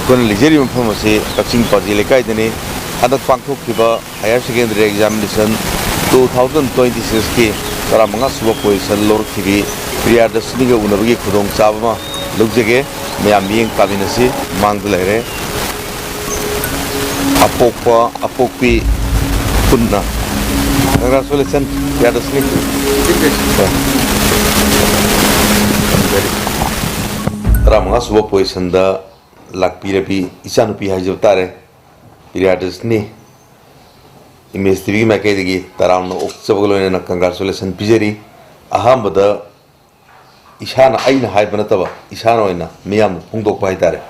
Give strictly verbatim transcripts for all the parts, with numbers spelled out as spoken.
ꯑꯩꯈꯣꯏꯅ ꯂꯩꯖꯔꯤꯕ ꯃꯐꯝ ꯑꯁꯤ ꯀꯛꯆꯤꯡ ꯄꯥꯖꯤ ꯂꯩꯀꯥꯏꯗꯅꯤ꯫ ꯍꯟꯗꯛ ꯄꯥꯡꯊꯣꯛꯈꯤꯕ higher secondary examination two thousand twenty sixꯀꯤ ꯇꯔꯥꯃꯉꯥ ꯁꯨꯕ position ꯂꯧꯔꯛꯈꯤꯕꯤ ꯄ꯭ꯔꯤꯌꯥꯗꯔꯁꯤꯅꯤꯒ ꯎꯅꯕꯒꯤ ꯈꯨꯗꯣꯡꯆꯥꯕ ꯑꯃ ꯂꯧꯖꯒꯦ꯫ ꯃꯌꯥꯝ ꯃꯤꯠꯌꯦꯡ ꯇꯥꯃꯤꯟꯅꯁꯤ꯫ ꯃꯥꯡꯗ ꯂꯩꯔꯦ꯫ ꯑꯄꯣꯛꯄ, ꯑꯄꯣꯛꯄꯤ ꯄꯨꯟꯅ꯫ Congratulations, ꯄ꯭ꯔꯤꯌꯥꯗꯔꯁꯤꯅꯤ꯫ ꯇꯔꯥꯃꯉꯥ ꯁꯨꯕ positionꯗ ꯂꯥꯛꯄꯤꯔꯕꯤ ꯏꯆꯥꯅꯨꯄꯤ ꯍꯥꯏꯖꯕ ꯇꯥꯔꯦ, ꯄ꯭ꯔꯤꯌꯥꯗꯔꯁꯤꯅꯤ꯫ ꯏꯃꯦꯖ ꯇꯤꯚꯤꯒꯤ ꯃꯥꯏꯀꯩꯗꯒꯤ ꯇꯔꯥꯝꯅ ꯑꯣꯛꯆꯕꯒ ꯂꯣꯏꯅꯅ congratulation ꯄꯤꯖꯔꯤ꯫ ꯑꯍꯥꯟꯕꯗ ꯏꯁꯥꯅ, ꯑꯩꯅ ꯍꯥꯏꯕ ꯅꯠꯇꯕ, ꯏꯁꯥꯅ ꯑꯣꯏꯅ ꯃꯤꯌꯥꯝꯗ ꯐꯣꯡꯗꯣꯛꯄ ꯍꯥꯏꯇꯥꯔꯦ꯫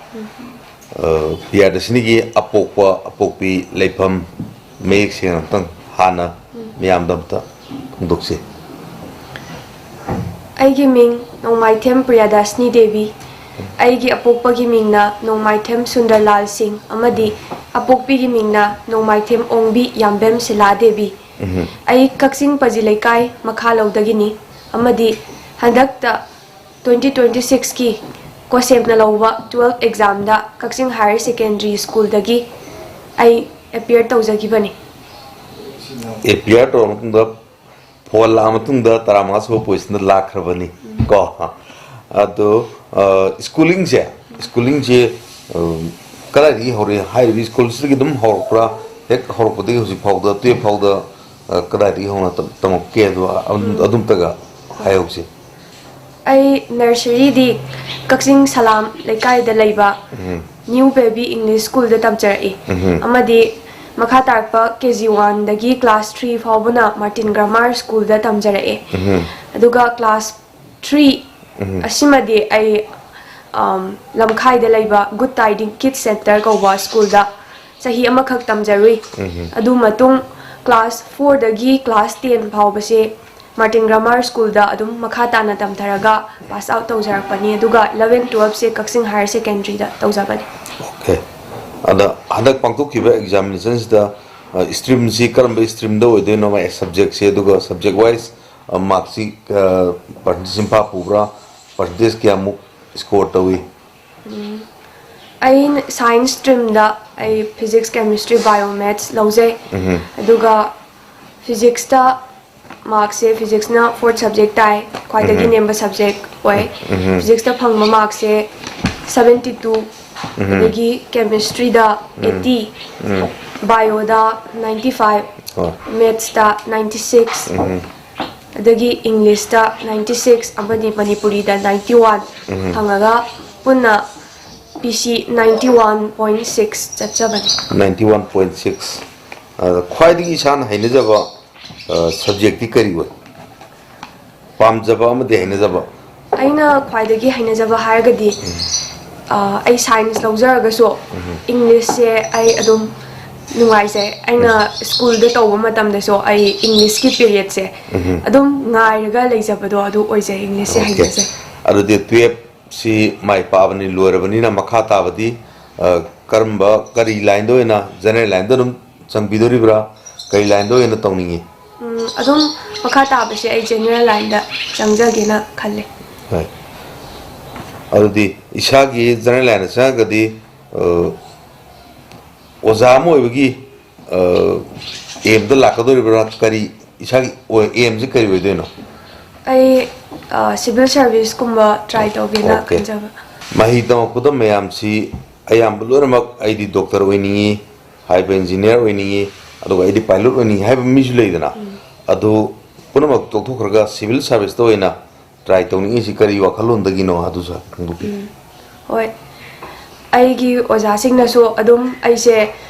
ꯑ, ꯄ꯭ꯔꯤꯌꯥꯗꯔꯁꯤꯅꯤꯒꯤ ꯑꯄꯣꯛꯄ, ꯑꯄꯣꯛꯄꯤ, ꯂꯩꯐꯝ ꯃꯌꯦꯛ ꯁꯦꯡꯅ ꯑꯝꯇꯪ ꯍꯥꯟꯅ ꯃꯤꯌꯥꯝꯗ ꯑꯝꯇ ꯐꯣꯡꯗꯣꯛꯁꯤ꯫ ꯑꯩꯒꯤ ꯃꯤꯡ ꯅꯣꯡꯃꯥꯏꯊꯦꯝ ꯄ꯭ꯔꯤꯌꯥꯗꯥꯁꯤꯅꯤ ꯗꯦꯕꯤ꯫ ꯑꯩꯒꯤ ꯑꯄꯣꯛꯄꯒꯤ ꯃꯤꯡꯅ ꯅꯣꯡꯃꯥꯏꯊꯦꯝ ꯁꯨꯟꯗꯔꯂꯥꯜ ꯁꯤꯡ ꯑꯃꯗꯤ ꯑꯄꯣꯛꯄꯤꯒꯤ ꯃꯤꯡꯅ ꯅꯣꯡꯃꯥꯏꯊꯦꯝ ꯑꯣꯡꯕꯤ ꯌꯥꯝꯕꯦꯝ ꯁꯤꯂꯥ ꯗꯦꯕꯤ꯫ ꯎꯝꯍꯨꯝ꯫ ꯑꯩ ꯀꯛꯆꯤꯡ ꯄꯥꯖꯤ ꯂꯩꯀꯥꯏ ꯃꯈꯥ ꯂꯧꯗꯒꯤꯅꯤ ꯑꯃꯗꯤ ꯍꯟꯗꯛꯇ twenty twenty sixꯀꯤ ꯀꯣꯁꯦꯝꯅ ꯂꯧꯕ twelve examꯗ ꯀꯛꯆꯤꯡ higher secondary schoolꯗꯒꯤ ꯑꯩ appear ꯇꯧꯖꯈꯤꯕꯅꯤ꯫ Appear ꯇꯧꯔꯕ ꯃꯇꯨꯡꯗ, ꯐꯣꯟ ꯂꯥꯛꯑ ꯃꯇꯨꯡꯗ ꯇꯔꯥꯃꯉꯥ ꯁꯨꯕ positionꯗ ꯂꯥꯛꯈ꯭ꯔꯕꯅꯤ ꯀꯣ꯫ ꯑꯗꯣ, ꯑ, schoolingꯁꯦ, schoolingꯁꯦ, ꯑ, ꯀꯗꯥꯏꯗꯒꯤ ꯍꯧꯔꯛꯏ? ꯍꯥꯏꯔꯤꯕ schoolꯁꯤꯗꯒꯤ ꯑꯗꯨꯝ ꯍꯧꯔꯛꯄ꯭ꯔꯥ? ꯍꯦꯛ ꯍꯧꯔꯛꯄꯗꯒꯤ ꯍꯧꯖꯤꯛ ꯐꯥꯎꯗ, twelve ꯐꯥꯎꯗ, ꯑ, ꯀꯗꯥꯏꯗꯒꯤ ꯍꯧꯅ ꯇꯝ-, ꯇꯝꯃꯛꯀꯦ? ꯑꯗꯣ ꯑꯗꯨꯝ-, ꯎꯝ꯫ ꯑꯗꯨꯝꯇꯒ ꯍꯥꯏꯍꯧꯁꯤ꯫ ꯑꯩ nurseryꯗꯤ ꯀꯛꯆꯤꯡ ꯁꯂꯥꯝ ꯂꯩꯀꯥꯏꯗ ꯂꯩꯕ ꯎꯝ꯫ New Baby English Schoolꯗ ꯇꯝꯖꯔꯛꯏ꯫ ꯎꯝ꯫ ꯑꯃꯗꯤ ꯃꯈꯥ ꯇꯥꯔꯛꯄ KG oneꯗꯒꯤ class three ꯐꯥꯎꯕꯅ Martin Grammar Schoolꯗ ꯇꯝꯖꯔꯛꯑꯦ꯫ ꯎꯝ꯫ ꯑꯗꯨꯒ class three ꯎꯝ꯫ ꯑꯁꯤꯃꯗꯤ ꯑꯩ, ꯑꯝ, ꯂꯝꯈꯥꯏꯗ ꯂꯩꯕ Good Tidings Kids Center ꯀꯧꯕ schoolꯗ ꯆꯍꯤ ꯑꯃꯈꯛ ꯇꯝꯖꯔꯨꯏ꯫ ꯎꯝ꯫ ꯑꯗꯨ ꯃꯇꯨꯡ class fourꯗꯒꯤ class ten ꯐꯥꯎꯕꯁꯦ Martin Grammar Schoolꯗ ꯑꯗꯨꯝ ꯃꯈꯥ ꯇꯥꯅ ꯇꯝꯊꯔꯒ pass out ꯇꯧꯖꯔꯛꯄꯅꯤ꯫ ꯑꯗꯨꯒ eleven twelveꯁꯦ ꯀꯛꯆꯤꯡ Higher Secondaryꯗ ꯇꯧꯖꯕꯅꯤ꯫ Okay꯫ ꯑꯗ ꯍꯟꯗꯛ ꯄꯥꯡꯊꯣꯛꯈꯤꯕ examinationꯁꯤꯗ, ꯑ, streamꯁꯤ ꯀꯔꯝꯕ streamꯗ ꯑꯣꯏꯗꯣꯏꯅꯣ, ꯃꯥꯒꯤ subjectꯁꯦ, ꯑꯗꯨꯒ subject wise, ꯑ, markꯁꯤ, ꯑ, percentage ꯁꯤꯝꯐꯥ ꯄꯨꯕ꯭ꯔꯥ, percentage ꯀꯌꯥꯃꯨꯛ score ꯇꯧꯏ? ꯎꯝ꯫ ꯑꯩ ꯁꯥꯏꯟꯁ ꯁ꯭ꯇ꯭ꯔꯤꯝꯗ ꯑꯩ ꯐꯤꯖꯤꯛꯁ, ꯀꯦꯃꯤꯁꯇ꯭ꯔꯤ, ꯕꯥꯏꯑꯣ, ꯃꯦꯠꯁ ꯂꯧꯖꯩ꯫ ꯎꯝꯍꯨꯝ꯫ ꯑꯗꯨꯒ ꯐꯤꯖꯤꯛꯁꯇ ꯃꯥꯔꯛꯁꯦ, ꯐꯤꯖꯤꯛꯁꯅ ꯐꯣꯔꯠ ꯁꯕꯖꯦꯛ ꯇꯥꯏ, ꯈ꯭ꯋꯥꯏꯗꯒꯤ ꯎꯝꯍꯨꯝ꯫ ꯅꯦꯝꯕ ꯁꯕꯖꯦꯛ ꯑꯣꯏ꯫ ꯎꯝꯍꯨꯝ꯫ ꯐꯤꯖꯤꯛꯁꯇ ꯐꯪꯕ ꯃꯥꯔꯛꯁꯦ ꯁꯕꯦꯟꯇꯤ ꯇꯨ, ꯎꯝꯍꯨꯝ꯫ ꯑꯗꯒꯤ ꯀꯦꯃꯤꯁꯇ꯭ꯔꯤꯗ ꯎꯝ꯫ ꯑꯩꯠꯇꯤ, ꯎꯝ꯫ ꯕꯥꯏꯑꯣꯗ ꯅꯥꯏꯟꯇꯤ ꯐꯥꯏꯚ, ꯑꯣ꯫ ꯃꯦꯠꯁꯇ ꯅꯥꯏꯟꯇꯤ ꯁꯤꯛꯁ, ꯎꯝꯍꯨꯝ꯫ ꯑꯗꯒꯤ ꯏꯪꯂꯤꯁꯇ ꯅꯥꯏꯟꯇꯤ ꯁꯤꯛꯁ ꯑꯃꯗꯤ ꯃꯅꯤꯄꯨꯔꯤꯗ ꯅꯥꯏꯟꯇꯤ ꯋꯥꯟ ꯎꯝꯍꯨꯝ꯫ ꯐꯪꯉꯒ ꯄꯨꯟꯅ ꯄꯤ ꯁꯤ ꯅꯥꯏꯟꯇꯤ ꯋꯥꯟ ꯄꯣꯏꯟ ꯁꯤꯛꯁ ꯆꯠꯆꯕꯅꯤ꯫ Ninety one point six. ꯑꯗ ꯈ꯭ꯋꯥꯏꯗꯒꯤ ꯏꯁꯥꯅ ꯍꯩꯅꯖꯕ, ꯑ, ꯁꯕꯖꯦꯛꯇꯤ ꯀꯔꯤ ꯑꯣꯏ? ꯄꯥꯝꯖꯕ ꯑꯃꯗꯤ ꯍꯩꯅꯖꯕ? ꯑꯩꯅ ꯈ꯭ꯋꯥꯏꯗꯒꯤ ꯍꯩꯅꯖꯕ ꯍꯥꯏꯔꯒꯗꯤ, ꯎꯝ꯫ ꯑ, ꯑꯩ ꯁꯥꯏꯟꯁ ꯂꯧꯖꯔꯒꯁꯨ ꯎꯝ꯫ ꯏꯪꯂꯤꯁꯁꯦ ꯑꯩ ꯑꯗꯨꯝ ꯅꯨꯡꯉꯥꯏꯖꯩ꯫ ꯑꯩꯅ ꯎꯝ꯫ ꯁ꯭ꯀꯨꯜꯗ ꯇꯧꯕ ꯃꯇꯝꯗꯁꯨ ꯑꯩ ꯏꯪꯂꯤꯁꯀꯤ ꯄꯤꯔꯤꯌꯠꯁꯦ ꯎꯝ꯫ ꯑꯗꯨꯝ ꯉꯥꯏꯔꯒ ꯂꯩꯖꯕꯗꯣ ꯑꯗꯨ ꯑꯣꯏꯖꯩ, ꯏꯪꯂꯤꯁꯁꯦ ꯑꯣꯀꯦ꯫ ꯍꯩꯅꯖꯩ꯫ ꯑꯗꯨꯗꯤ ꯇꯨꯌꯦꯜꯞꯁꯤ ꯃꯥꯏ ꯄꯥꯛꯑꯕꯅꯤ, ꯂꯣꯏꯔꯕꯅꯤꯅ ꯃꯈꯥ ꯇꯥꯕꯗꯤ, ꯑ, ꯀꯔꯝꯕ, ꯀꯔꯤ ꯂꯥꯏꯟꯗ ꯑꯣꯏꯅ, ꯖꯦꯅꯦꯔꯦꯜ ꯂꯥꯏꯟꯗ ꯑꯗꯨꯝ ꯆꯪꯕꯤꯗꯣꯔꯤꯕ꯭ꯔꯥ? ꯀꯔꯤ ꯂꯥꯏꯟꯗ ꯑꯣꯏꯅ ꯇꯧꯅꯤꯡꯉꯤ? ꯎꯝ, ꯑꯗꯨꯝ ꯃꯈꯥ ꯇꯥꯕꯁꯦ ꯑꯩ ꯖꯦꯅꯦꯔꯦꯜ ꯂꯥꯏꯟꯗ ꯆꯪꯖꯒꯦꯅ ꯈꯜꯂꯦ꯫ ꯍꯣꯏ꯫ ꯑꯗꯨꯗꯤ ꯏꯁꯥꯒꯤ ꯖꯦꯅꯦꯔꯦꯜ ꯂꯥꯏꯟꯗ ꯆꯪꯉꯒꯗꯤ, ꯑ, ꯑꯣꯖꯥ ꯑꯃ ꯑꯣꯏꯕꯒꯤ, ꯑ, ꯑꯦꯝꯗ ꯂꯥꯛꯀꯗꯧꯔꯤꯕ꯭ꯔꯥ? ꯀꯔꯤ ꯏꯁꯥꯒꯤ ꯑꯣꯏ-, ꯑꯦꯝꯁꯦ ꯀꯔꯤ ꯑꯣꯏꯗꯣꯏꯅꯣ? ꯑꯩ, ꯑ, ꯁꯤꯚꯤꯜ ꯁꯥꯔꯚꯤꯁꯀꯨꯝꯕ ꯇ꯭ꯔꯥꯏ ꯇꯧꯒꯦꯅ ꯑꯣꯀꯦ꯫ ꯈꯟꯖꯕ꯫ ꯃꯍꯩ ꯇꯝꯃꯛꯄꯗ ꯃꯌꯥꯝꯁꯤ ꯑꯌꯥꯝꯕ ꯂꯣꯏꯅꯃꯛ "ꯑꯩꯗꯤ ꯗꯣꯛꯇꯔ ꯑꯣꯏꯅꯤꯡꯉꯤ" ꯍꯥꯏꯕ, "ꯏꯟꯖꯤꯅꯤꯌꯥꯔ ꯑꯣꯏꯅꯤꯡꯉꯤ", ꯑꯗꯨꯒ "ꯑꯩꯗꯤ ꯄꯥꯏꯂꯣꯠ ꯑꯣꯏꯅꯤꯡꯉꯤ" ꯍꯥꯏꯕ ꯃꯤꯁꯨ ꯂꯩꯗꯅ꯫ ꯎꯝ꯫ ꯑꯗꯨ ꯄꯨꯝꯅꯃꯛ ꯇꯣꯛꯊꯣꯛꯈ꯭ꯔꯒ ꯁꯤꯚꯤꯜ ꯁꯥꯔꯚꯤꯁꯇ ꯑꯣꯏꯅ ꯇ꯭ꯔꯥꯏ ꯇꯧꯅꯤꯡꯉꯤꯁꯤ ꯀꯔꯤ ꯋꯥꯈꯜꯂꯣꯟꯗꯒꯤꯅꯣ, ꯑꯗꯨꯁꯨ ꯍꯥꯏꯐꯦꯠ ꯐꯣꯡꯗꯣꯛꯄꯤꯌꯨ꯫ ꯎꯝ꯫ ꯍꯣꯏ꯫ ꯑꯩꯒꯤ ꯑꯣꯖꯥꯁꯤꯡꯅꯁꯨ ꯑꯗꯨꯝ ꯑꯩꯁꯦ,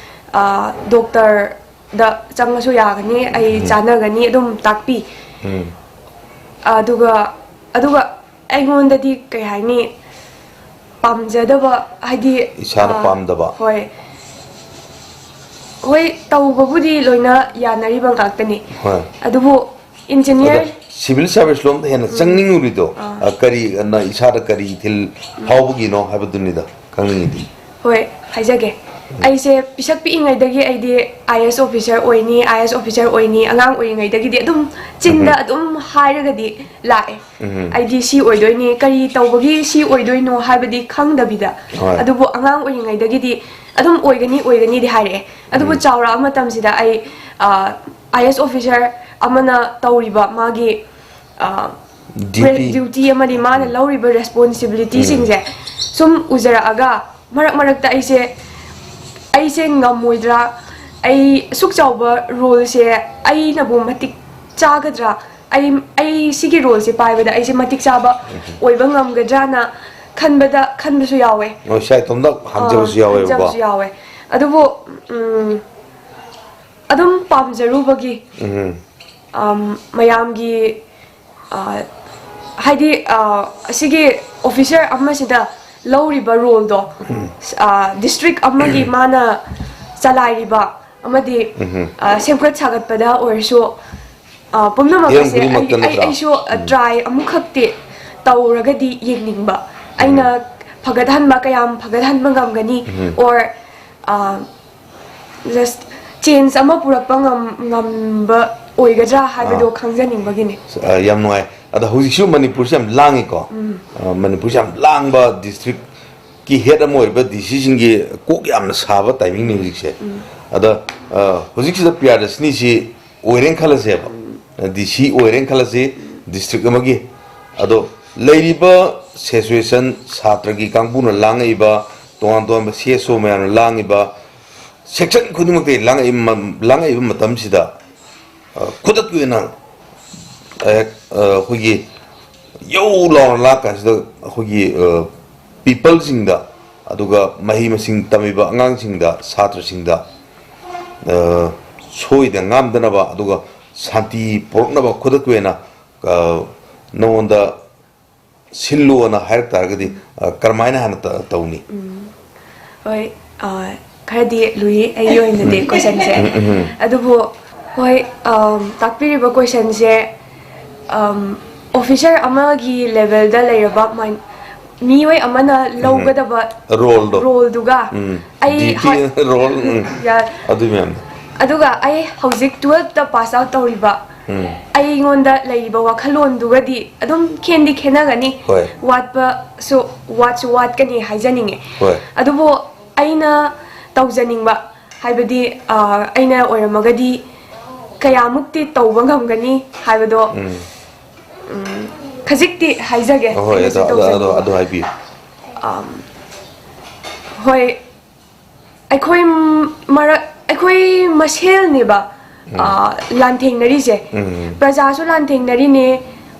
ꯑ, ꯗꯣꯛꯇꯔꯗ ꯆꯪꯉꯁꯨ ꯌꯥꯒꯅꯤ, ꯑꯩ ꯎꯝ꯫ ꯆꯥꯟꯅꯒꯅꯤ ꯑꯗꯨꯝ ꯇꯥꯛꯄꯤ꯫ ꯎꯝ꯫ ꯑꯗꯨꯒ, ꯑꯗꯨꯒ ꯑꯩꯉꯣꯟꯗꯗꯤ ꯀꯩ ꯍꯥꯏꯅꯤ, ꯄꯥꯝꯖꯗꯕ ꯍꯥꯏꯗꯤ, ꯏꯁꯥꯅ ꯑ, ꯄꯥꯝꯗꯕ꯫ ꯍꯣꯏ꯫ ꯍꯣꯏ, ꯇꯧꯕꯕꯨꯗꯤ ꯂꯣꯏꯅ ꯌꯥꯅꯔꯤꯕ ꯉꯥꯛꯇꯅꯤ꯫ ꯍꯣꯏ꯫ ꯑꯗꯨꯕꯨ ꯏꯟꯖꯤꯅꯤꯌꯔ ꯑꯗ ꯁꯤꯚꯤꯜ ꯁꯥꯔꯚꯤꯁ ꯂꯣꯝꯗ ꯍꯦꯟꯅ ꯎꯝ꯫ ꯆꯪꯅꯤꯡꯉꯨꯔꯤꯗꯣ, ꯑꯥ꯫ ꯑ, ꯀꯔꯤ, ꯅ ꯏꯁꯥꯗ ꯀꯔꯤ ꯏꯊꯤꯜ ꯎꯝ꯫ ꯐꯥꯎꯕꯒꯤꯅꯣ ꯍꯥꯏꯕꯗꯨꯅꯤꯗ ꯈꯪꯅꯤꯡꯉꯤꯗꯤ꯫ ꯍꯣꯏ, ꯍꯥꯏꯖꯒꯦ꯫ ꯑꯩꯁꯦ ꯄꯤꯁꯛ ꯄꯤꯛꯏꯉꯩꯗꯒꯤ ꯑꯩꯗꯤ ꯑꯥꯏ ꯑꯦꯁ ꯑꯣꯐꯤꯁꯥꯔ ꯑꯣꯏꯅꯤ, ꯑꯥꯏ ꯑꯦꯁ ꯑꯣꯐꯤꯁꯥꯔ ꯑꯣꯏꯅꯤ, ꯑꯉꯥꯡ ꯑꯣꯏꯔꯤꯉꯩꯗꯒꯤꯗꯤ ꯑꯗꯨꯝ ꯆꯤꯟꯗ ꯑꯗꯨꯝ ꯍꯥꯏꯔꯒꯗꯤ ꯂꯥꯛꯑꯦ꯫ ꯑꯩꯗꯤ ꯁꯤ ꯑꯣꯏꯗꯣꯏꯅꯤ, ꯀꯔꯤ ꯇꯧꯕꯒꯤ ꯁꯤ ꯑꯣꯏꯗꯣꯏꯅꯣ ꯍꯥꯏꯕꯗꯤ ꯈꯪꯗꯕꯤꯗ꯫ ꯍꯣꯏ꯫ ꯑꯗꯨꯕꯨ ꯑꯉꯥꯡ ꯑꯣꯏꯔꯤꯉꯩꯗꯒꯤꯗꯤ ꯑꯗꯨꯝ ꯑꯣꯏꯒꯅꯤ, ꯑꯣꯏꯒꯅꯤꯗꯤ ꯍꯥꯏꯔꯛꯑꯦ꯫ ꯑꯗꯨꯕꯨ ꯆꯥꯎꯔꯛꯑ ꯃꯇꯝꯁꯤꯗ ꯑꯩ, ꯑ, ꯑꯥꯏ ꯑꯦꯁ ꯑꯣꯐꯤꯁꯥꯔ ꯑꯃꯅ ꯇꯧꯔꯤꯕ ꯃꯥꯒꯤ, ꯑ, ꯗ꯭ꯌꯨꯇꯤ꯫ ꯗ꯭ꯌꯨꯇꯤ ꯑꯃꯗꯤ ꯃꯥꯅ ꯂꯧꯔꯤꯕ ꯔꯦꯁꯄꯣꯟꯁꯤꯕꯤꯂꯤꯇꯤꯁꯤꯡꯁꯦ ꯁꯨꯝ ꯎꯖꯔꯛꯑꯒ, ꯃꯔꯛ ꯃꯔꯛꯇ ꯑꯩꯁꯦ, ꯑꯩꯁꯦ ꯉꯝꯃꯣꯏꯗ꯭ꯔꯥ, ꯑꯩ ꯑꯁꯨꯛ ꯆꯥꯎꯕ ꯔꯣꯜꯁꯦ ꯑꯩꯅꯕꯨ ꯃꯇꯤꯛ ꯆꯥꯒꯗ꯭ꯔꯥ, ꯑꯩ, ꯑꯩ ꯁꯤꯒꯤ ꯔꯣꯜꯁꯦ ꯄꯥꯏꯕꯗ ꯑꯩꯁꯦ ꯃꯇꯤꯛ ꯆꯥꯕ ꯑꯣꯏꯕ ꯉꯝꯒꯗ꯭ꯔꯥꯅ ꯈꯟꯕꯗ, ꯈꯟꯕꯁꯨ ꯌꯥꯎꯋꯦ꯫ ꯍꯣꯏ, ꯏꯁꯥ ꯏꯇꯣꯝꯇ ꯍꯟꯖꯕꯁꯨ ꯑꯥ, ꯌꯥꯎꯋꯦꯕꯀꯣ꯫ ꯍꯟꯖꯕꯁꯨ ꯌꯥꯎꯋꯦ꯫ ꯑꯗꯨꯕꯨ, ꯎꯝ, ꯑꯗꯨꯝ ꯄꯥꯝꯖꯔꯨꯕꯒꯤ, ꯎꯝ꯫ ꯑꯝ, ꯃꯌꯥꯝꯒꯤ, ꯑ, ꯍꯥꯏꯗꯤ, ꯑ, ꯑꯁꯤꯒꯤ ꯑꯣꯐꯤꯁꯥꯔ ꯑꯃꯁꯤꯗ ꯂꯧꯔꯤꯕ ꯔꯣꯜꯗꯣ, ꯑ, ꯗꯤꯁꯇ꯭ꯔꯤꯛ ꯑꯃꯒꯤ ꯃꯥꯅ ꯆꯂꯥꯏꯔꯤꯕ ꯑꯃꯗꯤ, ꯑ, ꯁꯦꯝꯒꯠ ꯁꯥꯒꯠꯄꯗ ꯑꯣꯏꯔꯁꯨ, ꯑ, ꯄꯨꯝꯅꯃꯛ ꯍꯤꯔꯝ ꯑꯁꯦ ꯑꯩ, ꯈꯨꯗꯤꯡꯃꯛꯇ ꯑꯩ, ꯅꯠꯇ꯭ꯔꯥ? ꯑꯩꯁꯨ, ꯑ, ꯎꯝ꯫ ꯇ꯭ꯔꯥꯏ ꯑꯃꯨꯛꯈꯛꯇꯤ ꯇꯧꯔꯒꯗꯤ ꯌꯦꯡꯅꯤꯡꯕ꯫ ꯎꯝ꯫ ꯑꯩꯅ ꯐꯒꯠꯍꯟꯕ, ꯀꯌꯥꯝ ꯐꯒꯠꯍꯟꯕ ꯉꯝꯒꯅꯤ, ꯎꯝ꯫ Or, ꯑ, just change ꯑꯃ ꯄꯨꯔꯛꯄ ꯉꯝ-, ꯉꯝꯕ ꯑꯣꯏꯒꯗ꯭ꯔꯥ ꯍꯥꯏꯕꯗꯣ ꯑꯥ꯫ ꯈꯪꯖꯅꯤꯡꯕꯒꯤꯅꯤ꯫ ꯑ, ꯌꯥꯝ ꯅꯨꯡꯉꯥꯏ꯫ ꯑꯗꯣ ꯍꯧꯖꯤꯛꯁꯨ ꯃꯅꯤꯄꯨꯔꯁꯤ ꯌꯥꯝ ꯂꯥꯡꯉꯤꯀꯣ꯫ ꯎꯝ꯫ ꯑ, ꯃꯅꯤꯄꯨꯔꯁꯤ ꯌꯥꯝ ꯂꯥꯡꯕ ꯗꯤꯁꯇ꯭ꯔꯤꯛꯀꯤ ꯍꯦꯗ ꯑꯃ ꯑꯣꯏꯔꯤꯕ ꯗꯤ ꯁꯤꯁꯤꯡꯒꯤ ꯀꯣꯛ ꯌꯥꯝꯅ ꯁꯥꯕ ꯇꯥꯏꯃꯤꯡꯅꯤ ꯍꯧꯖꯤꯛꯁꯦ꯫ ꯎꯝ꯫ ꯑꯗ, ꯑ, ꯍꯧꯖꯤꯛꯁꯤꯗ ꯄ꯭ꯔꯤꯌꯥꯗꯔꯁꯤꯅꯤꯁꯤ ꯑꯣꯏꯔꯦꯅ ꯈꯜꯂꯁꯦꯕ꯫ ꯎꯝ꯫ ꯗꯤ ꯁꯤ ꯑꯣꯏꯔꯦꯅ ꯈꯜꯂꯁꯤ, ꯗꯤꯁꯇ꯭ꯔꯤꯛ ꯑꯃꯒꯤ꯫ ꯑꯗꯣ ꯂꯩꯔꯤꯕ ꯁꯦꯁꯨꯑꯦꯁꯟ, ꯁꯥꯇ꯭ꯔꯒꯤ ꯀꯥꯡꯕꯨꯅ ꯂꯥꯡꯉꯛꯏꯕ, ꯇꯣꯉꯥꯟ ꯇꯣꯉꯥꯟꯕ ꯁꯤ ꯑꯦꯁ ꯑꯣ ꯃꯌꯥꯝꯅ ꯂꯥꯡꯉꯤꯕ, ꯁꯦꯛꯁꯟ ꯈꯨꯗꯤꯡꯃꯛꯇꯒꯤ ꯂꯥꯡꯉꯛꯏꯕ ꯃ-, ꯂꯥꯡꯉꯛꯏꯕ ꯃꯇꯝꯁꯤꯗ, ꯑ, ꯈꯨꯗꯛꯀꯤ ꯑꯣꯏꯅ, ꯑ, ꯍꯦꯛ, ꯑ, ꯑꯩꯈꯣꯏꯒꯤ ꯌꯧ ꯂꯥꯎꯅ ꯂꯥꯛ ꯀꯥꯟꯁꯤꯗ ꯑꯩꯈꯣꯏꯒꯤ, ꯑ, ꯄꯤꯄꯜꯁꯤꯡꯗ, ꯑꯗꯨꯒ ꯃꯍꯩ ꯃꯁꯤꯡ ꯇꯝꯃꯤꯕ ꯑꯉꯥꯡꯁꯤꯡꯗ, ꯁꯥꯇ꯭ꯔꯁꯤꯡꯗ, ꯑ, ꯁꯣꯏꯗ ꯉꯥꯝꯗꯅꯕ, ꯑꯗꯨꯒ ꯁꯥꯟꯇꯤ ꯄꯨꯔꯛꯅꯕ ꯈꯨꯗꯛꯀꯤ ꯑꯣꯏꯅ, ꯑ, ꯅꯉꯣꯟꯗ ꯁꯤꯜꯂꯨꯅ ꯍꯥꯏꯔꯛ ꯇꯥꯔꯒꯗꯤ, ꯑ, ꯀꯔꯝꯍꯥꯏꯅ ꯍꯥꯟꯅ ꯇ-, ꯇꯧꯅꯤ? ꯎꯝ꯫ ꯍꯣꯏ, ꯑ, ꯈꯔꯗꯤ ꯂꯨꯏ ꯑꯩꯒꯤ ꯑꯣꯏꯅꯗꯤ ꯎꯝ꯫ ꯀꯣꯏꯁꯟꯁꯦ꯫ ꯎꯝ, ꯎꯝ, ꯎꯝ꯫ ꯑꯗꯨꯕꯨ, ꯍꯣꯏ, ꯑꯝ, ꯇꯥꯛꯄꯤꯔꯤꯕ ꯀꯣꯏꯁꯟꯁꯦ, ꯑꯝ, ꯑꯣꯐꯤꯁꯥꯔ ꯑꯃꯒꯤ ꯂꯦꯚꯦꯜꯗ ꯂꯩꯔꯕ ꯃꯥꯏꯟ-, ꯃꯤꯑꯣꯏ ꯑꯃꯅ ꯂꯧꯒꯗꯕ ꯔꯣꯜꯗꯣ꯫ ꯔꯣꯜꯗꯨꯒ ꯎꯝ. ꯑꯩ ꯗ꯭ꯌꯨꯇꯤ ꯍ- ꯔꯣꯜ, ꯎꯝ. ꯌꯥ- ꯑꯗꯨ ꯃꯌꯥꯝꯗꯣ꯫ ꯑꯗꯨꯒ ꯑꯩ ꯍꯧꯖꯤꯛ ꯇꯨꯋꯦꯜꯐꯇ ꯄꯥꯁ ꯑꯥꯎꯠ ꯇꯧꯔꯤꯕ ꯎꯝ. ꯑꯩꯉꯣꯟꯗ ꯂꯩꯔꯤꯕ ꯋꯥꯈꯜꯂꯣꯟꯗꯨꯒꯗꯤ ꯑꯗꯨꯝ ꯈꯦꯟꯗꯤ ꯈꯦꯠꯅꯒꯅꯤ꯫ ꯍꯣꯏ. ꯋꯥꯠꯄꯁꯨ ꯋꯥꯠꯁꯨ ꯋꯥꯠꯀꯅꯤ ꯍꯥꯏꯖꯅꯤꯡꯉꯦ꯫ ꯍꯣꯏ. ꯑꯗꯨꯕꯨ ꯑꯩꯅ ꯇꯧꯖꯅꯤꯡꯕ, ꯍꯥꯏꯕꯗꯤ ꯑ, ꯑꯩꯅ ꯑꯣꯏꯔꯝꯃꯒꯗꯤ ꯀꯌꯥꯃꯨꯛꯇꯤ ꯇꯧꯕ ꯉꯝꯒꯅꯤ ꯍꯥꯏꯕꯗꯣ, ꯎꯝ. ꯎꯝ, ꯈꯖꯤꯛꯇꯤ ꯍꯥꯏꯖꯒꯦ꯫ ꯍꯣꯏ, ꯑꯩꯅꯁꯨ ꯑꯗꯣ, ꯑꯗꯣ, ꯑꯗꯣ, ꯇꯧꯖꯅꯤꯡꯕ꯫ ꯑꯗꯨ ꯍꯥꯏꯕꯤꯌꯨ꯫ ꯑꯝ, ꯍꯣꯏ, ꯑꯩꯈꯣꯏ ꯃꯔꯛ, ꯑꯩꯈꯣꯏ ꯃꯁꯦꯜꯅꯦꯕ, ꯎꯝ. ꯑ, ꯂꯥꯟꯊꯦꯡꯅꯔꯤꯁꯦ꯫ ꯎꯝ. ꯄ꯭ꯔꯖꯥꯁꯨ ꯂꯥꯟꯊꯦꯡꯅꯔꯤꯅꯦ,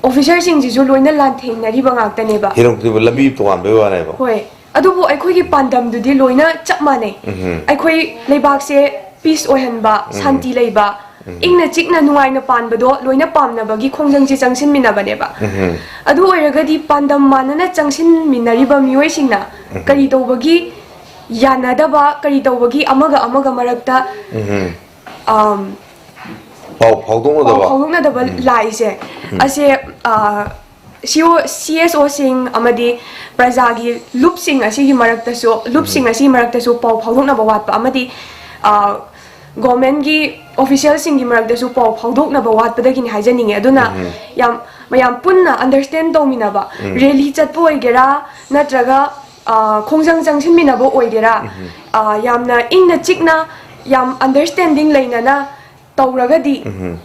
ꯑꯣꯐꯤꯁꯔꯁꯤꯡꯁꯤꯁꯨ ꯂꯣꯏꯅ ꯂꯥꯟꯊꯦꯡꯅꯔꯤꯕ ꯉꯥꯛꯇꯅꯦꯕ꯫ ꯍꯤꯔꯝ ꯈꯨꯗꯤꯡꯃꯛ ꯂꯝꯕꯤ ꯇꯣꯉꯥꯟꯕꯒꯤ ꯋꯥꯅꯦꯕ꯫ ꯍꯣꯏ, ꯑꯗꯨꯕꯨ ꯑꯩꯈꯣꯏꯒꯤ ꯄꯥꯟꯗꯝꯗꯨꯗꯤ ꯂꯣꯏꯅ ꯆꯞ ꯃꯥꯟꯅꯩ꯫ ꯎꯝ. ꯑꯩꯈꯣꯏ ꯂꯩꯕꯥꯛꯁꯦ ꯄꯤꯁ ꯑꯣꯏꯍꯟꯕ, ꯎꯝ. ꯁꯥꯟꯇꯤ ꯂꯩꯕ, ꯎꯝ. ꯏꯪꯅ ꯆꯤꯛꯅ ꯅꯨꯡꯉꯥꯏꯅ ꯄꯥꯟꯕꯗꯣ ꯂꯣꯏꯅ ꯄꯥꯝꯅꯕꯒꯤ ꯈꯣꯡꯖꯪꯁꯦ ꯆꯪꯁꯤꯟꯃꯤꯟꯅꯕꯅꯦꯕ꯫ ꯎꯝ. ꯑꯗꯨ ꯑꯣꯏꯔꯒꯗꯤ ꯄꯥꯟꯗꯝ ꯃꯥꯟꯅꯅ ꯆꯪꯁꯤꯟꯃꯤꯟꯅꯔꯤꯕ ꯃꯤꯑꯣꯏꯁꯤꯡꯅ ꯎꯝ. ꯀꯔꯤ ꯇꯧꯕꯒꯤ ꯌꯥꯅꯗꯕ, ꯀꯔꯤ ꯇꯧꯕꯒꯤ ꯑꯃꯒ ꯑꯃꯒ ꯃꯔꯛꯇ, ꯎꯝ. ꯑꯝ, ꯄꯥꯎ ꯄꯥꯎ ꯐꯥꯎꯗꯣꯛꯅꯗꯕ꯫ ꯐꯥꯎꯗꯣꯛꯅꯗꯕ ꯎꯝ. ꯂꯥꯛꯏꯁꯦ꯫ ꯎꯝ. ꯑꯁꯦ, ꯑ, ꯁꯤ ꯑꯣ, ꯁꯤ ꯑꯦꯁ ꯑꯣꯁꯤꯡ ꯑꯃꯗꯤ ꯄ꯭ꯔꯖꯥꯒꯤ ꯂꯨꯞꯁꯤꯡ ꯑꯁꯤꯒꯤ ꯃꯔꯛꯇꯁꯨ, ꯂꯨꯞꯁꯤꯡ ꯎꯝ. ꯑꯁꯤꯒꯤ ꯃꯔꯛꯇꯁꯨ ꯄꯥꯎ ꯐꯥꯎꯗꯣꯛꯅꯕ ꯋꯥꯠꯄ ꯑꯃꯗꯤ, ꯑ, ꯒꯣꯔꯃꯦꯟꯒꯤ ꯑꯣꯐꯤꯁꯤꯌꯦꯜꯁꯤꯡꯒꯤ ꯃꯔꯛꯇꯁꯨ ꯄꯥꯎ ꯐꯥꯎꯗꯣꯛꯅꯕ ꯋꯥꯠꯄꯗꯒꯤꯅꯤ ꯍꯥꯏꯖꯅꯤꯡꯉꯦ꯫ ꯑꯗꯨꯅ ꯎꯝ. ꯌꯥꯝ, ꯃꯌꯥꯝ ꯄꯨꯟꯅ ꯑꯟꯗꯔꯁꯇꯦꯟ ꯇꯧꯃꯤꯟꯅꯕ, ꯎꯝ. ꯔꯦꯂꯤ ꯆꯠꯄ ꯑꯣꯏꯒꯦꯔꯥ, ꯅꯠꯇ꯭ꯔꯒ, ꯑ, ꯈꯣꯡꯖꯪ ꯆꯪꯁꯤꯟꯃꯤꯟꯅꯕ ꯑꯣꯏꯒꯦꯔꯥ, ꯎꯝ. ꯑ, ꯌꯥꯝꯅ ꯏꯪꯅ ꯆꯤꯛꯅ, ꯌꯥꯝ ꯑꯟꯗꯔꯁꯇꯦꯟꯗꯤꯡ ꯂꯩꯅꯅ ꯇꯧꯔꯒꯗꯤ, ꯎꯝ.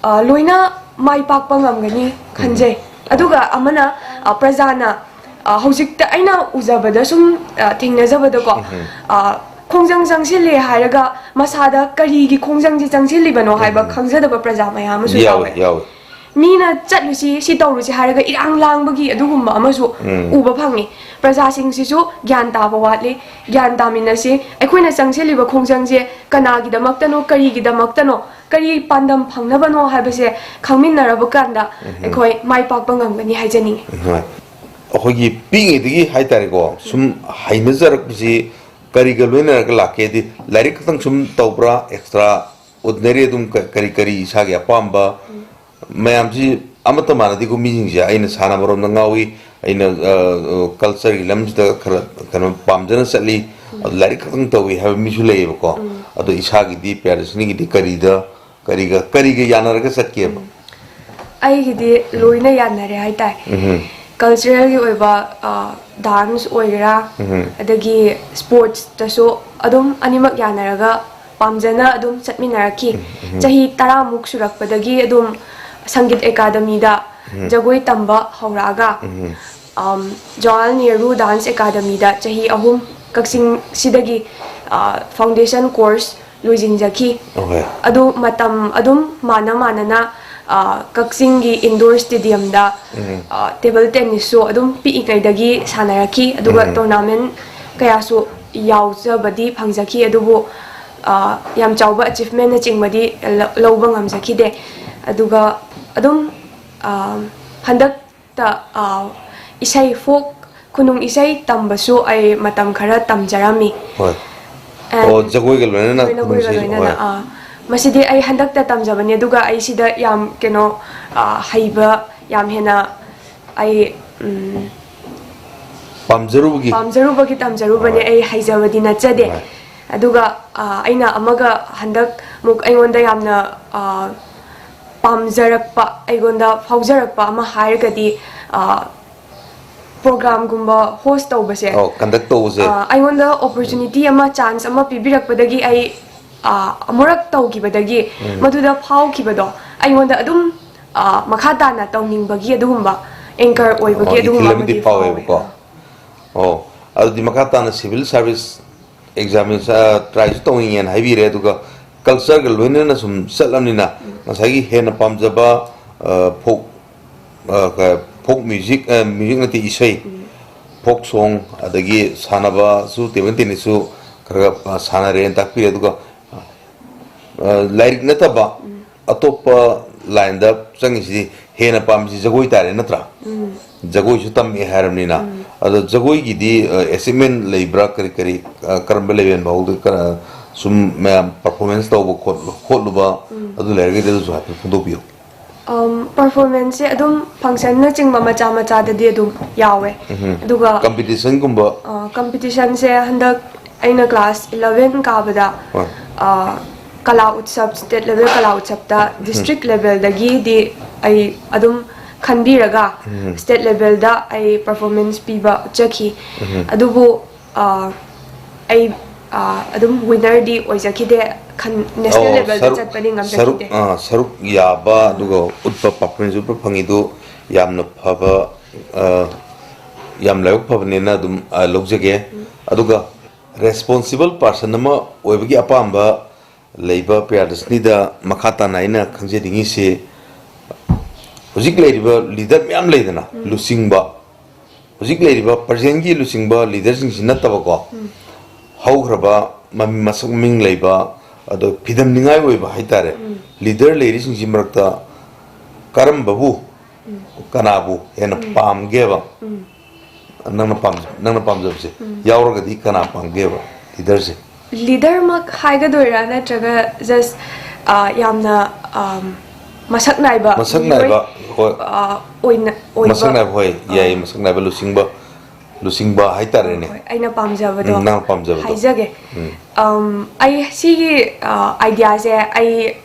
ꯑ, ꯂꯣꯏꯅ ꯃꯥꯏ ꯄꯥꯛꯄ ꯉꯝꯒꯅꯤ ꯈꯟꯖꯩ꯫ ꯑꯗꯨꯒ ꯑꯃꯅ, ꯑ, ꯄ꯭ꯔꯖꯥꯅ, ꯑ, ꯍꯧꯖꯤꯛꯇ ꯑꯩꯅ ꯎꯖꯕꯗ ꯁꯨꯝ, ꯑ, ꯊꯦꯡꯅꯖꯕꯗꯀꯣ, ꯎꯝ. ꯑ, ꯈꯣꯡꯖꯪ ꯆꯪꯁꯤꯜꯂꯦ ꯍꯥꯏꯔꯒ ꯃꯁꯥꯗ ꯀꯔꯤꯒꯤ ꯈꯣꯡꯖꯪꯁꯤ ꯆꯪꯁꯤꯜꯂꯤꯕꯅꯣ ꯍꯥꯏꯕ ꯎꯝ. ꯈꯪꯖꯗꯕ ꯄ꯭ꯔꯖꯥ ꯃꯌꯥꯝ ꯑꯃꯁꯨ ꯌꯥꯎꯋꯦ, ꯌꯥꯎꯋꯦ꯫ ꯌꯥꯎꯋꯦ꯫ ꯃꯤꯅ ꯆꯠꯂꯨꯁꯤ, ꯁꯤ ꯇꯧꯔꯨꯁꯤ ꯍꯥꯏꯔꯒ ꯏꯔꯥꯡ ꯂꯥꯡꯕꯒꯤ ꯑꯗꯨꯒꯨꯝꯕ ꯑꯃꯁꯨ ꯎꯝ. ꯎꯕ ꯐꯪꯉꯤ꯫ ꯄ꯭ꯔꯖꯥꯁꯤꯡꯁꯤꯁꯨ ꯒ꯭ꯌꯥꯟ ꯇꯥꯕ ꯋꯥꯠꯂꯤ꯫ ꯒ꯭ꯌꯥꯟ ꯇꯥꯃꯤꯟꯅꯁꯤ꯫ ꯑꯩꯈꯣꯏꯅ ꯆꯪꯁꯤꯜꯂꯤꯕ ꯈꯣꯡꯖꯪꯁꯦ ꯀꯅꯥꯒꯤꯗꯃꯛꯇꯅꯣ, ꯀꯔꯤꯒꯤꯗꯃꯛꯇꯅꯣ, ꯀꯔꯤ ꯄꯥꯟꯗꯝ ꯐꯪꯅꯕꯅꯣ ꯍꯥꯏꯕꯁꯦ ꯈꯪꯃꯤꯟꯅꯔꯕ ꯀꯥꯟꯗ ꯎꯝ. ꯑꯩꯈꯣꯏ ꯃꯥꯏ ꯄꯥꯛꯄ ꯉꯝꯒꯅꯤ ꯍꯥꯏꯖꯅꯤꯡꯉꯤ꯫ ꯍꯣꯏ꯫ ꯑꯩꯈꯣꯏꯒꯤ ꯄꯤꯛꯏꯉꯩꯗꯒꯤ ꯍꯥꯏꯇꯥꯔꯦꯀꯣ, ꯁꯨꯝ ꯍꯩꯅꯖꯔꯛꯄꯁꯤ ꯀꯔꯤꯒ ꯂꯣꯏꯅꯔꯒ ꯂꯥꯛꯀꯦꯗꯤ, ꯂꯥꯏꯔꯤꯛ ꯈꯛꯇꯪ ꯁꯨꯝ ꯇꯧꯕ꯭ꯔꯥ, ꯑꯦꯛꯁꯇ꯭ꯔꯥ ꯑꯣꯔꯗꯤꯅꯔꯤ ꯑꯗꯨꯝ ꯀ-, ꯀꯔꯤ ꯀꯔꯤ ꯏꯁꯥꯒꯤ ꯑꯄꯥꯝꯕ ꯃꯌꯥꯝꯁꯤ ꯑꯃꯠꯇ ꯃꯥꯟꯅꯗꯦꯀꯣ꯫ ꯃꯤꯁꯤꯡꯁꯦ, ꯑꯩꯅ ꯁꯥꯟꯅꯕꯔꯣꯝꯗ ꯉꯥꯎꯏ, ꯑꯩꯅ ꯀꯜꯆꯔꯒꯤ ꯂꯝꯁꯤꯗ ꯈꯔ ꯀꯩꯅꯣ ꯄꯥꯝꯖꯅ ꯆꯠꯂꯤ, ꯑꯗꯨ ꯂꯥꯏꯔꯤꯛ ꯈꯛꯇꯪ ꯇꯧꯏ ꯍꯥꯏꯕ ꯃꯤꯁꯨ ꯂꯩꯌꯦꯕꯀꯣ꯫ ꯑꯗꯣ ꯏꯁꯥꯒꯤꯗꯤ ꯄ꯭ꯔꯤꯌꯥꯗꯔꯁꯤꯅꯤꯒꯤꯗꯤ ꯀꯔꯤꯗ, ꯀꯔꯤꯒ ꯀꯔꯤꯒ ꯌꯥꯅꯔꯒ ꯆꯠꯀꯦꯕ? ꯑꯩꯒꯤꯗꯤ ꯂꯣꯏꯅ ꯌꯥꯅꯔꯦ ꯍꯥꯏꯇꯥꯔꯦ꯫ ꯎꯝ꯫ ꯀꯜꯆꯔꯦꯜꯒꯤ ꯑꯣꯏꯕ ꯗꯥꯟꯁ ꯑꯣꯏꯒꯦꯔꯥ, ꯎꯝ꯫ ꯑꯗꯒꯤ ꯁ꯭ꯄꯣꯔꯠꯁꯇꯁꯨ ꯑꯗꯨꯝ ꯑꯅꯤꯃꯛ ꯌꯥꯅꯔꯒ ꯄꯥꯝꯖꯅ ꯑꯗꯨꯝ ꯆꯠꯃꯤꯟꯅꯔꯛꯈꯤ꯫ ꯆꯍꯤ ꯇꯔꯥꯃꯨꯛ ꯁꯨꯔꯛꯄꯗꯒꯤ ꯑꯗꯨꯝ ꯁꯪꯒꯤꯠ ꯑꯦꯀꯥꯗꯃꯤꯗ ꯖꯒꯣꯏ ꯇꯝꯕ ꯍꯧꯔꯛꯑꯒ, ꯎꯝ꯫ ꯑꯝ, ꯖꯋꯥꯍꯔꯂꯥꯜ ꯅꯦꯍꯔꯨ ꯗꯥꯟꯁ ꯑꯦꯀꯥꯗꯃꯤꯗ ꯆꯍꯤ ꯑꯍꯨꯝ ꯀꯛꯆꯤꯡꯁꯤꯗꯒꯤ, ꯑ, ꯐꯥꯎꯟꯗꯦꯁꯟ ꯀꯣꯔꯁ ꯂꯣꯏꯁꯤꯟꯖꯈꯤ꯫ ꯑꯍꯣꯏ꯫ ꯑꯗꯨ ꯃꯇꯝ ꯑꯗꯨꯝ ꯃꯥꯟꯅ ꯃꯥꯟꯅꯅ, ꯑ, ꯀꯛꯆꯤꯡꯒꯤ ꯏꯟꯗꯣꯔ ꯁ꯭ꯇꯦꯗꯤꯌꯝꯗ, ꯎꯝ꯫ ꯑ, ꯇꯦꯕꯜ ꯇꯦꯅꯤꯁꯁꯨ ꯑꯗꯨꯝ ꯄꯤꯛꯏꯉꯩꯗꯒꯤ ꯁꯥꯟꯅꯔꯛꯈꯤ, ꯑꯗꯨꯒ ꯎꯝ꯫ ꯇꯣꯔꯅꯥꯃꯦꯟ ꯀꯌꯥꯁꯨ ꯌꯥꯎꯖꯕꯗꯤ ꯐꯪꯖꯈꯤ, ꯑꯗꯨꯕꯨ, ꯑ, ꯌꯥꯝ ꯆꯥꯎꯕ ꯑꯆꯤꯞꯃꯦꯟꯅꯆꯤꯡꯕꯗꯤ ꯂ-, ꯂꯧꯕ ꯉꯝꯖꯈꯤꯗꯦ꯫ ꯑꯗꯨꯒ ꯑꯗꯨꯝ, ꯑ, ꯍꯟꯗꯛ ꯇ, ꯑ, ꯏꯁꯩ ꯐꯣꯛ ꯈꯨꯅꯨꯡ ꯏꯁꯩ ꯇꯝꯕꯁꯨ ꯑꯩ ꯃꯇꯝ ꯈꯔ ꯇꯝꯖꯔꯝꯃꯤ꯫ ꯍꯣꯏ꯫ And ꯑꯣ, ꯖꯒꯣꯏꯒ ꯂꯣꯏꯅꯅ ꯖꯒꯣꯏꯒ ꯈꯨꯅꯨꯡ ꯏꯁꯩ, ꯂꯣꯏꯅꯅ, ꯍꯣꯏ꯫ ꯑ, ꯃꯁꯤꯗꯤ ꯑꯩ ꯍꯟꯗꯛꯇ ꯇꯝꯖꯕꯅꯤ, ꯑꯗꯨꯒ ꯑꯩ ꯁꯤꯗ ꯌꯥꯝ ꯀꯩꯅꯣ, ꯑ, ꯍꯩꯕ, ꯌꯥꯝ ꯍꯦꯟꯅ ꯑꯩ, ꯎꯝ, ꯄꯥꯝꯖꯔꯨꯕꯒꯤ? ꯄꯥꯝꯖꯔꯨꯕꯒꯤ ꯇꯝꯖꯔꯨꯕꯅꯦ, ꯍꯣꯏ꯫ ꯑꯩ ꯍꯩꯖꯕꯗꯤ ꯅꯠꯆꯗꯦ꯫ ꯍꯣꯏ꯫ ꯑꯗꯨꯒ, ꯑ, ꯑꯩꯅ ꯑꯃꯒ ꯍꯟꯗꯛ ꯃꯨꯛ ꯑꯩꯉꯣꯟꯗ ꯌꯥꯝꯅ, ꯑ, ꯄꯥꯝꯖꯔꯛꯄ, ꯑꯩꯉꯣꯟꯗ ꯐꯥꯎꯖꯔꯛꯄ ꯑꯃ ꯍꯥꯏꯔꯒꯗꯤ, ꯑ, ꯄ꯭ꯔꯣꯒ꯭ꯔꯥꯝꯒꯨꯝꯕ ꯍꯣꯁ ꯇꯧꯕꯁꯦ, ꯑꯣ, ꯀꯟꯗꯛ ꯇꯧꯕꯁꯦ꯫ ꯑ, ꯑꯩꯉꯣꯟꯗ ꯑꯣꯄꯣꯔꯆꯨꯅꯤꯇꯤ ꯑꯃ, ꯆꯥꯟꯁ ꯑꯃ ꯄꯤꯕꯤꯔꯛꯄꯗꯒꯤ ꯑꯩ, ꯑ, ꯑꯃꯨꯔꯛ ꯇꯧꯈꯤꯕꯗꯒꯤ ꯎꯝ꯫ ꯃꯗꯨꯗ ꯐꯥꯎꯈꯤꯕꯗꯣ ꯑꯩꯉꯣꯟꯗ ꯑꯗꯨꯝ, ꯑ, ꯃꯈꯥ ꯇꯥꯅ ꯇꯧꯅꯤꯡꯕꯒꯤ ꯑꯗꯨꯒꯨꯝꯕ, ꯑꯦꯡꯀꯔ ꯑꯣꯏꯕꯒꯤ ꯑꯣ, ꯏꯊꯤꯜ ꯑꯗꯨꯒꯨꯝꯕ ꯑꯃꯗꯤ ꯑꯃꯗꯤ ꯐꯥꯎꯋꯦꯕꯀꯣ꯫ ꯐꯥꯎꯋꯦ꯫ ꯑꯣ, ꯑꯗꯨꯗꯤ ꯃꯈꯥ ꯇꯥꯅ ꯁꯤꯚꯤꯜ ꯁꯥꯔꯚꯤꯁ ꯑꯦꯛꯖꯥꯃꯤꯟ, ꯑ, ꯇ꯭ꯔꯥꯏꯁꯨ ꯇꯧꯅꯤꯡꯉꯦꯅ ꯍꯥꯏꯕꯤꯔꯦ, ꯑꯗꯨꯒ ꯀꯜꯆꯔꯒ ꯂꯣꯏꯅꯅ ꯁꯨꯝ ꯆꯠꯂꯕꯅꯤꯅ ꯉꯁꯥꯏꯒꯤ ꯍꯦꯟꯅ ꯄꯥꯝꯖꯕ, ꯑ, ꯐꯣꯛ, ꯑ, ꯀ-, ꯐꯣꯛ ꯃ꯭ꯌꯨꯖꯤꯛ, ꯑ, ꯃ꯭ꯌꯨꯖꯤꯛ ꯅꯠꯇꯦ, ꯏꯁꯩ, ꯐꯣꯛ ꯁꯣꯡ, ꯑꯗꯒꯤ ꯁꯥꯟꯅꯕꯁꯨ, ꯇꯦꯕꯜ ꯇꯦꯅꯤꯁꯁꯨ ꯈꯔ ꯈꯔ, ꯑ, ꯁꯥꯟꯅꯔꯦꯅ ꯇꯥꯛꯄꯤꯔꯦ, ꯑꯗꯨꯒ, ꯑ, ꯂꯥꯏꯔꯤꯛ ꯅꯠꯇꯕ ꯑꯇꯣꯞꯄ ꯂꯥꯏꯟꯗ ꯆꯪꯉꯤꯁꯤꯗꯤ ꯍꯦꯟꯅ ꯄꯥꯝꯃꯤꯁꯤ ꯖꯒꯣꯏ ꯇꯥꯔꯦ, ꯅꯠꯇ꯭ꯔꯥ? ꯖꯒꯣꯏꯁꯨ ꯇꯝꯃꯛꯑꯦ ꯍꯥꯏꯔꯕꯅꯤꯅ꯫ ꯑꯗꯣ ꯖꯒꯣꯏꯒꯤꯗꯤ, ꯑ, ꯑꯦꯆꯤꯞꯃꯦꯟ ꯂꯩꯕ꯭ꯔꯥ? ꯀꯔꯤ ꯀꯔꯤ, ꯑ, ꯀꯔꯝꯕ ꯂꯦꯚꯦꯜ ꯐꯥꯎꯗ ꯀꯔ-, ꯁꯨꯝ ꯃꯌꯥꯝ ꯄꯔꯐꯣꯔꯃꯦꯟꯁ ꯇꯧꯕ ꯈꯣꯠꯂꯨ-, ꯈꯣꯠꯂꯨꯕ, ꯑꯗꯨ ꯂꯩꯔꯒꯗꯤ ꯑꯗꯨꯁꯨ ꯍꯥꯏꯐꯦꯠ ꯐꯣꯡꯗꯣꯛꯄꯤꯌꯨ꯫ ꯄꯔꯐꯣꯔꯃꯦꯟꯁꯁꯦ ꯑꯗꯨꯝ ꯐꯪꯁꯟꯅꯆꯤꯡꯕ ꯃꯆꯥ ꯃꯆꯥꯗꯗꯤ ꯑꯗꯨꯝ ꯌꯥꯎꯋꯦ꯫ ꯑꯗꯨꯒ ꯀꯝꯄꯤꯇꯤꯁꯟꯒꯨꯝꯕ? ꯀꯝꯄꯤꯇꯤꯁꯟꯁꯦ ꯍꯟꯗꯛ ꯑꯩꯅ ꯀ꯭ꯂꯥꯁ ꯏꯂꯚꯦꯟ ꯀꯥꯕꯗ ꯍꯣꯏ꯫ ꯀꯂꯥ ꯎꯠꯁꯕ, ꯁ꯭ꯇꯦꯠ ꯂꯦꯚꯦꯜ ꯀꯂꯥ ꯎꯠꯁꯕꯇ ꯗꯤꯁꯇ꯭ꯔꯤꯛ ꯂꯦꯚꯦꯜꯗꯒꯤꯗꯤ ꯑꯩ ꯑꯗꯨꯝ ꯈꯟꯕꯤꯔꯒ ꯁ꯭ꯇꯦꯠ ꯂꯦꯚꯦꯜꯗ ꯑꯩ ꯄꯔꯐꯣꯔꯃꯦꯟꯁ ꯄꯤꯕ ꯆꯠꯈꯤ꯫ ꯑꯗꯨꯕꯨ ꯑ, ꯑꯩ ꯑ, ꯑꯗꯨꯝ ꯋꯤꯟꯅꯔꯗꯤ ꯑꯣꯏꯖꯈꯤꯗꯦ꯫ ꯈꯟ ꯅꯦꯁꯅꯦꯜ ꯑꯣ, ꯂꯦꯚꯦꯜꯗ ꯁꯔꯨꯛ ꯆꯠꯄꯗꯤ ꯁꯔꯨꯛ ꯉꯝꯖꯈꯤꯗꯦ꯫ ꯑ, ꯁꯔꯨꯛ ꯌꯥꯕ ꯑꯗꯨꯒ ꯎꯠꯄ, ꯄꯔꯐꯣꯔꯃꯦꯟꯁ ꯎꯠꯄ ꯐꯪꯉꯤꯗꯨ ꯌꯥꯝꯅ ꯐꯕ, ꯑ, ꯌꯥꯝ ꯂꯥꯏꯕꯛ ꯐꯕꯅꯦꯅ ꯑꯗꯨꯝ, ꯑ, ꯂꯧꯖꯒꯦ꯫ ꯑꯗꯨꯒ ꯔꯦꯁꯄꯣꯟꯁꯤꯕꯜ ꯄꯥꯔꯁꯟ ꯑꯃ ꯑꯣꯏꯕꯒꯤ ꯑꯄꯥꯝꯕ ꯂꯩꯕ ꯄ꯭ꯔꯤꯌꯥꯗꯔꯁꯅꯤꯗ ꯃꯈꯥ ꯇꯥꯅ ꯑꯩꯅ ꯈꯪꯖꯅꯤꯡꯉꯤꯁꯤ, ꯍꯧꯖꯤꯛ ꯂꯩꯔꯤꯕ ꯂꯤꯗꯔ ꯃꯌꯥꯝ ꯂꯩꯗꯅ, ꯂꯨꯆꯤꯡꯕ, ꯍꯧꯖꯤꯛ ꯂꯩꯔꯤꯕ ꯄ꯭ꯔꯖꯦꯟꯒꯤ ꯂꯨꯆꯤꯡꯕ ꯂꯤꯗꯔꯁꯤꯡꯁꯤ ꯅꯠꯇꯕꯀꯣ, ꯍꯧꯈ꯭ꯔꯕ ꯃꯃꯤꯡ, ꯃꯁꯛ ꯃꯃꯤꯡ ꯂꯩꯕ, ꯑꯗꯣ ꯐꯤꯗꯝꯅꯤꯡꯉꯥꯏ ꯑꯣꯏꯕ ꯍꯥꯏꯇꯥꯔꯦ, ꯂꯤꯗꯔ ꯂꯩꯔꯤꯁꯤꯡꯁꯤ ꯃꯔꯛꯇ ꯀꯔꯝꯕꯕꯨ, ꯀꯅꯥꯕꯨ ꯍꯦꯟꯅ ꯄꯥꯝꯒꯦꯕ? ꯅꯪꯅ ꯄꯥꯝꯖ-, ꯅꯪꯅ ꯄꯥꯝꯖꯕꯁꯦ ꯌꯥꯎꯔꯒꯗꯤ ꯀꯅꯥ ꯄꯥꯝꯒꯦꯕ ꯂꯤꯗꯔꯁꯦ? ꯂꯤꯗꯔꯃꯛ ꯍꯥꯏꯒꯗꯣꯏꯔꯥ, ꯅꯠꯇ꯭ꯔꯒ ꯖꯁ ꯌꯥꯝꯅ ꯑꯝ, ꯃꯁꯛ ꯅꯥꯏꯕ ꯃꯁꯛ ꯃꯤꯑꯣꯏ, ꯅꯥꯏꯕ, ꯍꯣꯏ꯫ ꯑ, ꯑꯣꯏꯅ ꯑꯣꯏꯕ? ꯃꯁꯛ ꯅꯥꯏꯕ, ꯍꯣꯏ, ꯑ, ꯌꯥꯏꯌꯦ, ꯃꯁꯛ ꯅꯥꯏꯕ ꯂꯨꯆꯤꯡꯕ, ꯂꯨꯆꯤꯡꯕ ꯍꯥꯏꯇꯥꯔꯦꯅꯦ꯫ ꯍꯣꯏ, ꯑꯩꯅ ꯄꯥꯝꯖꯕꯗꯣ ꯎꯝ, ꯅꯪꯅ ꯄꯥꯝꯖꯕꯗꯣ꯫ ꯍꯥꯏꯖꯒꯦ꯫ ꯎꯝ꯫ ꯑꯝ, ꯑꯩ ꯁꯤꯒꯤ ꯑꯥꯏꯗꯤꯌꯥꯁꯦ ꯑꯩ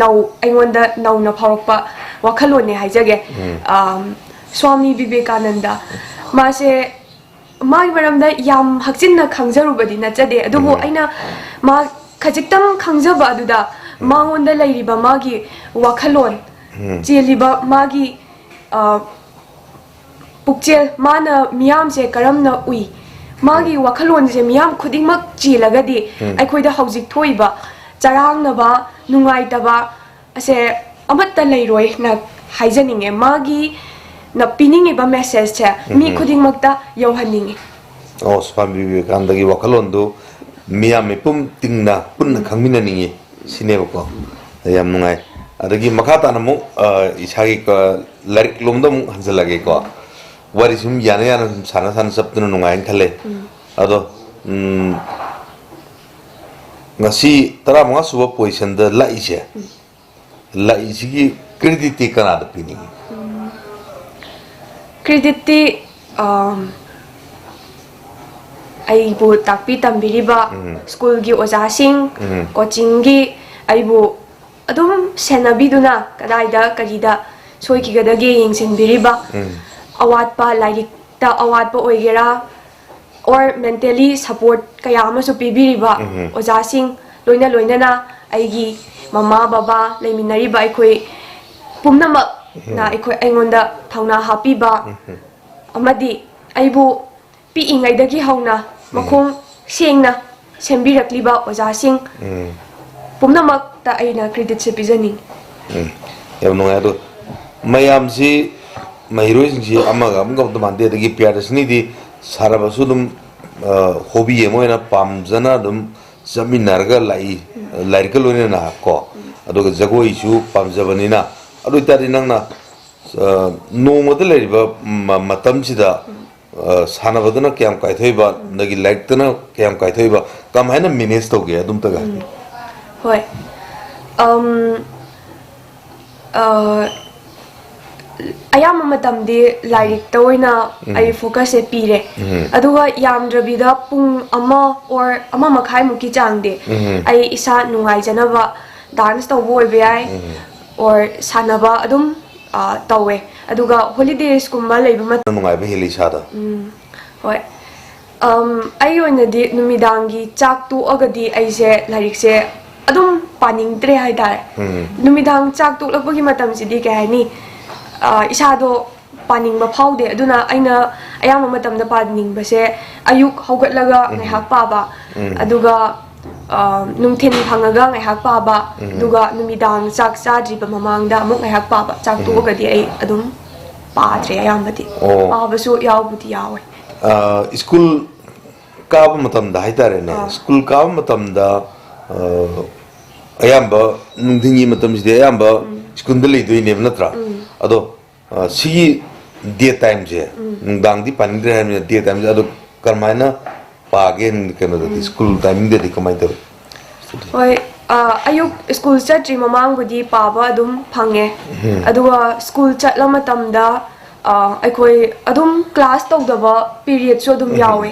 ꯅꯧ ꯑꯩꯉꯣꯟꯗ ꯅꯧꯅ ꯐꯥꯎꯔꯛꯄ ꯋꯥꯈꯜꯂꯣꯟꯅꯦ ꯍꯥꯏꯖꯒꯦ꯫ ꯑꯝ, ꯁ꯭ꯋꯥꯃꯤ ꯕꯤꯕꯦꯀꯥꯅꯟꯗ, ꯃꯥꯁꯦ, ꯃꯥꯒꯤ ꯃꯔꯝꯗ ꯌꯥꯝ ꯍꯛꯆꯤꯟꯅ ꯈꯪꯖꯔꯨꯕꯗꯤ ꯅꯠꯆꯗꯦ, ꯑꯗꯨꯕꯨ ꯑꯩꯅ ꯃꯥ ꯈꯖꯤꯛꯇꯪ ꯈꯪꯖꯕ ꯑꯗꯨꯗ ꯃꯉꯣꯟꯗ ꯂꯩꯔꯤꯕ ꯃꯥꯒꯤ ꯋꯥꯈꯜꯂꯣꯟ, ꯆꯦꯜꯂꯤꯕ ꯃꯥꯒꯤ, ꯑ, ꯄꯨꯛꯆꯦꯜ, ꯃꯥꯅ ꯃꯤꯌꯥꯝꯁꯦ ꯀꯔꯝꯅ ꯎꯏ, ꯃꯥꯒꯤ ꯋꯥꯈꯜꯂꯣꯟꯁꯦ ꯃꯤꯌꯥꯝ ꯈꯨꯗꯤꯡꯃꯛ ꯆꯦꯜꯂꯒꯗꯤ ꯑꯩꯈꯣꯏꯗ ꯍꯧꯖꯤꯛ ꯊꯣꯛꯏꯕ ꯆꯔꯥꯡꯅꯕ, ꯅꯨꯡꯉꯥꯏꯇꯕ ꯑꯁꯦ ꯑꯃꯠꯇ ꯂꯩꯔꯣꯏꯅ ꯍꯥꯏꯖꯅꯤꯡꯉꯦ꯫ ꯃꯥꯒꯤ ꯅ ꯄꯤꯅꯤꯡꯉꯤꯕ ꯃꯦꯁꯦꯖꯁꯦ ꯃꯤ ꯈꯨꯗꯤꯡꯃꯛꯇ ꯌꯧꯍꯟꯅꯤꯡꯉꯤ꯫ ꯑꯣ, ꯁ꯭ꯋꯥꯃꯤ ꯕꯤꯕꯦꯀꯥꯅꯟꯗꯒꯤ ꯋꯥꯈꯜꯂꯣꯟꯗꯨ ꯃꯤꯌꯥꯝ ꯃꯤꯄꯨꯝ ꯇꯤꯡꯅ ꯄꯨꯟꯅ ꯈꯪꯃꯤꯟꯅꯅꯤꯡꯉꯤ ꯁꯤꯅꯦꯕꯀꯣ꯫ ꯌꯥꯝ ꯅꯨꯡꯉꯥꯏ꯫ ꯑꯗꯒꯤ ꯃꯈꯥ ꯇꯥꯅ ꯑꯃꯨꯛ, ꯑ, ꯏꯁꯥꯒꯤ ꯀ-, ꯂꯥꯏꯔꯤꯛ ꯂꯣꯝꯗ ꯑꯃꯨꯛ ꯍꯟꯖꯜꯂꯒꯦꯀꯣ꯫ ꯋꯥꯔꯤ ꯁꯨꯝ ꯌꯥꯅ ꯌꯥꯅ ꯁꯨꯝ ꯁꯥꯟꯅ ꯁꯥꯟꯅ ꯆꯠꯄꯗꯨꯅ ꯅꯨꯡꯉꯥꯏꯅ ꯈꯜꯂꯦ꯫ ꯑꯗꯣ, ꯎꯝ, ꯉꯁꯤ ꯇꯔꯥꯃꯉꯥ ꯁꯨꯕ ꯄꯣꯖꯤꯁꯟꯗ ꯂꯥꯛꯏꯁꯦ, ꯂꯥꯛꯏꯁꯤꯒꯤ creditꯇꯤ ꯀꯅꯥꯗ ꯄꯤꯅꯤꯡꯉꯤ? Creditꯇꯤ ꯑꯩꯕꯨ ꯇꯥꯛꯄꯤ ꯇꯝꯕꯤꯔꯤꯕ ꯁ꯭ꯀꯨꯜꯒꯤ ꯑꯣꯖꯥꯁꯤꯡ, ꯀꯣꯆꯤꯡꯒꯤ ꯑꯩꯕꯨ ꯑꯗꯨꯝ ꯁꯦꯟꯅꯕꯤꯗꯨꯅ, ꯀꯗꯥꯏꯗ ꯀꯔꯤꯗ ꯁꯣꯏꯈꯤꯒꯗꯒꯦ ꯌꯦꯡꯁꯤꯟꯕꯤꯔꯤꯕ, ꯑꯋꯥꯠꯄ, ꯂꯥꯏꯔꯤꯛꯇ ꯑꯋꯥꯠꯄ ꯑꯣꯏꯒꯦꯔꯥ, or mentally support ꯀꯌꯥ ꯑꯃꯁꯨ ꯄꯤꯕꯤꯔꯤꯕ ꯑꯣꯖꯥꯁꯤꯡ, ꯂꯣꯏꯅ ꯂꯣꯏꯅꯅ ꯑꯩꯒꯤ ꯃꯃꯥ ꯕꯕꯥ, ꯂꯩꯃꯤꯟꯅꯔꯤꯕ ꯑꯩꯈꯣꯏ ꯄꯨꯝꯅꯃꯛꯅ ꯑꯩꯈꯣꯏ, ꯑꯩꯉꯣꯟꯗ ꯊꯧꯅꯥ ꯍꯥꯞꯄꯤꯕ ꯑꯃꯗꯤ ꯑꯩꯕꯨ ꯄꯤꯛꯏꯉꯩꯗꯒꯤ ꯍꯧꯅ ꯃꯈꯣꯡ ꯁꯦꯡꯅ ꯁꯦꯝꯕꯤꯔꯛꯂꯤꯕ ꯑꯣꯖꯥꯁꯤꯡ ꯄꯨꯝꯅꯃꯛꯇ ꯑꯩꯅ creditꯁꯦ ꯄꯤꯖꯅꯤꯡꯉꯤ꯫ ꯎꯝ, ꯌꯥꯝ ꯅꯨꯡꯉꯥꯏ꯫ ꯑꯗꯣ ꯃꯌꯥꯝꯁꯤ, ꯃꯍꯩꯔꯣꯏꯁꯤꯡꯁꯤ ꯑꯃꯒ ꯑꯃꯒ ꯑꯝꯇ ꯃꯥꯟꯗꯦ꯫ ꯑꯗꯒꯤ ꯄ꯭ꯔꯤꯌꯥꯗꯔꯁꯤꯅꯤꯗꯤ ꯁꯥꯟꯅꯕꯁꯨ ꯑꯗꯨꯝ hobby ꯑꯃ ꯑꯣꯏꯅ ꯄꯥꯝꯖꯅ ꯑꯗꯨꯝ ꯆꯠꯃꯤꯟꯅꯔꯒ ꯂꯥꯛꯏ, ꯂꯥꯏꯔꯤꯛꯀ ꯂꯣꯏꯅꯅ ꯀꯣ꯫ ꯑꯗꯨꯒ ꯖꯒꯣꯏꯁꯨ ꯄꯥꯝꯖꯕꯅꯤꯅ꯫ ꯑꯗꯨ ꯑꯣꯏꯇꯥꯔꯗꯤ ꯅꯪꯅ ꯅꯣꯡꯃꯗ ꯂꯩꯔꯤꯕ ꯃꯇꯝꯁꯤꯗ ꯁꯥꯟꯅꯕꯗꯅ ꯀꯌꯥꯝ ꯀꯥꯏꯊꯣꯛꯏꯕ, ꯑꯗꯒꯤ ꯂꯥꯏꯔꯤꯛꯇꯅ ꯀꯌꯥꯝ ꯀꯥꯏꯊꯣꯛꯏꯕ, ꯀꯃꯥꯏꯅ manage ꯇꯧꯒꯦ? ꯑꯗꯨꯝꯇꯒ ꯍꯥꯏꯕꯤꯌꯨ꯫ ꯍꯣꯏ꯫ ꯑꯝ, ꯑ, ꯑꯌꯥꯝꯕ ꯃꯇꯝꯗꯤ ꯂꯥꯏꯔꯤꯛꯇ ꯑꯣꯏꯅ ꯑꯩ focusꯁꯦ ꯄꯤꯔꯦ꯫ ꯑꯗꯨꯒ ꯌꯥꯝꯗ꯭ꯔꯕꯤꯗ ꯄꯨꯡ ꯑꯃ or ꯑꯃ ꯃꯈꯥꯏꯃꯨꯛꯀꯤ ꯆꯥꯡꯗꯤ ꯑꯩ ꯏꯁꯥ ꯅꯨꯡꯉꯥꯏꯖꯅꯕ dance ꯇꯧꯕ ꯑꯣꯏꯕ ꯌꯥꯏ, or ꯁꯥꯟꯅꯕ ꯑꯗꯨꯝ, ꯑ, ꯇꯧꯋꯦ꯫ ꯑꯗꯨꯒ holidaysꯀꯨꯝꯕ ꯂꯩꯕ ꯃꯇꯝ ꯅꯨꯡꯉꯥꯏꯕ ꯍꯦꯜꯂꯤ ꯏꯁꯥꯗ꯫ ꯍꯣꯏ꯫ ꯑꯝ, ꯑꯩꯒꯤ ꯑꯣꯏꯅꯗꯤ ꯅꯨꯃꯤꯗꯥꯡꯒꯤ ꯆꯥꯛ ꯇꯣꯛꯑꯒꯗꯤ ꯑꯩꯁꯦ ꯂꯥꯏꯔꯤꯛꯁꯦ ꯑꯗꯨꯝ ꯄꯥꯅꯤꯡꯗ꯭ꯔꯦ ꯍꯥꯏꯇꯥꯔꯦ꯫ ꯅꯨꯃꯤꯗꯥꯡ ꯆꯥꯛ ꯇꯣꯛꯂꯛꯄꯒꯤ ꯃꯇꯝꯁꯤꯗꯤ ꯀꯩ ꯍꯥꯏꯅꯤ, ꯑ, ꯏꯁꯥꯗꯣ ꯄꯥꯅꯤꯡꯕ ꯐꯥꯎꯗꯦ꯫ ꯑꯗꯨꯅ ꯑꯩꯅ ꯑꯌꯥꯝꯕ ꯃꯇꯝꯗ ꯄꯥꯅꯤꯡꯕꯁꯦ ꯑꯌꯨꯛ ꯍꯧꯒꯠꯂꯒ ꯉꯥꯏꯍꯥꯛ ꯄꯥꯕ, ꯑꯗꯨꯒ, ꯑ, ꯅꯨꯡꯊꯤꯜ ꯐꯪꯉꯒ ꯉꯥꯏꯍꯥꯛ ꯄꯥꯕ, ꯑꯗꯨꯒ ꯅꯨꯃꯤꯗꯥꯡ ꯆꯥꯛ ꯆꯥꯗ꯭ꯔꯤꯕ ꯃꯃꯥꯡꯗ ꯑꯃꯨꯛ ꯉꯥꯏꯍꯥꯛ ꯄꯥꯕ꯫ ꯆꯥꯛ ꯇꯣꯛꯑꯒꯗꯤ ꯑꯩ ꯑꯗꯨꯝ ꯄꯥꯗ꯭ꯔꯦ ꯑꯌꯥꯝꯕꯗꯤ꯫ ꯑꯣ꯫ ꯄꯥꯕꯁꯨ ꯌꯥꯎꯕꯨꯗꯤ ꯌꯥꯎꯋꯦ꯫ ꯑ, ꯁ꯭ꯀꯨꯜ ꯀꯥꯕ ꯃꯇꯝꯗ ꯍꯥꯏꯇꯥꯔꯦꯅꯦ, ꯑꯥ꯫ ꯁ꯭ꯀꯨꯜ ꯀꯥꯕ ꯃꯇꯝꯗ, ꯑ, ꯑꯌꯥꯝꯕ ꯅꯨꯡꯊꯤꯟꯒꯤ ꯃꯇꯝꯁꯤꯗꯤ ꯑꯌꯥꯝꯕ ꯁ꯭ꯀꯨꯜꯗ ꯂꯩꯗꯣꯏꯅꯦꯕ, ꯅꯠꯇ꯭ꯔꯥ? ꯑꯗꯣ, ꯑ, ꯁꯤꯒꯤ day timeꯁꯦ, ꯅꯨꯡꯗꯥꯡꯗꯤ ꯄꯥꯅꯤꯡꯗ꯭ꯔꯦ ꯍꯥꯏꯕꯅꯤꯅ, day timeꯁꯦ ꯑꯗꯣ ꯀꯔꯝꯍꯥꯏꯅ ꯄꯥꯒꯦ? ꯀꯩꯅꯣꯗꯗꯤ, ꯁ꯭ꯀꯨꯜ timingꯗꯗꯤ ꯀꯃꯥꯏꯅ ꯇꯧꯏ? ꯍꯣꯏ, ꯑ, ꯑꯌꯨꯛ ꯁ꯭ꯀꯨꯜ ꯆꯠꯇ꯭ꯔꯤ ꯃꯃꯥꯡꯕꯨꯗꯤ ꯄꯥꯕ ꯑꯗꯨꯝ ꯐꯪꯉꯦ꯫ ꯑꯗꯨꯒ ꯁ꯭ꯀꯨꯜ ꯆꯠꯂ ꯃꯇꯝꯗ, ꯑ, ꯑꯩꯈꯣꯏ ꯑꯗꯨꯝ ꯀ꯭ꯂꯥꯁ ꯇꯧꯗꯕ ꯄꯤꯔꯤꯌꯠꯁꯨ ꯑꯗꯨꯝ ꯌꯥꯎꯋꯦ꯫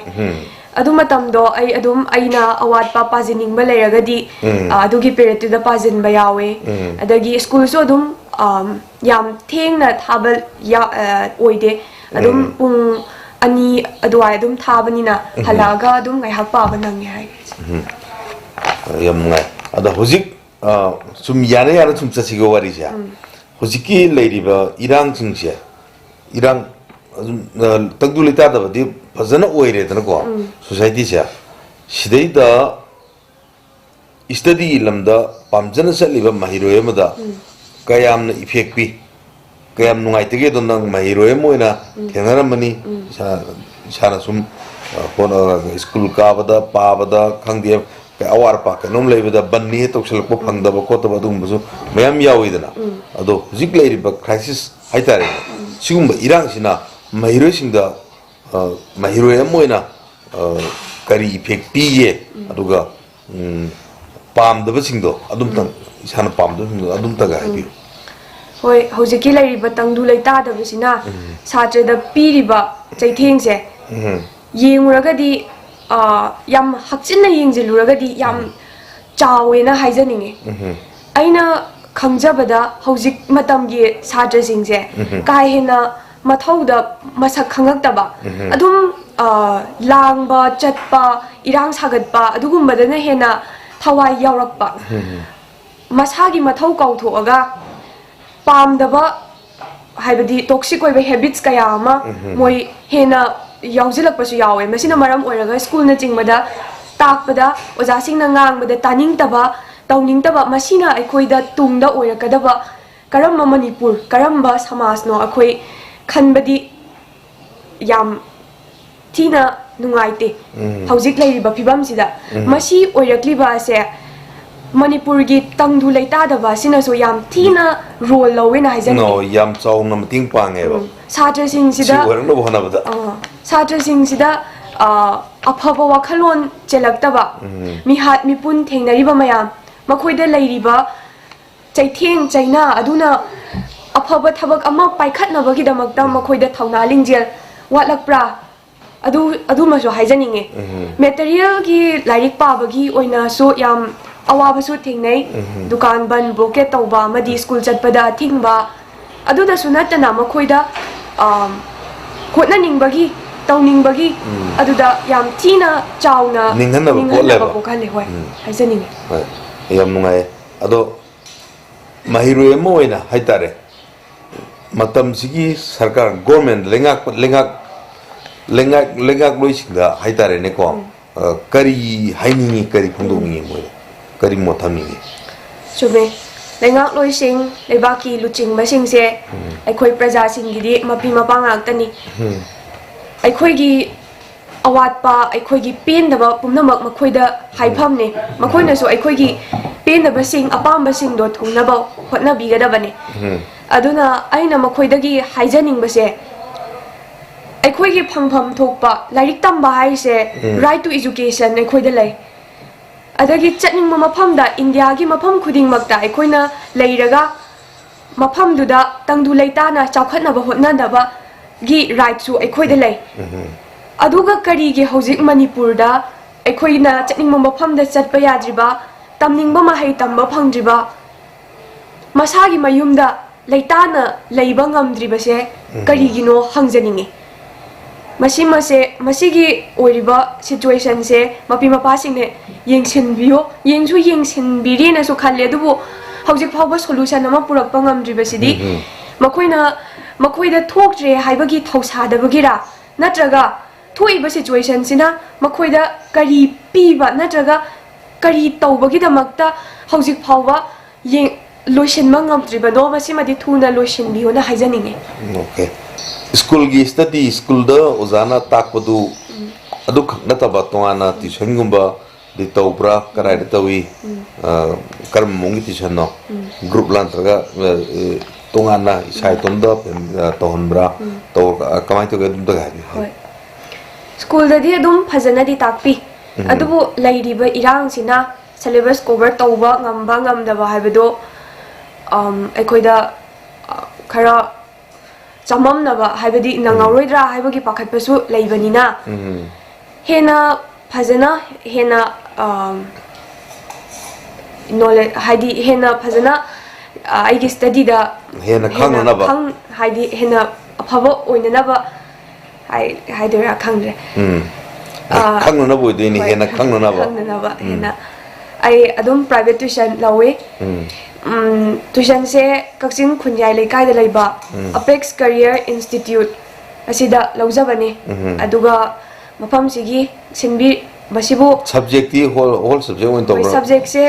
ꯑꯗꯨ ꯃꯇꯝꯗꯣ ꯑꯩ ꯑꯗꯨꯝ ꯑꯩꯅ ꯑꯋꯥꯠꯄ ꯄꯥꯖꯅꯤꯡꯕ ꯂꯩꯔꯒꯗꯤ, ꯎꯝ꯫ ꯑ, ꯑꯗꯨꯒꯤ ꯄꯤꯔꯤꯌꯠꯇꯨꯗ ꯄꯥꯖꯤꯟꯕ ꯌꯥꯎꯋꯦ꯫ ꯎꯝ꯫ ꯑꯗꯒꯤ ꯁ꯭ꯀꯨꯜꯁꯨ ꯑꯗꯨꯝ, ꯑꯝ, ꯌꯥꯝ ꯊꯦꯡꯅ ꯊꯥꯕ ꯌꯥ-, ꯑ, ꯑꯣꯏꯗꯦ꯫ ꯑꯗꯨꯝ ꯎꯝ꯫ ꯄꯨꯡ ꯑꯅꯤ ꯑꯗꯨꯋꯥꯏ ꯑꯗꯨꯝ ꯊꯥꯕꯅꯤꯅ ꯎꯝ꯫ ꯍꯜꯂꯛꯑꯒ ꯑꯗꯨꯝ ꯉꯥꯏꯍꯥꯛ ꯄꯥꯕ ꯅꯪꯉꯦ ꯍꯥꯏꯒꯦ꯫ ꯎꯝ꯫ ꯌꯥꯝ ꯅꯨꯡꯉꯥꯏ꯫ ꯑꯗꯣ ꯍꯧꯖꯤꯛ, ꯑ, ꯁꯨꯝ ꯌꯥꯅ ꯌꯥꯅ ꯁꯨꯝ ꯆꯠꯁꯤꯀꯣ ꯋꯥꯔꯤꯁꯦ꯫ ꯎꯝ꯫ ꯍꯧꯖꯤꯛꯀꯤ ꯂꯩꯔꯤꯕ ꯏꯔꯥꯡꯁꯤꯡꯁꯦ, ꯏꯔꯥꯡ ꯑꯗꯨꯝ, ꯑ, ꯇꯪꯗꯨ ꯂꯩꯇꯥꯗꯕꯗꯤ ꯐꯖꯅ ꯑꯣꯏꯔꯦꯗꯅꯀꯣ, ꯎꯝ꯫ ꯁꯣꯁꯥꯏꯇꯤꯁꯦ꯫ ꯁꯤꯗꯩꯗ ꯁ꯭ꯇꯗꯤꯒꯤ ꯂꯝꯗ ꯄꯥꯝꯖꯅ ꯆꯠꯂꯤꯕ ꯃꯍꯩꯔꯣꯏ ꯑꯃꯗ ꯎꯝ꯫ ꯀꯌꯥꯝꯅ ꯏꯐꯦꯛ ꯄꯤ, ꯀꯌꯥꯝ ꯅꯨꯡꯉꯥꯏꯇꯒꯦꯗꯣ ꯅꯪ ꯃꯍꯩꯔꯣꯏ ꯑꯃ ꯑꯣꯏꯅ ꯎꯝ꯫ ꯊꯦꯡꯅꯔꯝꯃꯅꯤ꯫ ꯎꯝ꯫ ꯏꯁꯥ-, ꯏꯁꯥꯅ ꯁꯨꯝ, ꯑ, ꯍꯣꯠꯅ-, ꯁ꯭ꯀꯨꯜ ꯀꯥꯕꯗ, ꯄꯥꯕꯗ, ꯈꯪꯗꯦ, ꯑꯋꯥꯠ ꯑꯄꯥ ꯀꯩꯅꯣꯝ ꯂꯩꯕꯗ ꯕꯟꯅꯤ ꯍꯦꯛ ꯇꯧꯁꯜꯂꯛꯄ, ꯎꯝ꯫ ꯐꯪꯗꯕ ꯈꯣꯠꯇꯕ ꯑꯗꯨꯒꯨꯝꯕꯁꯨ ꯃꯌꯥꯝ ꯌꯥꯎꯋꯤꯗꯅ꯫ ꯎꯝ꯫ ꯑꯗꯣ ꯍꯧꯖꯤꯛ ꯂꯩꯔꯤꯕ ꯀ꯭ꯔꯥꯏꯁꯤꯁ ꯍꯥꯏꯇꯥꯔꯦ, ꯎꯝ꯫ ꯁꯤꯒꯨꯝꯕ ꯏꯔꯥꯡꯁꯤꯅ ꯃꯍꯩꯔꯣꯏꯁꯤꯡꯗ, ꯑ, ꯃꯍꯩꯔꯣꯏ ꯑꯃ ꯑꯣꯏꯅ, ꯑ, ꯀꯔꯤ ꯏꯐꯦꯛ ꯄꯤꯒꯦ? ꯎꯝ꯫ ꯑꯗꯨꯒ, ꯎꯝ, ꯄꯥꯝꯗꯕꯁꯤꯡꯗꯣ ꯑꯗꯨꯝꯇꯪ, ꯎꯝ꯫ ꯏꯁꯥꯅ ꯄꯥꯝꯗꯕꯁꯤꯡꯗꯣ ꯑꯗꯨꯝꯇꯪꯒ ꯎꯝ꯫ ꯍꯥꯏꯕꯤꯌꯨ꯫ ꯍꯣꯏ, ꯍꯧꯖꯤꯛꯀꯤ ꯂꯩꯔꯤꯕ ꯇꯪꯗꯨ ꯂꯩꯇꯥꯗꯕꯁꯤꯅ ꯎꯝ꯫ ꯁꯥꯇ꯭ꯔꯗ ꯄꯤꯔꯤꯕ ꯆꯩꯊꯦꯡꯁꯦ ꯎꯝ꯫ ꯌꯦꯡꯉꯨꯔꯒꯗꯤ, ꯑ, ꯌꯥꯝ ꯍꯛꯆꯤꯟꯅ ꯌꯦꯡꯁꯤꯜꯂꯨꯔꯒꯗꯤ ꯌꯥꯝ ꯎꯝ꯫ ꯆꯥꯎꯋꯦꯅ ꯍꯥꯏꯖꯅꯤꯡꯉꯤ꯫ ꯎꯝ꯫ ꯑꯩꯅ ꯈꯪꯖꯕꯗ ꯍꯧꯖꯤꯛ ꯃꯇꯝꯒꯤ ꯁꯥꯇ꯭ꯔꯁꯤꯡꯁꯦ ꯎꯝ꯫ ꯀꯥ ꯍꯦꯟꯅ ꯃꯊꯧꯗ ꯃꯁꯛ ꯈꯪꯉꯛꯇꯕ, ꯎꯝ꯫ ꯑꯗꯨꯝ, ꯑ, ꯂꯥꯡꯕ, ꯆꯠꯄ, ꯏꯔꯥꯡ ꯁꯥꯒꯠꯄ ꯑꯗꯨꯒꯨꯝꯕꯗꯅ ꯍꯦꯟꯅ ꯊꯋꯥꯏ ꯌꯥꯎꯔꯛꯄ꯫ ꯎꯝ꯫ ꯃꯁꯥꯒꯤ ꯃꯊꯧ ꯀꯥꯎꯊꯣꯛꯑꯒ ꯄꯥꯝꯗꯕ, ꯍꯥꯏꯕꯗꯤ toxic ꯑꯣꯏꯕ habits ꯀꯌꯥ ꯑꯃ ꯎꯝ꯫ ꯃꯣꯏ ꯍꯦꯟꯅ ꯌꯥꯎꯁꯤꯜꯂꯛꯄꯁꯨ ꯌꯥꯎꯋꯦ꯫ ꯃꯁꯤꯅ ꯃꯔꯝ ꯑꯣꯏꯔꯒ ꯁ꯭ꯀꯨꯜꯅꯆꯤꯡꯕꯗ ꯇꯥꯛꯄꯗ ꯑꯣꯖꯥꯁꯤꯡꯅ ꯉꯥꯡꯕꯗ ꯇꯥꯅꯤꯡꯗꯕ, ꯇꯧꯅꯤꯡꯗꯕ, ꯃꯁꯤꯅ ꯑꯩꯈꯣꯏꯗ ꯇꯨꯡꯗ ꯑꯣꯏꯔꯛꯀꯗꯕ ꯀꯔꯝꯕ ꯃꯅꯤꯄꯨꯔ, ꯀꯔꯝꯕ ꯁꯃꯥꯖꯅꯣ ꯑꯩꯈꯣꯏ ꯈꯟꯕꯗꯤ ꯌꯥꯝ ꯊꯤꯅ ꯅꯨꯡꯉꯥꯏꯇꯦ꯫ ꯎꯝ꯫ ꯍꯧꯖꯤꯛ ꯂꯩꯔꯤꯕ ꯐꯤꯕꯝꯁꯤꯗ ꯎꯝ꯫ ꯃꯁꯤ ꯑꯣꯏꯔꯛꯂꯤꯕ ꯑꯁꯦ ꯃꯅꯤꯄꯨꯔꯒꯤ ꯇꯪꯗꯨ ꯂꯩꯇꯥꯗꯕ ꯑꯁꯤꯅꯁꯨ ꯌꯥꯝ ꯊꯤꯅ role ꯂꯧꯋꯦꯅ ꯍꯥꯏꯖꯅꯤꯡꯉꯤ꯫ ꯅꯣ, ꯌꯥꯝ ꯆꯥꯎꯅ ꯃꯇꯦꯡ ꯄꯥꯡꯉꯦꯕ꯫ ꯎꯝ꯫ ꯁꯥꯇ꯭ꯔꯁꯤꯡꯁꯤꯗ ꯁꯤ ꯑꯣꯏꯔꯛꯅꯕ ꯍꯣꯠꯅꯕꯗ꯫ ꯑ, ꯁꯥꯇ꯭ꯔꯁꯤꯡꯁꯤꯗ, ꯑ, ꯑꯐꯕ ꯋꯥꯈꯜꯂꯣꯟ ꯆꯦꯜꯂꯛꯇꯕ, ꯎꯝ꯫ ꯃꯤꯍꯥꯠ ꯃꯤꯄꯨꯟ ꯊꯦꯡꯅꯔꯤꯕ ꯃꯌꯥꯝ, ꯃꯈꯣꯏꯗ ꯂꯩꯔꯤꯕ ꯆꯩꯊꯦꯡ ꯆꯩꯅꯥ ꯑꯗꯨꯅ ꯑꯐꯕ ꯊꯕꯛ ꯑꯃ ꯄꯥꯏꯈꯠꯅꯕꯒꯤꯗꯃꯛꯇ ꯃꯈꯣꯏꯗ ꯊꯧꯅꯥ ꯂꯤꯡꯖꯦꯜ ꯋꯥꯠꯂꯛꯄ꯭ꯔꯥ? ꯑꯗꯨ, ꯑꯗꯨꯃꯁꯨ ꯍꯥꯏꯖꯅꯤꯡꯉꯦ꯫ ꯎꯝ꯫ ꯃꯦꯇꯔꯤꯌꯦꯜꯒꯤ ꯂꯥꯏꯔꯤꯛ ꯄꯥꯕꯒꯤ ꯑꯣꯏꯅꯁꯨ ꯌꯥꯝ ꯑꯋꯥꯕꯁꯨ ꯊꯦꯡꯅꯩ꯫ ꯎꯝ꯫ ꯗꯨꯀꯥꯟ ꯕꯟ, ꯕ꯭ꯂꯣꯀꯦꯠ ꯇꯧꯕ ꯑꯃꯗꯤ ꯁ꯭ꯀꯨꯜ ꯆꯠꯄꯗ ꯑꯊꯤꯡꯕ, ꯑꯗꯨꯗꯁꯨ ꯅꯠꯇꯅ ꯃꯈꯣꯏꯗ, ꯑꯝ, ꯍꯣꯠꯅꯅꯤꯡꯕꯒꯤ, ꯇꯧꯅꯤꯡꯕꯒꯤ, ꯎꯝ꯫ ꯑꯗꯨꯗ ꯌꯥꯝ ꯊꯤꯅ ꯆꯥꯎꯅ ꯅꯤꯡꯍꯟꯅꯕ ꯅꯤꯡꯍꯟꯅꯕ ꯄꯣꯛꯍꯜꯂꯦ꯫ ꯄꯣꯛꯍꯜꯂꯦ, ꯍꯣꯏ, ꯎꯝ꯫ ꯍꯥꯏꯖꯅꯤꯡꯉꯤ꯫ ꯍꯣꯏ, ꯌꯥꯝ ꯅꯨꯡꯉꯥꯏꯌꯦ꯫ ꯑꯗꯣ ꯃꯍꯩꯔꯣꯏ ꯑꯃ ꯑꯣꯏꯅ ꯍꯥꯏꯇꯥꯔꯦ, ꯃꯇꯝꯁꯤꯒꯤ ꯁꯔꯀꯥꯔ, ꯒꯣꯔꯃꯦꯟ, ꯂꯩꯉꯥꯛꯄ, ꯂꯩꯉꯥꯛ, ꯂꯩꯉꯥꯛ, ꯂꯩꯉꯥꯛꯂꯣꯏꯁꯤꯡꯗ ꯍꯥꯏꯇꯥꯔꯦꯅꯦꯀꯣ, ꯎꯝ꯫ ꯑ, ꯀꯔꯤ ꯍꯥꯏꯅꯤꯡꯉꯤ, ꯀꯔꯤ ꯐꯣꯡꯗꯣꯛꯅꯤꯡꯉꯤ ꯃꯣꯏꯗ? ꯀꯔꯤ ꯃꯣꯠ ꯊꯝꯅꯤꯡꯉꯤ? ꯆꯨꯝꯃꯦ꯫ ꯂꯩꯉꯥꯛꯂꯣꯏꯁꯤꯡ, ꯂꯩꯕꯥꯛꯀꯤ ꯂꯨꯆꯤꯡꯕꯁꯤꯡꯁꯦ ꯎꯝ꯫ ꯑꯩꯈꯣꯏ ꯄ꯭ꯔꯖꯥꯁꯤꯡꯒꯤꯗꯤ ꯃꯄꯤ ꯃꯄꯥ ꯉꯥꯛꯇꯅꯤ꯫ ꯎꯝ꯫ ꯑꯩꯈꯣꯏꯒꯤ ꯑꯋꯥꯠꯄ, ꯑꯩꯈꯣꯏꯒꯤ ꯄꯦꯟꯗꯕ ꯄꯨꯝꯅꯃꯛ ꯃꯈꯣꯏꯗ ꯍꯥꯏꯐꯝꯅꯦ꯫ ꯃꯈꯣꯏꯅꯁꯨ ꯑꯩꯈꯣꯏꯒꯤ ꯄꯦꯟꯗꯕꯁꯤꯡ, ꯑꯄꯥꯝꯕꯁꯤꯡꯗꯣ ꯊꯨꯡꯅꯕ ꯍꯣꯠꯅꯕꯤꯒꯗꯕꯅꯦ꯫ ꯎꯝ꯫ ꯑꯗꯨꯅ ꯑꯩꯅ ꯃꯈꯣꯏꯗꯒꯤ ꯍꯥꯏꯖꯅꯤꯡꯕꯁꯦ, ꯑꯩꯈꯣꯏꯒꯤ ꯐꯪꯐꯝ ꯊꯣꯛꯄ ꯂꯥꯏꯔꯤꯛ ꯇꯝꯕ ꯍꯥꯏꯁꯦ, ꯎꯝ꯫ Right to education ꯑꯩꯈꯣꯏꯗ ꯂꯩ꯫ ꯑꯗꯒꯤ ꯆꯠꯅꯤꯡꯕ ꯃꯐꯝꯗ, ꯏꯟꯗꯤꯌꯥꯒꯤ ꯃꯐꯝ ꯈꯨꯗꯤꯡꯃꯛꯇ ꯑꯩꯈꯣꯏꯅ ꯂꯩꯔꯒ ꯃꯐꯝꯗꯨꯗ ꯇꯪꯗꯨ ꯂꯩꯇꯥꯅ ꯆꯥꯎꯈꯠꯅꯕ ꯍꯣꯠꯅꯅꯕꯒꯤ ꯔꯥꯏꯠꯁꯨ ꯑꯩꯈꯣꯏꯗ ꯂꯩ꯫ ꯎꯝ꯫ ꯑꯗꯨꯒ ꯀꯔꯤꯒꯤ ꯍꯧꯖꯤꯛ ꯃꯅꯤꯄꯨꯔꯗ ꯑꯩꯈꯣꯏꯅ ꯆꯠꯅꯤꯡꯕ ꯃꯐꯝꯗ ꯆꯠꯄ ꯌꯥꯗ꯭ꯔꯤꯕ, ꯇꯝꯅꯤꯡꯕ ꯃꯍꯩ ꯇꯝꯕ ꯐꯪꯗ꯭ꯔꯤꯕ, ꯃꯁꯥꯒꯤ ꯃꯌꯨꯝꯗ ꯂꯩꯇꯥꯅ ꯂꯩꯕ ꯉꯝꯗ꯭ꯔꯤꯕꯁꯦ ꯎꯝ꯫ ꯀꯔꯤꯒꯤꯅꯣ ꯍꯪꯖꯅꯤꯡꯉꯤ꯫ ꯃꯁꯤꯃꯁꯦ, ꯃꯁꯤꯒꯤ ꯑꯣꯏꯔꯤꯕ ꯁꯤꯆꯨꯋꯦꯁꯟꯁꯦ ꯃꯄꯤ ꯃꯄꯥꯁꯤꯡꯅ ꯌꯦꯡꯁꯤꯟꯕꯤꯌꯣ, ꯌꯦꯡꯁꯨ ꯌꯦꯡꯁꯤꯟꯕꯤꯔꯤꯅꯁꯨ ꯈꯜꯂꯦ, ꯑꯗꯨꯕꯨ ꯍꯧꯖꯤꯛ ꯐꯥꯎꯕ ꯁꯣꯂꯨꯁꯟ ꯑꯃ ꯄꯨꯔꯛꯄ ꯉꯝꯗ꯭ꯔꯤꯕꯁꯤꯗꯤ ꯎꯝ, ꯎꯝ꯫ ꯃꯈꯣꯏꯅ, ꯃꯈꯣꯏꯗ ꯊꯣꯛꯇ꯭ꯔꯦ ꯍꯥꯏꯕꯒꯤ ꯊꯧꯁꯥꯗꯕꯒꯤꯔꯥ, ꯅꯠꯇ꯭ꯔꯒ ꯊꯣꯛꯏꯕ ꯁꯤꯆꯨꯋꯦꯁꯟꯁꯤꯅ ꯃꯈꯣꯏꯗ ꯀꯔꯤ ꯄꯤꯕ ꯅꯠꯇ꯭ꯔꯒ ꯀꯔꯤ ꯇꯧꯕꯒꯤꯗꯃꯛꯇ ꯍꯧꯖꯤꯛ ꯐꯥꯎꯕ ꯌꯦꯡ-, ꯂꯣꯏꯁꯤꯟꯕ ꯉꯝꯗ꯭ꯔꯤꯕꯅꯣ, ꯃꯁꯤꯃꯗꯤ ꯊꯨꯅ ꯂꯣꯏꯁꯤꯟꯕꯤꯌꯣꯅ ꯍꯥꯏꯖꯅꯤꯡꯉꯤ꯫ ꯑꯣꯀꯦ꯫ ꯁ꯭ꯀꯨꯜꯒꯤ ꯁ꯭ꯇꯗꯤ, ꯁ꯭ꯀꯨꯜꯗ ꯑꯣꯖꯥꯅ ꯇꯥꯛꯄꯗꯨ ꯎꯝ꯫ ꯑꯗꯨꯈꯛ ꯅꯠꯇꯕ ꯇꯣꯉꯥꯟꯅ ꯎꯝ꯫ ꯇ꯭ꯌꯨꯁꯟꯒꯨꯝꯕꯗꯤ ꯇꯧꯕ꯭ꯔꯥ? ꯀꯗꯥꯏꯗ ꯎꯝ꯫ ꯇꯧꯏ? ꯎꯝ꯫ ꯑ, ꯀꯔꯝꯕ ꯃꯑꯣꯡꯒꯤ ꯇ꯭ꯌꯨꯁꯟꯅꯣ? ꯎꯝ꯫ ꯒ꯭ꯔꯨꯞ ꯂꯥ ꯅꯠꯇ꯭ꯔꯒ, ꯑ, ꯑ, ꯇꯣꯉꯥꯟꯅ ꯏꯁꯥ ꯎꯝ꯫ ꯏꯇꯣꯝꯇ, ꯑ, ꯇꯧꯍꯟꯕ꯭ꯔꯥ? ꯎꯝ꯫ ꯇꯧ-, ꯑ, ꯀꯃꯥꯏꯅ ꯇꯧꯒꯦ? ꯑꯗꯨꯝꯇꯒ ꯍꯥꯏꯕꯤꯌꯨ꯫ ꯍꯣꯏ꯫ ꯁ꯭ꯀꯨꯜꯗꯗꯤ ꯑꯗꯨꯝ ꯐꯖꯅꯗꯤ ꯇꯥꯛꯄꯤ꯫ ꯎꯝ꯫ ꯑꯗꯨꯕꯨ ꯂꯩꯔꯤꯕ ꯏꯔꯥꯡꯁꯤꯅ syllabus cover ꯇꯧꯕ ꯉꯝꯕ ꯉꯝꯗꯕ ꯍꯥꯏꯕꯗꯣ, ꯑꯝ, ꯑꯩꯈꯣꯏꯗ, ꯑ, ꯈꯔ ꯆꯃꯝꯅꯕ, ꯍꯥꯏꯕꯗꯤ ꯅꯪꯍꯧꯔꯣꯏꯗ꯭ꯔꯥ ꯍꯥꯏꯕꯒꯤ ꯄꯥꯈꯠꯄꯁꯨ ꯂꯩꯕꯅꯤꯅ, ꯎꯝ꯫ ꯍꯦꯟꯅ ꯐꯖꯅ, ꯍꯦꯟꯅ, ꯑꯝ, knowledge, ꯍꯥꯏꯗꯤ ꯍꯦꯟꯅ ꯐꯖꯅ, ꯑ, ꯑꯩꯒꯤ studyꯗ ꯍꯦꯟꯅ ꯍꯦꯟꯅ ꯈꯪꯅꯅꯕ꯫ ꯈꯪ-, ꯍꯥꯏꯗꯤ ꯍꯦꯟꯅ ꯑꯐꯕ ꯑꯣꯏꯅꯅꯕ ꯍꯥꯏ-, ꯍꯥꯏꯗꯣꯏꯔꯥ ꯈꯪꯗ꯭ꯔꯦ꯫ ꯎꯝ꯫ ꯑ, ꯈꯪꯅꯅꯕ ꯑꯣꯏꯗꯣꯏꯅꯤ, ꯍꯣꯏ, ꯍꯦꯟꯅ ꯈꯪꯅꯅꯕ꯫ ꯈꯪꯅꯅꯕ ꯎꯝ꯫ ꯍꯦꯟꯅ꯫ ꯑꯩ ꯑꯗꯨꯝ private tuition ꯂꯧꯋꯤ꯫ ꯎꯝ꯫ ꯎꯝ, tuitionꯁꯦ ꯀꯛꯆꯤꯡ ꯈꯨꯟꯌꯥꯏ ꯂꯩꯀꯥꯏꯗ ꯂꯩꯕ ꯎꯝ꯫ Apex Career Institute ꯑꯁꯤꯗ ꯂꯧꯖꯕꯅꯤ꯫ ꯎꯝ꯫ ꯑꯗꯨꯒ ꯃꯐꯝꯁꯤꯒꯤ ꯁꯤꯟꯕꯤꯕꯁꯤꯕꯨ subjectꯇꯤ whole, whole subject ꯑꯣꯏꯅ ꯑꯩꯈꯣꯏ ꯇꯧꯕ꯭ꯔꯥ? Subjectꯁꯦ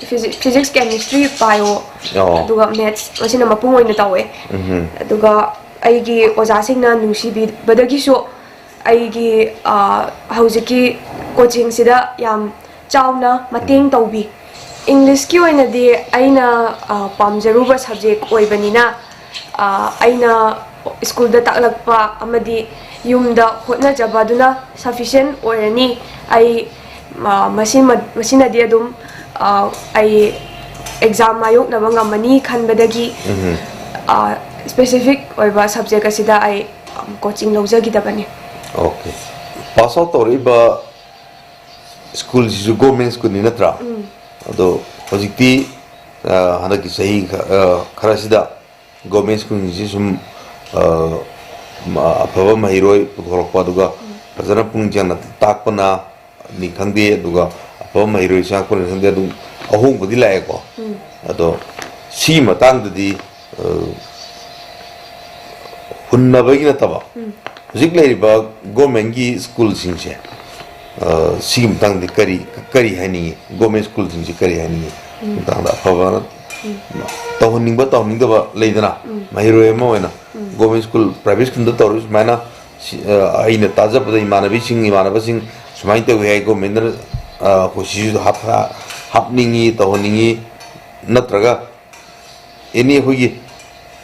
physi-, physics, chemistry, bio, ꯑꯣ꯫ ꯑꯗꯨꯒ maths, ꯃꯁꯤꯅ ꯃꯄꯨꯡ ꯑꯣꯏꯅ ꯇꯧꯋꯦ꯫ ꯎꯝ꯫ ꯑꯗꯨꯒ ꯑꯩꯒꯤ ꯑꯣꯖꯥꯁꯤꯡꯅ ꯅꯨꯡꯁꯤꯕꯤꯕꯗꯒꯤꯁꯨ ꯑꯩꯒꯤ, ꯑ, ꯍꯧꯖꯤꯛꯀꯤ coachingꯁꯤꯗ ꯌꯥꯝ ꯆꯥꯎꯅ ꯃꯇꯦꯡ ꯎꯝ꯫ ꯇꯧꯕꯤ꯫ Englishꯀꯤ ꯑꯣꯏꯅꯗꯤ ꯑꯩꯅ, ꯑ, ꯄꯥꯝꯖꯔꯨꯕ subject ꯑꯣꯏꯕꯅꯤꯅ, ꯑ, ꯑꯩꯅ schoolꯗ ꯇꯥꯛꯂꯛꯄ ꯑꯃꯗꯤ ꯌꯨꯝꯗ ꯍꯣꯠꯅꯖꯕ ꯑꯗꯨꯅ sufficient ꯑꯣꯏꯔꯅꯤ꯫ ꯑꯩ, ꯑ, ꯃꯁꯤꯃ-, ꯃꯁꯤꯅꯗꯤ ꯑꯗꯨꯝ, ꯑ, ꯑꯩ exam ꯃꯥꯌꯣꯛꯅꯕ ꯉꯝꯃꯅꯤ ꯈꯟꯕꯗꯒꯤ, ꯎꯝ꯫ ꯑ, specific ꯑꯣꯏꯕ subject ꯑꯁꯤꯗ ꯑꯩ, ꯑꯝ, coaching ꯂꯧꯖꯈꯤꯗꯕꯅꯤ꯫ Okay꯫ Pass out ꯇꯧꯔꯛꯏꯕ schoolꯁꯤꯁꯨ government schoolꯅꯤ ꯅꯠꯇ꯭ꯔꯥ? ꯎꯝ꯫ ꯑꯗꯣ ꯍꯧꯖꯤꯛꯇꯤ, ꯑ, ꯍꯟꯗꯛꯀꯤ ꯆꯍꯤ ꯈ-, ꯑ, ꯈꯔꯁꯤꯗ government schoolꯁꯤ ꯁꯨꯝ, ꯑ, ꯃ-, ꯑꯐꯕ ꯃꯍꯩꯔꯣꯏ ꯄꯨꯊꯣꯔꯛꯄ, ꯑꯗꯨꯒ ꯎꯝ꯫ ꯐꯖꯅ ꯄꯨꯛꯅꯤꯡ ꯆꯪꯅ ꯇꯥꯛꯄꯅ ꯅꯤ ꯈꯪꯗꯦ, ꯑꯗꯨꯒ ꯑꯐꯕ ꯃꯍꯩꯔꯣꯏ ꯁꯥꯡꯉꯛꯄꯅꯤ ꯈꯪꯗꯦ, ꯑꯗꯨꯝ ꯑꯍꯣꯡꯕꯗꯤ ꯂꯥꯛꯑꯦꯀꯣ꯫ ꯎꯝ꯫ ꯑꯗꯣ ꯁꯤꯒꯤ ꯃꯇꯥꯡꯗꯗꯤ, ꯑ, ꯍꯨꯟꯅꯕꯒꯤ ꯅꯠꯇꯕ, ꯎꯝ꯫ ꯍꯧꯖꯤꯛ ꯂꯩꯔꯤꯕ governmentꯀꯤ schoolꯁꯤꯡꯁꯦ, ꯑ, ꯁꯤꯒꯤ ꯃꯇꯥꯡꯗꯗꯤ ꯀꯔꯤ, ꯀꯔꯤ ꯍꯥꯏꯅꯤꯡꯉꯤ? Government schoolꯁꯤꯡꯁꯦ ꯀꯔꯤ ꯍꯥꯏꯅꯤꯡꯉꯤ? ꯎꯝ꯫ ꯃꯇꯥꯡꯗ ꯑꯐꯕ ꯎꯝ꯫ ꯇꯧꯍꯟꯅꯤꯡꯕ, ꯇꯧꯍꯟꯅꯤꯡꯗꯕ ꯂꯩꯗꯅ, ꯎꯝ꯫ ꯃꯍꯩꯔꯣꯏ ꯑꯃ ꯑꯣꯏꯅ ꯎꯝ꯫ Government school, private schoolꯗ ꯇꯧꯔꯤꯕ ꯁꯨꯃꯥꯏꯅ ꯁꯤ-, ꯑ, ꯑꯩꯅ ꯇꯥꯖꯕꯗ ꯏꯃꯥꯟꯅꯕꯤꯁꯤꯡ, ꯏꯃꯥꯟꯅꯕꯁꯤꯡ ꯁꯨꯃꯥꯏꯅ ꯇꯧꯋꯤ ꯍꯥꯏ, governmentꯅ, ꯑ, ꯑꯩꯈꯣꯏ ꯁꯤꯁꯨ ꯍꯥꯞ-, ꯍꯥꯞꯅꯤꯡꯉꯤ, ꯇꯧꯍꯟꯅꯤꯡꯉꯤ, ꯅꯠꯇ꯭ꯔꯒ any ꯑꯩꯈꯣꯏꯒꯤ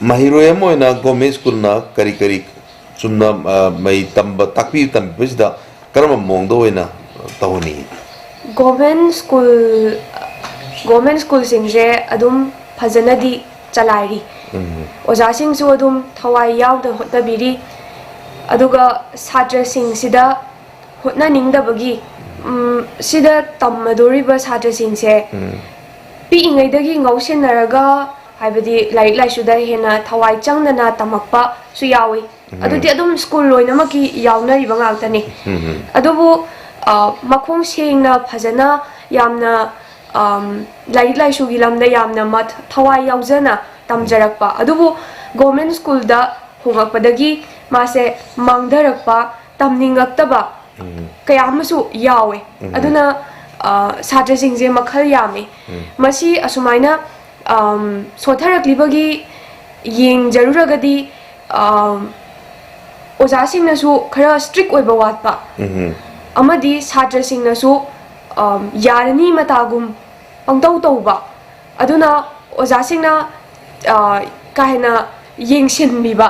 ꯃꯍꯩꯔꯣꯏ ꯑꯃ ꯑꯣꯏꯅ government schoolꯅ ꯀꯔꯤ ꯀꯔꯤ ꯆꯨꯝꯅ, ꯑ, ꯃꯩ ꯇꯝꯕ, ꯇꯥꯛꯄꯤ ꯇꯝꯕꯤꯕꯁꯤꯗ ꯀꯔꯝꯕ ꯃꯑꯣꯡꯗ ꯑꯣꯏꯅ ꯇꯧꯍꯟꯅꯤꯡꯉꯤ? ꯒꯣꯔꯃꯦꯟ ꯁ꯭ꯀꯨꯜ, ꯒꯣꯔꯃꯦꯟ ꯁ꯭ꯀꯨꯜꯁꯤꯡꯁꯦ ꯑꯗꯨꯝ ꯐꯖꯅꯗꯤ ꯆꯂꯥꯏꯔꯤ꯫ ꯑꯣꯖꯥꯁꯤꯡꯁꯨ ꯑꯗꯨꯝ ꯊꯋꯥꯏ ꯌꯥꯎꯅ ꯍꯣꯠꯅꯕꯤꯔꯤ꯫ ꯑꯗꯨꯒ ꯁꯥꯇ꯭ꯔꯁꯤꯡꯁꯤꯗ ꯍꯣꯠꯅꯅꯤꯡꯗꯕꯒꯤ, ꯎꯝ, ꯁꯤꯗ ꯇꯝꯃꯗꯣꯔꯤꯕ ꯁꯥꯇ꯭ꯔꯁꯤꯡꯁꯦ ꯄꯤꯛꯏꯉꯩꯗꯒꯤ ꯉꯥꯎꯁꯤꯟꯅꯔꯒ, ꯍꯥꯏꯕꯗꯤ ꯂꯥꯏꯔꯤꯛ ꯂꯥꯏꯁꯨꯗ ꯍꯦꯟꯅ ꯊꯋꯥꯏ ꯆꯪꯗꯅ ꯇꯝꯃꯛꯄꯁꯨ ꯌꯥꯎꯏ꯫ ꯑꯗꯨꯗꯤ ꯑꯗꯨꯝ ꯁ꯭ꯀꯨꯜ ꯂꯣꯏꯅꯃꯛꯀꯤ ꯌꯥꯎꯅꯔꯤꯕ ꯉꯥꯛꯇꯅꯤ꯫ ꯑꯗꯨꯕꯨ, ꯑ, ꯃꯈꯣꯡ ꯁꯦꯡꯅ ꯐꯖꯅ ꯌꯥꯝꯅ, ꯑꯝ, ꯂꯥꯏꯔꯤꯛ ꯂꯥꯏꯁꯨꯒꯤ ꯂꯝꯗ ꯌꯥꯝꯅ ꯃꯊ-, ꯊꯋꯥꯏ ꯌꯥꯎꯖꯅ ꯇꯝꯖꯔꯛꯄ, ꯑꯗꯨꯕꯨ ꯒꯣꯔꯃꯦꯟ ꯁ꯭ꯀꯨꯜꯗ ꯍꯣꯡꯂꯛꯄꯗꯒꯤ ꯃꯥꯁꯦ ꯃꯥꯡꯊꯔꯛꯄ, ꯇꯝꯅꯤꯡꯉꯛꯇꯕ ꯀꯌꯥ ꯑꯃꯁꯨ ꯌꯥꯎꯋꯦ꯫ ꯑꯗꯨꯅ, ꯑ, ꯁꯥꯇ꯭ꯔꯁꯤꯡꯁꯦ ꯃꯈꯜ ꯌꯥꯝꯃꯤ꯫ ꯃꯁꯤ ꯑꯁꯨꯃꯥꯏꯅ, ꯑꯝ, ꯁꯣꯠꯊꯔꯛꯂꯤꯕꯒꯤ ꯌꯦꯡꯖꯔꯨꯔꯒꯗꯤ, ꯑꯝ, ꯑꯣꯖꯥꯁꯤꯡꯅꯁꯨ ꯈꯔ strict ꯑꯣꯏꯕ ꯋꯥꯠꯄ, ꯑꯃꯗꯤ ꯁꯥꯇ꯭ꯔꯁꯤꯡꯅꯁꯨ, ꯑꯝ, ꯌꯥꯔꯅꯤ ꯃꯇꯥꯒꯨꯝ ꯄꯪꯇꯧ ꯇꯧꯕ, ꯑꯗꯨꯅ ꯑꯣꯖꯥꯁꯤꯡꯅ, ꯑ, ꯀꯥ ꯍꯦꯟꯅ ꯌꯦꯡꯁꯤꯟꯕꯤꯕ,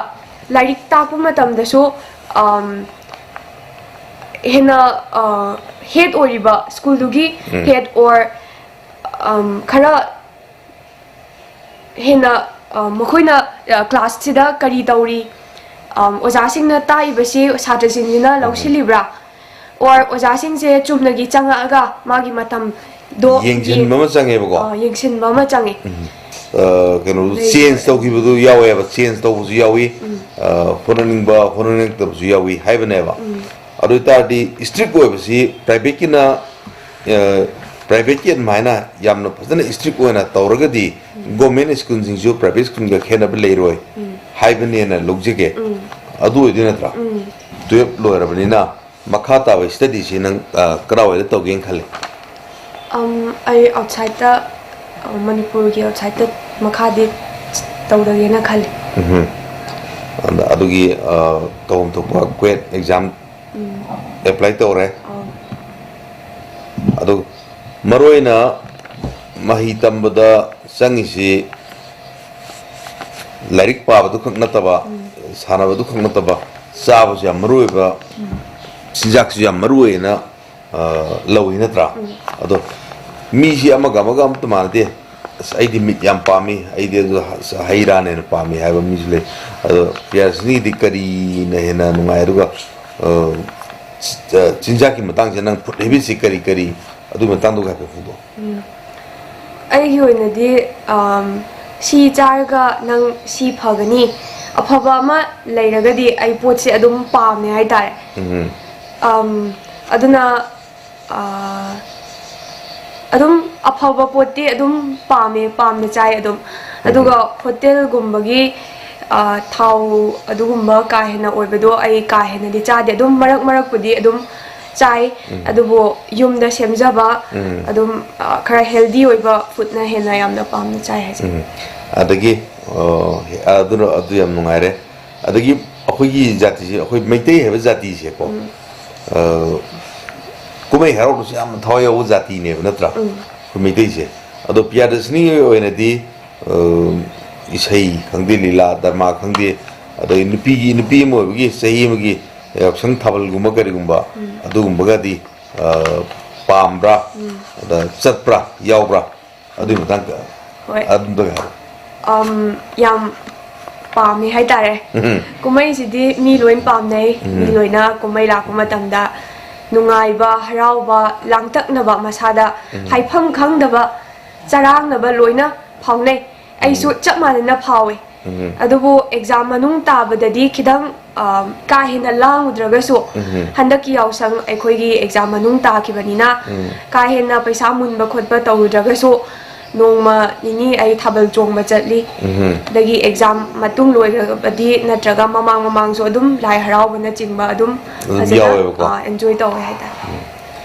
ꯂꯥꯏꯔꯤꯛ ꯇꯥꯛꯄ ꯃꯇꯝꯗꯁꯨ, ꯑꯝ, ꯍꯦꯟꯅ, ꯑ, head ꯑꯣꯏꯔꯤꯕ ꯁ꯭ꯀꯨꯜꯗꯨꯒꯤ head or, ꯑꯝ, ꯈꯔ ꯍꯦꯟꯅ, ꯑ, ꯃꯈꯣꯏꯅ, ꯑ, class ꯁꯤꯗ ꯀꯔꯤ ꯇꯧꯔꯤ, ꯑꯝ, ꯑꯣꯖꯥꯁꯤꯡꯅ ꯇꯥꯛꯏꯕꯁꯤ ꯁꯥꯇ꯭ꯔꯁꯤꯡꯁꯤꯅ ꯂꯧꯁꯤꯜꯂꯤꯕ꯭ꯔꯥ? Or ꯑꯣꯖꯥꯁꯤꯡꯁꯦ ꯆꯨꯝꯅꯒꯤ ꯆꯪꯉꯛꯑꯒ ꯃꯥꯒꯤ ꯃꯇꯝꯗꯣ ꯌꯦꯡꯁꯤꯟꯕ ꯌꯦꯡ-, ꯑꯃ ꯆꯪꯉꯦꯕꯀꯣ? ꯑ, ꯌꯦꯡꯁꯤꯟꯕ ꯑꯃ ꯆꯪꯉꯦ꯫ ꯑ, ꯀꯩꯅꯣ, ꯂꯩ-, change ꯇꯧꯈꯤꯕꯗꯨ ꯌꯥꯎꯋꯦꯕ, change ꯇꯧꯕꯁꯨ ꯌꯥꯎꯏ, ꯑ, ꯍꯣꯠꯅꯅꯤꯡꯕ, ꯍꯣꯠꯅꯅꯤꯡꯉꯛꯇꯕꯁꯨ ꯌꯥꯎꯏ ꯍꯥꯏꯕꯅꯦꯕ꯫ ꯑꯗꯨ ꯑꯣꯏ ꯇꯥꯔꯗꯤ, strict ꯑꯣꯏꯕꯁꯤ private ꯀꯤꯅ, ꯑ, private ꯀꯤ ꯑꯗꯨꯃꯥꯏꯅ ꯌꯥꯝꯅ ꯐꯖꯅ strict ꯑꯣꯏꯅ ꯇꯧꯔꯒꯗꯤ, government ꯁ꯭ꯀꯨꯜꯁꯤꯡꯁꯨ private ꯁ꯭ꯀꯨꯜꯒ ꯈꯦꯠꯅꯕ ꯂꯩꯔꯣꯏ ꯍꯥꯏꯕꯅꯦꯅ ꯂꯧꯖꯒꯦ꯫ ꯑꯗꯨ ꯑꯣꯏꯗꯣꯏ ꯅꯠꯇ꯭ꯔꯥ? Twelve ꯂꯣꯏꯔꯕꯅꯤꯅ, ꯃꯈꯥ ꯇꯥꯕ study ꯁꯤ ꯅꯪ, ꯑ, ꯀꯗꯥꯏꯋꯥꯏꯗ ꯇꯧꯒꯦꯅ ꯈꯜꯂꯤ? ꯑꯝ, ꯑꯩ outside ꯇ, ꯑ, ꯃꯅꯤꯄꯨꯔꯒꯤ outside ꯇ ꯃꯈꯥꯗꯤ ꯇꯧꯔꯒꯦꯅ ꯈꯜꯂꯤ꯫ ꯎꯝꯍꯨꯝ꯫ ꯑꯗ ꯑꯗꯨꯒꯤ, ꯑ, ꯇꯧꯐꯝ ꯊꯣꯛꯄ ꯀ꯭ꯋꯦꯠ exam ꯎꯝ꯫ Apply ꯇꯧꯔꯦ꯫ ꯑꯧ꯫ ꯑꯗꯨ ꯃꯔꯨꯑꯣꯏꯅ ꯃꯍꯩ ꯇꯝꯕꯗ ꯆꯪꯉꯤꯁꯤ ꯂꯥꯏꯔꯤꯛ ꯄꯥꯕꯗꯨ ꯈꯛ ꯅꯠꯇꯕ, ꯎꯝ꯫ ꯁꯥꯟꯅꯕꯗꯨ ꯈꯛ ꯅꯠꯇꯕ, ꯆꯥꯕꯁꯨ ꯌꯥꯝ ꯃꯔꯨ ꯑꯣꯏꯕ, ꯎꯝ꯫ ꯆꯤꯟꯖꯥꯛꯁꯨ ꯌꯥꯝ ꯃꯔꯨ ꯑꯣꯏꯅ ꯑ, ꯂꯧꯏ ꯅꯠꯇ꯭ꯔꯥ? ꯑꯗꯣ ꯃꯤꯁꯤ ꯑꯃꯒ ꯑꯃꯒ ꯑꯝꯇ ꯃꯥꯟꯅꯗꯦ꯫ "ꯑꯁ, ꯑꯩꯗꯤ ꯃꯤꯠ ꯌꯥꯝ ꯄꯥꯝꯃꯤ, ꯑꯩꯗꯤ ꯑꯗꯨ ꯍ-, ꯍꯩ ꯔꯥꯅ ꯍꯦꯟꯅ ꯄꯥꯝꯃꯤ" ꯍꯥꯏꯕ ꯃꯤꯁꯨ ꯂꯩ꯫ ꯑꯗꯣ ꯄ꯭ꯔꯤꯌꯥꯗꯔꯁꯤꯅꯤꯗꯤ ꯀꯔꯤꯅ ꯍꯦꯟꯅ ꯅꯨꯡꯉꯥꯏ? ꯑꯗꯨꯒ, ꯑ, ꯆ-, ꯑ, ꯆꯤꯟꯖꯥꯛꯀꯤ ꯃꯇꯥꯡꯁꯦ ꯅꯪ ꯐꯨꯗ ꯍꯦꯕꯤꯠꯁꯤ ꯀꯔꯤ ꯀꯔꯤ, ꯑꯗꯨꯒꯤ ꯃꯇꯥꯡꯗꯣ ꯍꯥꯏꯐꯦꯠ ꯐꯣꯡꯗꯣꯛꯑꯣ꯫ ꯎꯝ꯫ ꯑꯩꯒꯤ ꯑꯣꯏꯅꯗꯤ, ꯑꯝ, ꯁꯤ ꯆꯥꯔꯒ ꯅꯪ ꯁꯤ ꯐꯒꯅꯤ, ꯑꯐꯕ ꯑꯃ ꯂꯩꯔꯒꯗꯤ ꯑꯩ ꯄꯣꯠꯁꯦ ꯑꯗꯨꯝ ꯄꯥꯝꯃꯦ ꯍꯥꯏꯇꯥꯔꯦ꯫ ꯎꯝ꯫ ꯑꯝ, ꯑꯗꯨꯅ, ꯑ, ꯑꯗꯨꯝ ꯑꯐꯕ ꯄꯣꯠꯇꯤ ꯑꯗꯨꯝ ꯄꯥꯝꯃꯦ, ꯄꯥꯝꯅ ꯆꯥꯏ ꯑꯗꯨꯝ꯫ ꯎꯝ꯫ ꯑꯗꯨꯒ ꯍꯣꯇꯦꯜꯒꯨꯝꯕꯒꯤ, ꯑ, ꯊꯥꯎ ꯑꯗꯨꯒꯨꯝꯕ ꯀꯥ ꯍꯦꯟꯅ ꯑꯣꯏꯕꯗꯣ ꯑꯩ ꯀꯥ ꯍꯦꯟꯅꯗꯤ ꯆꯥꯗꯦ꯫ ꯑꯗꯨꯝ ꯃꯔꯛ ꯃꯔꯛꯄꯨꯗꯤ ꯑꯗꯨꯝ ꯆꯥꯏ꯫ ꯎꯝ꯫ ꯑꯗꯨꯕꯨ ꯌꯨꯝꯗ ꯁꯦꯝꯖꯕ, ꯎꯝ꯫ ꯑꯗꯨꯝ, ꯑ, ꯈꯔ ꯍꯦꯜꯗꯤ ꯑꯣꯏꯕ ꯐꯨꯗꯅ ꯍꯦꯟꯅ ꯌꯥꯝꯅ ꯄꯥꯝꯅ ꯆꯥꯏ ꯍꯥꯏꯁꯦ꯫ ꯎꯝ꯫ ꯑꯗꯒꯤ, ꯑ, ꯑꯗꯨꯅ, ꯑꯗꯨ ꯌꯥꯝ ꯅꯨꯡꯉꯥꯏꯔꯦ꯫ ꯑꯗꯒꯤ ꯑꯩꯈꯣꯏꯒꯤ ꯖꯥꯇꯤꯁꯦ, ꯑꯩꯈꯣꯏ ꯃꯩꯇꯩ ꯍꯥꯏꯕ ꯖꯥꯇꯤꯁꯦꯀꯣ, ꯎꯝ꯫ ꯑ, ꯀꯨꯝꯍꯩ ꯍꯔꯥꯎꯗꯁꯨ ꯌꯥꯝꯅ ꯊꯋꯥꯏ ꯌꯥꯎꯕ ꯖꯥꯇꯤꯅꯦꯕ, ꯅꯠꯇ꯭ꯔꯥ? ꯎꯝ꯫ ꯑꯩꯈꯣꯏ ꯃꯩꯇꯩꯁꯦ꯫ ꯑꯗꯣ ꯄ꯭ꯔꯤꯌꯥꯗꯔꯁꯤꯅꯤꯒꯤ ꯑꯣꯏꯅꯗꯤ, ꯑ, ꯏꯁꯩ ꯈꯪꯗꯦ, ꯂꯤꯂꯥ ꯗ꯭ꯔꯃꯥ ꯈꯪꯗꯦ, ꯑꯗꯩ ꯅꯨꯄꯤꯒꯤ, ꯅꯨꯄꯤ ꯑꯃ ꯑꯣꯏꯕꯒꯤ ꯆꯍꯤ ꯑꯃꯒꯤ ꯌꯥꯎꯁꯪ ꯊꯥꯕꯜꯒꯨꯝꯕ ꯀꯔꯤꯒꯨꯝꯕ, ꯎꯝ꯫ ꯑꯗꯨꯒꯨꯝꯕꯒꯗꯤ, ꯑ, ꯄꯥꯝꯕ꯭ꯔꯥ? ꯎꯝ꯫ ꯑꯗ ꯆꯠꯄ꯭ꯔꯥ? ꯌꯥꯎꯕ꯭ꯔꯥ? ꯑꯗꯨꯒꯤ ꯃꯇꯥꯡꯗ ꯍꯣꯏ꯫ ꯑꯗꯨꯝꯇꯒ ꯍꯥꯏꯔꯣ꯫ ꯑꯝ, ꯌꯥꯝ ꯄꯥꯝꯃꯦ ꯍꯥꯏꯇꯥꯔꯦ꯫ ꯎꯝ꯫ ꯀꯨꯝꯍꯩꯁꯤꯗꯤ ꯃꯤ ꯂꯣꯏ ꯄꯥꯝꯅꯩ꯫ ꯎꯝ꯫ ꯃꯤ ꯂꯣꯏꯅ ꯀꯨꯝꯍꯩ ꯂꯥꯛꯄ ꯃꯇꯝꯗ ꯅꯨꯡꯉꯥꯏꯕ, ꯍꯔꯥꯎꯕ, ꯂꯥꯡꯇꯛꯅꯕ, ꯃꯁꯥꯗ ꯎꯝ꯫ ꯍꯥꯏꯐꯝ ꯈꯪꯗꯕ, ꯆꯔꯥꯡꯅꯕ ꯂꯣꯏꯅ ꯐꯥꯎꯅꯩ꯫ ꯑꯩꯁꯨ ꯎꯝ꯫ ꯆꯞ ꯃꯥꯟꯅꯅ ꯐꯥꯎꯋꯦ꯫ ꯎꯝ꯫ ꯑꯗꯨꯕꯨ ꯑꯦꯛꯖꯥꯝ ꯃꯅꯨꯡ ꯇꯥꯕꯗꯗꯤ ꯈꯤꯇꯪ, ꯑ, ꯀꯥ ꯍꯦꯟꯅ ꯂꯥꯡꯉꯨꯗ꯭ꯔꯒꯁꯨ, ꯎꯝ꯫ ꯍꯟꯗꯛꯀꯤ ꯌꯥꯎꯁꯪ ꯑꯩꯈꯣꯏꯒꯤ ꯑꯦꯛꯖꯥꯝ ꯃꯅꯨꯡ ꯇꯥꯈꯤꯕꯅꯤꯅ, ꯎꯝ꯫ ꯀꯥ ꯍꯦꯟꯅ ꯄꯩꯁꯥ ꯃꯨꯟꯕ ꯈꯣꯠꯄ ꯇꯧꯔꯨꯗ꯭ꯔꯒꯁꯨ, ꯅꯣꯡꯃ ꯅꯤꯅꯤ ꯑꯩ ꯊꯥꯕꯜ ꯆꯣꯡꯕ ꯆꯠꯂꯤ꯫ ꯎꯝ꯫ ꯑꯗꯒꯤ ꯑꯦꯛꯖꯥꯝ ꯃꯇꯨꯡ ꯂꯣꯏꯈ꯭ꯔꯕꯗꯤ ꯅꯠꯇ꯭ꯔꯒ ꯃꯃꯥꯡ ꯃꯃꯥꯡꯁꯨ ꯑꯗꯨꯝ ꯂꯥꯏ ꯍꯔꯥꯎꯕꯅꯆꯤꯡꯕ ꯑꯗꯨꯝ ꯑꯗꯨꯝ ꯐꯖꯅ, ꯌꯥꯎꯋꯦꯕꯀꯣ꯫ ꯑ, ꯑꯦꯟꯖꯣꯏ ꯇꯧꯋꯦ ꯍꯥꯏꯇꯥꯔꯦ꯫ ꯎꯝ꯫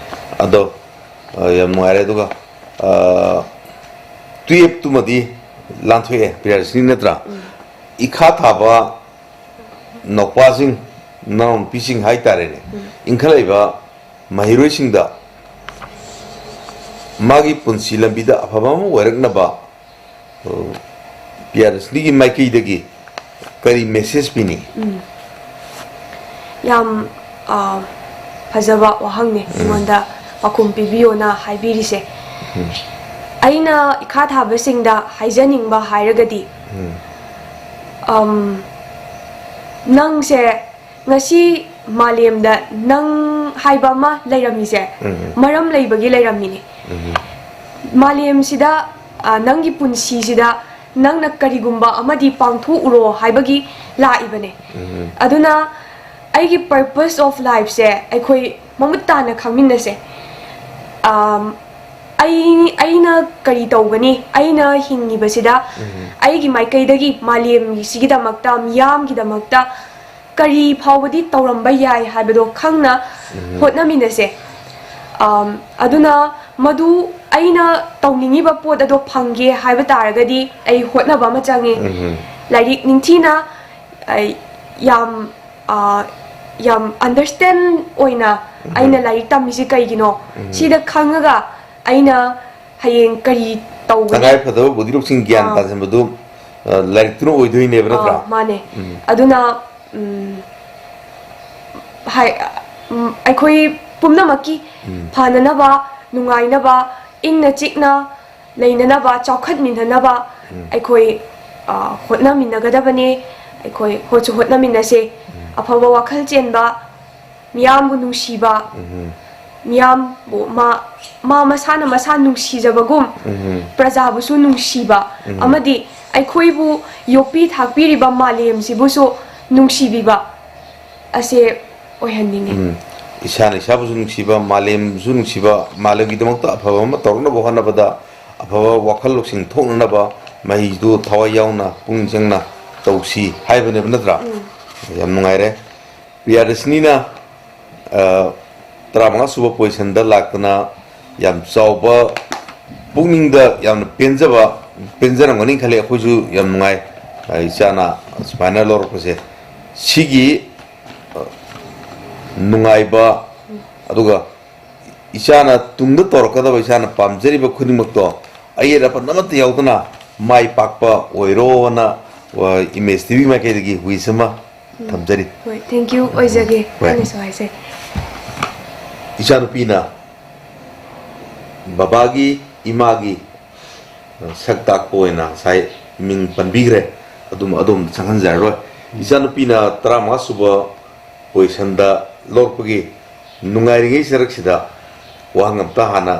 ꯑꯗꯣ, ꯑ, ꯌꯥꯝ ꯅꯨꯡꯉꯥꯏꯔꯦ꯫ ꯑꯗꯨꯒ, ꯑ, ꯇꯨꯌꯦꯞꯇꯨꯃꯗꯤ ꯂꯥꯟꯊꯣꯛꯑꯦ, ꯄ꯭ꯔꯤꯌꯥꯗꯔꯁꯤꯅꯤ, ꯅꯠꯇ꯭ꯔꯥ? ꯎꯝ꯫ ꯏꯈꯥ ꯊꯥꯕ ꯅꯧꯄꯥꯁꯤꯡ, ꯅꯅꯥꯎꯅꯨꯄꯤꯁꯤꯡ ꯍꯥꯏꯇꯥꯔꯦꯅꯦ, ꯎꯝ꯫ ꯏꯟꯈꯠꯂꯛꯏꯕ ꯃꯍꯩꯔꯣꯏꯁꯤꯡꯗ ꯃꯥꯒꯤ ꯄꯨꯟꯁꯤ ꯂꯝꯕꯤꯗ ꯑꯐꯕ ꯑꯃ ꯑꯣꯏꯔꯛꯅꯕ, ꯑ, ꯄ꯭ꯔꯤꯌꯥꯗꯔꯁꯤꯅꯤꯒꯤ ꯃꯥꯏꯀꯩꯗꯒꯤ ꯀꯔꯤ ꯃꯦꯁꯦꯖ ꯄꯤꯅꯤꯡꯏ? ꯎꯝ꯫ ꯌꯥꯝ, ꯑ, ꯐꯖꯕ ꯋꯥꯍꯪꯅꯤ ꯑꯩꯉꯣꯟꯗ ꯄꯥꯎꯈꯨꯝ ꯄꯤꯕꯤꯌꯣꯅ ꯍꯥꯏꯕꯤꯔꯤꯁꯦ꯫ ꯑꯩꯅ ꯏꯈꯥ ꯊꯥꯕꯁꯤꯡꯗ ꯍꯥꯏꯖꯅꯤꯡꯕ ꯍꯥꯏꯔꯒꯗꯤ, ꯎꯝ, ꯅꯪꯁꯦ ꯉꯁꯤ ꯃꯥꯂꯦꯝꯗ ꯅꯪ ꯍꯥꯏꯕ ꯑꯃ ꯂꯩꯔꯝꯃꯤꯁꯦ ꯎꯝ꯫ ꯃꯔꯝ ꯂꯩꯕꯒꯤ ꯂꯩꯔꯝꯃꯤꯅꯤ꯫ ꯎꯝ꯫ ꯃꯥꯂꯦꯝꯁꯤꯗ, ꯑ, ꯅꯪꯒꯤ ꯄꯨꯟꯁꯤꯁꯤꯗ ꯅꯪꯅ ꯀꯔꯤꯒꯨꯝꯕ ꯑꯃꯗꯤ ꯄꯥꯡꯊꯣꯛꯎꯔꯣ ꯍꯥꯏꯕꯒꯤ ꯂꯥꯛꯏꯕꯅꯦ꯫ ꯎꯝ꯫ ꯑꯗꯨꯅ ꯑꯩꯒꯤ purpose of lifeꯁꯦ ꯑꯩꯈꯣꯏ ꯃꯃꯨꯠ ꯇꯥꯅ ꯈꯪꯃꯤꯟꯅꯁꯦ꯫ ꯑꯝ, ꯑꯩ, ꯑꯩꯅ ꯀꯔꯤ ꯇꯧꯒꯅꯤ? ꯑꯩꯅ ꯍꯤꯡꯉꯤꯕꯁꯤꯗ ꯎꯝ꯫ ꯑꯩꯒꯤ ꯃꯥꯏꯀꯩꯗꯒꯤ ꯃꯥꯂꯦꯝꯁꯤꯒꯤꯗꯃꯛꯇ, ꯃꯤꯌꯥꯝꯒꯤꯗꯃꯛꯇ ꯀꯔꯤ ꯐꯥꯎꯕꯗꯤ ꯇꯧꯔꯝꯕ ꯌꯥꯏ ꯍꯥꯏꯕꯗꯣ ꯈꯪꯅ ꯎꯝ꯫ ꯍꯣꯠꯅꯃꯤꯟꯅꯁꯦ꯫ ꯑꯝ, ꯑꯗꯨꯅ ꯃꯗꯨ ꯑꯩꯅ ꯇꯧꯅꯤꯡꯉꯤꯕ ꯄꯣꯠ ꯑꯗꯣ ꯐꯪꯒꯦ ꯍꯥꯏꯕ ꯇꯥꯔꯒꯗꯤ ꯑꯩ ꯍꯣꯠꯅꯕ ꯑꯃ ꯆꯪꯉꯤ꯫ ꯎꯝ꯫ ꯂꯥꯏꯔꯤꯛ ꯅꯤꯡꯊꯤꯅ, ꯑꯩ ꯌꯥꯝ, ꯑ, ꯌꯥꯝ understand ꯑꯣꯏꯅ ꯎꯝ꯫ ꯑꯩꯅ ꯂꯥꯏꯔꯤꯛ ꯇꯝꯃꯤꯁꯤ ꯀꯩꯒꯤꯅꯣ? ꯎꯝ꯫ ꯁꯤꯗ ꯈꯪꯉꯒ ꯑꯩꯅ ꯍꯌꯦꯡ ꯀꯔꯤ ꯇꯧꯒꯅꯤ? ꯇꯉꯥꯏ ꯐꯗꯕ ꯕꯨꯙꯤ ꯂꯧꯁꯤꯡ ꯒ꯭ꯌꯥꯟ ꯑꯥ꯫ ꯇꯥꯁꯤꯟꯕꯗꯨ, ꯑ, ꯂꯥꯏꯔꯤꯛꯇꯨꯅ ꯑꯣꯏꯗꯣꯏꯅꯦꯕ, ꯅꯠꯇ꯭ꯔꯥ? ꯑꯥ, ꯃꯥꯅꯦ꯫ ꯎꯝ꯫ ꯑꯗꯨꯅ, ꯎꯝ, ꯍꯥꯏ-, ꯎꯝ, ꯑꯩꯈꯣꯏ ꯄꯨꯝꯅꯃꯛꯀꯤ ꯎꯝ꯫ ꯐꯅꯅꯕ, ꯅꯨꯡꯉꯥꯏꯅꯕ, ꯏꯪꯅ ꯆꯤꯛꯅ ꯂꯩꯅꯅꯕ, ꯆꯥꯎꯈꯠꯃꯤꯟꯅꯅꯕ ꯎꯝ꯫ ꯑꯩꯈꯣꯏ, ꯑ, ꯍꯣꯠꯅꯃꯤꯟꯅꯒꯗꯕꯅꯦ꯫ ꯑꯩꯈꯣꯏ ꯍꯣꯠꯁꯨ ꯍꯣꯠꯅꯃꯤꯟꯅꯁꯦ꯫ ꯎꯝ꯫ ꯑꯐꯕ ꯋꯥꯈꯜ ꯆꯦꯟꯕ, ꯃꯤꯌꯥꯝꯕꯨ ꯅꯨꯡꯁꯤꯕ, ꯎꯝ꯫ ꯃꯤꯌꯥꯝꯕꯨ ꯃꯥ, ꯃꯥ ꯃꯁꯥꯅ ꯃꯁꯥ ꯅꯨꯡꯁꯤꯖꯕꯒꯨꯝ ꯎꯝ꯫ ꯄ꯭ꯔꯖꯥꯕꯨꯁꯨ ꯅꯨꯡꯁꯤꯕ ꯎꯝ꯫ ꯑꯃꯗꯤ ꯑꯩꯈꯣꯏꯕꯨ ꯌꯣꯛꯄꯤ ꯊꯥꯛꯄꯤꯔꯤꯕ ꯃꯥꯂꯦꯝꯁꯤꯕꯨꯁꯨ ꯅꯨꯡꯁꯤꯕꯤꯕ ꯑꯁꯦ ꯑꯣꯏꯍꯟꯅꯤꯡꯉꯤ꯫ ꯎꯝ꯫ ꯏꯁꯥꯅ ꯏꯁꯥꯕꯨꯁꯨ ꯅꯨꯡꯁꯤꯕ, ꯃꯥꯂꯦꯝꯕꯨꯁꯨ ꯅꯨꯡꯁꯤꯕ, ꯃꯥꯂꯦꯝꯒꯤꯗꯃꯛꯇ ꯑꯐꯕ ꯑꯃ ꯇꯧꯔꯛꯅꯕ ꯍꯣꯠꯅꯕꯗ ꯑꯐꯕ ꯋꯥꯈꯜ ꯂꯧꯁꯤꯡ ꯊꯣꯛꯅꯅꯕ ꯃꯍꯩꯗꯨ ꯊꯋꯥꯏ ꯌꯥꯎꯅ ꯄꯨꯛꯅꯤꯡ ꯆꯪꯅ ꯇꯧꯁꯤ ꯍꯥꯏꯕꯅꯦꯕ, ꯅꯠꯇ꯭ꯔꯥ? ꯎꯝ꯫ ꯌꯥꯝ ꯅꯨꯡꯉꯥꯏꯔꯦ꯫ ꯄ꯭ꯔꯤꯌꯥꯗꯔꯁꯤꯅꯤꯅ, ꯑ, ꯇꯔꯥꯃꯉꯥ ꯁꯨꯕ positionꯗ ꯂꯥꯛꯇꯅ ꯌꯥꯝ ꯆꯥꯎꯕ ꯄꯨꯛꯅꯤꯡꯗ ꯌꯥꯝꯅ ꯄꯦꯟꯖꯕ, ꯄꯦꯟꯖꯔꯝꯒꯅꯤ ꯈꯜꯂꯤ꯫ ꯑꯩꯈꯣꯏꯁꯨ ꯌꯥꯝ ꯅꯨꯡꯉꯥꯏ, ꯑ, ꯏꯆꯥꯅ ꯁꯨꯃꯥꯏꯅ ꯂꯧꯔꯛꯄꯁꯦ꯫ ꯁꯤꯒꯤ, ꯑ, ꯅꯨꯡꯉꯥꯏꯕ, ꯑꯗꯨꯒ ꯏꯆꯥꯅ ꯇꯨꯡꯗ ꯇꯧꯔꯛꯀꯗꯕ ꯏꯆꯥꯅ ꯄꯥꯝꯖꯔꯤꯕ ꯈꯨꯗꯤꯡꯃꯛꯇꯣ ꯑꯌꯦꯠ ꯑꯄꯟ ꯑꯃꯠꯇ ꯌꯥꯎꯗꯅ ꯃꯥꯏ ꯄꯥꯛꯄ ꯑꯣꯏꯔꯣꯅ, ꯑ, ꯏꯃꯦꯖ ꯇꯤ ꯚꯤ ꯃꯥꯏꯀꯩꯗꯒꯤ wish ꯑꯃ ꯎꯝ꯫ ꯊꯝꯖꯔꯤ꯫ ꯍꯣꯏ, thank you ꯑꯣꯏꯖꯒꯦ꯫ ꯍꯣꯏ꯫ ꯑꯩꯅꯁꯨ ꯍꯥꯏꯖꯩ꯫ ꯏꯆꯥꯅꯨꯄꯤꯅ ꯕꯕꯥꯒꯤ, ꯏꯃꯥꯒꯤ, ꯑ, ꯁꯛ ꯇꯥꯛꯄ ꯑꯣꯏꯅ ꯉꯁꯥꯏ ꯃꯤꯡ ꯄꯟꯕꯤꯈ꯭ꯔꯦ꯫ ꯑꯗꯨꯝ ꯑꯗꯣꯝꯗ ꯆꯪꯍꯟꯖꯔꯔꯣꯏ꯫ ꯏꯆꯥꯅꯨꯄꯤꯅ ꯇꯔꯥꯃꯉꯥ ꯁꯨꯕ ꯄꯣꯖꯤꯁꯟꯗ ꯂꯧꯔꯛꯄꯒꯤ ꯅꯨꯡꯉꯥꯏꯔꯤꯉꯩ ꯁꯔꯛꯁꯤꯗ ꯋꯥꯍꯪ ꯑꯝꯇ ꯍꯥꯟꯅ,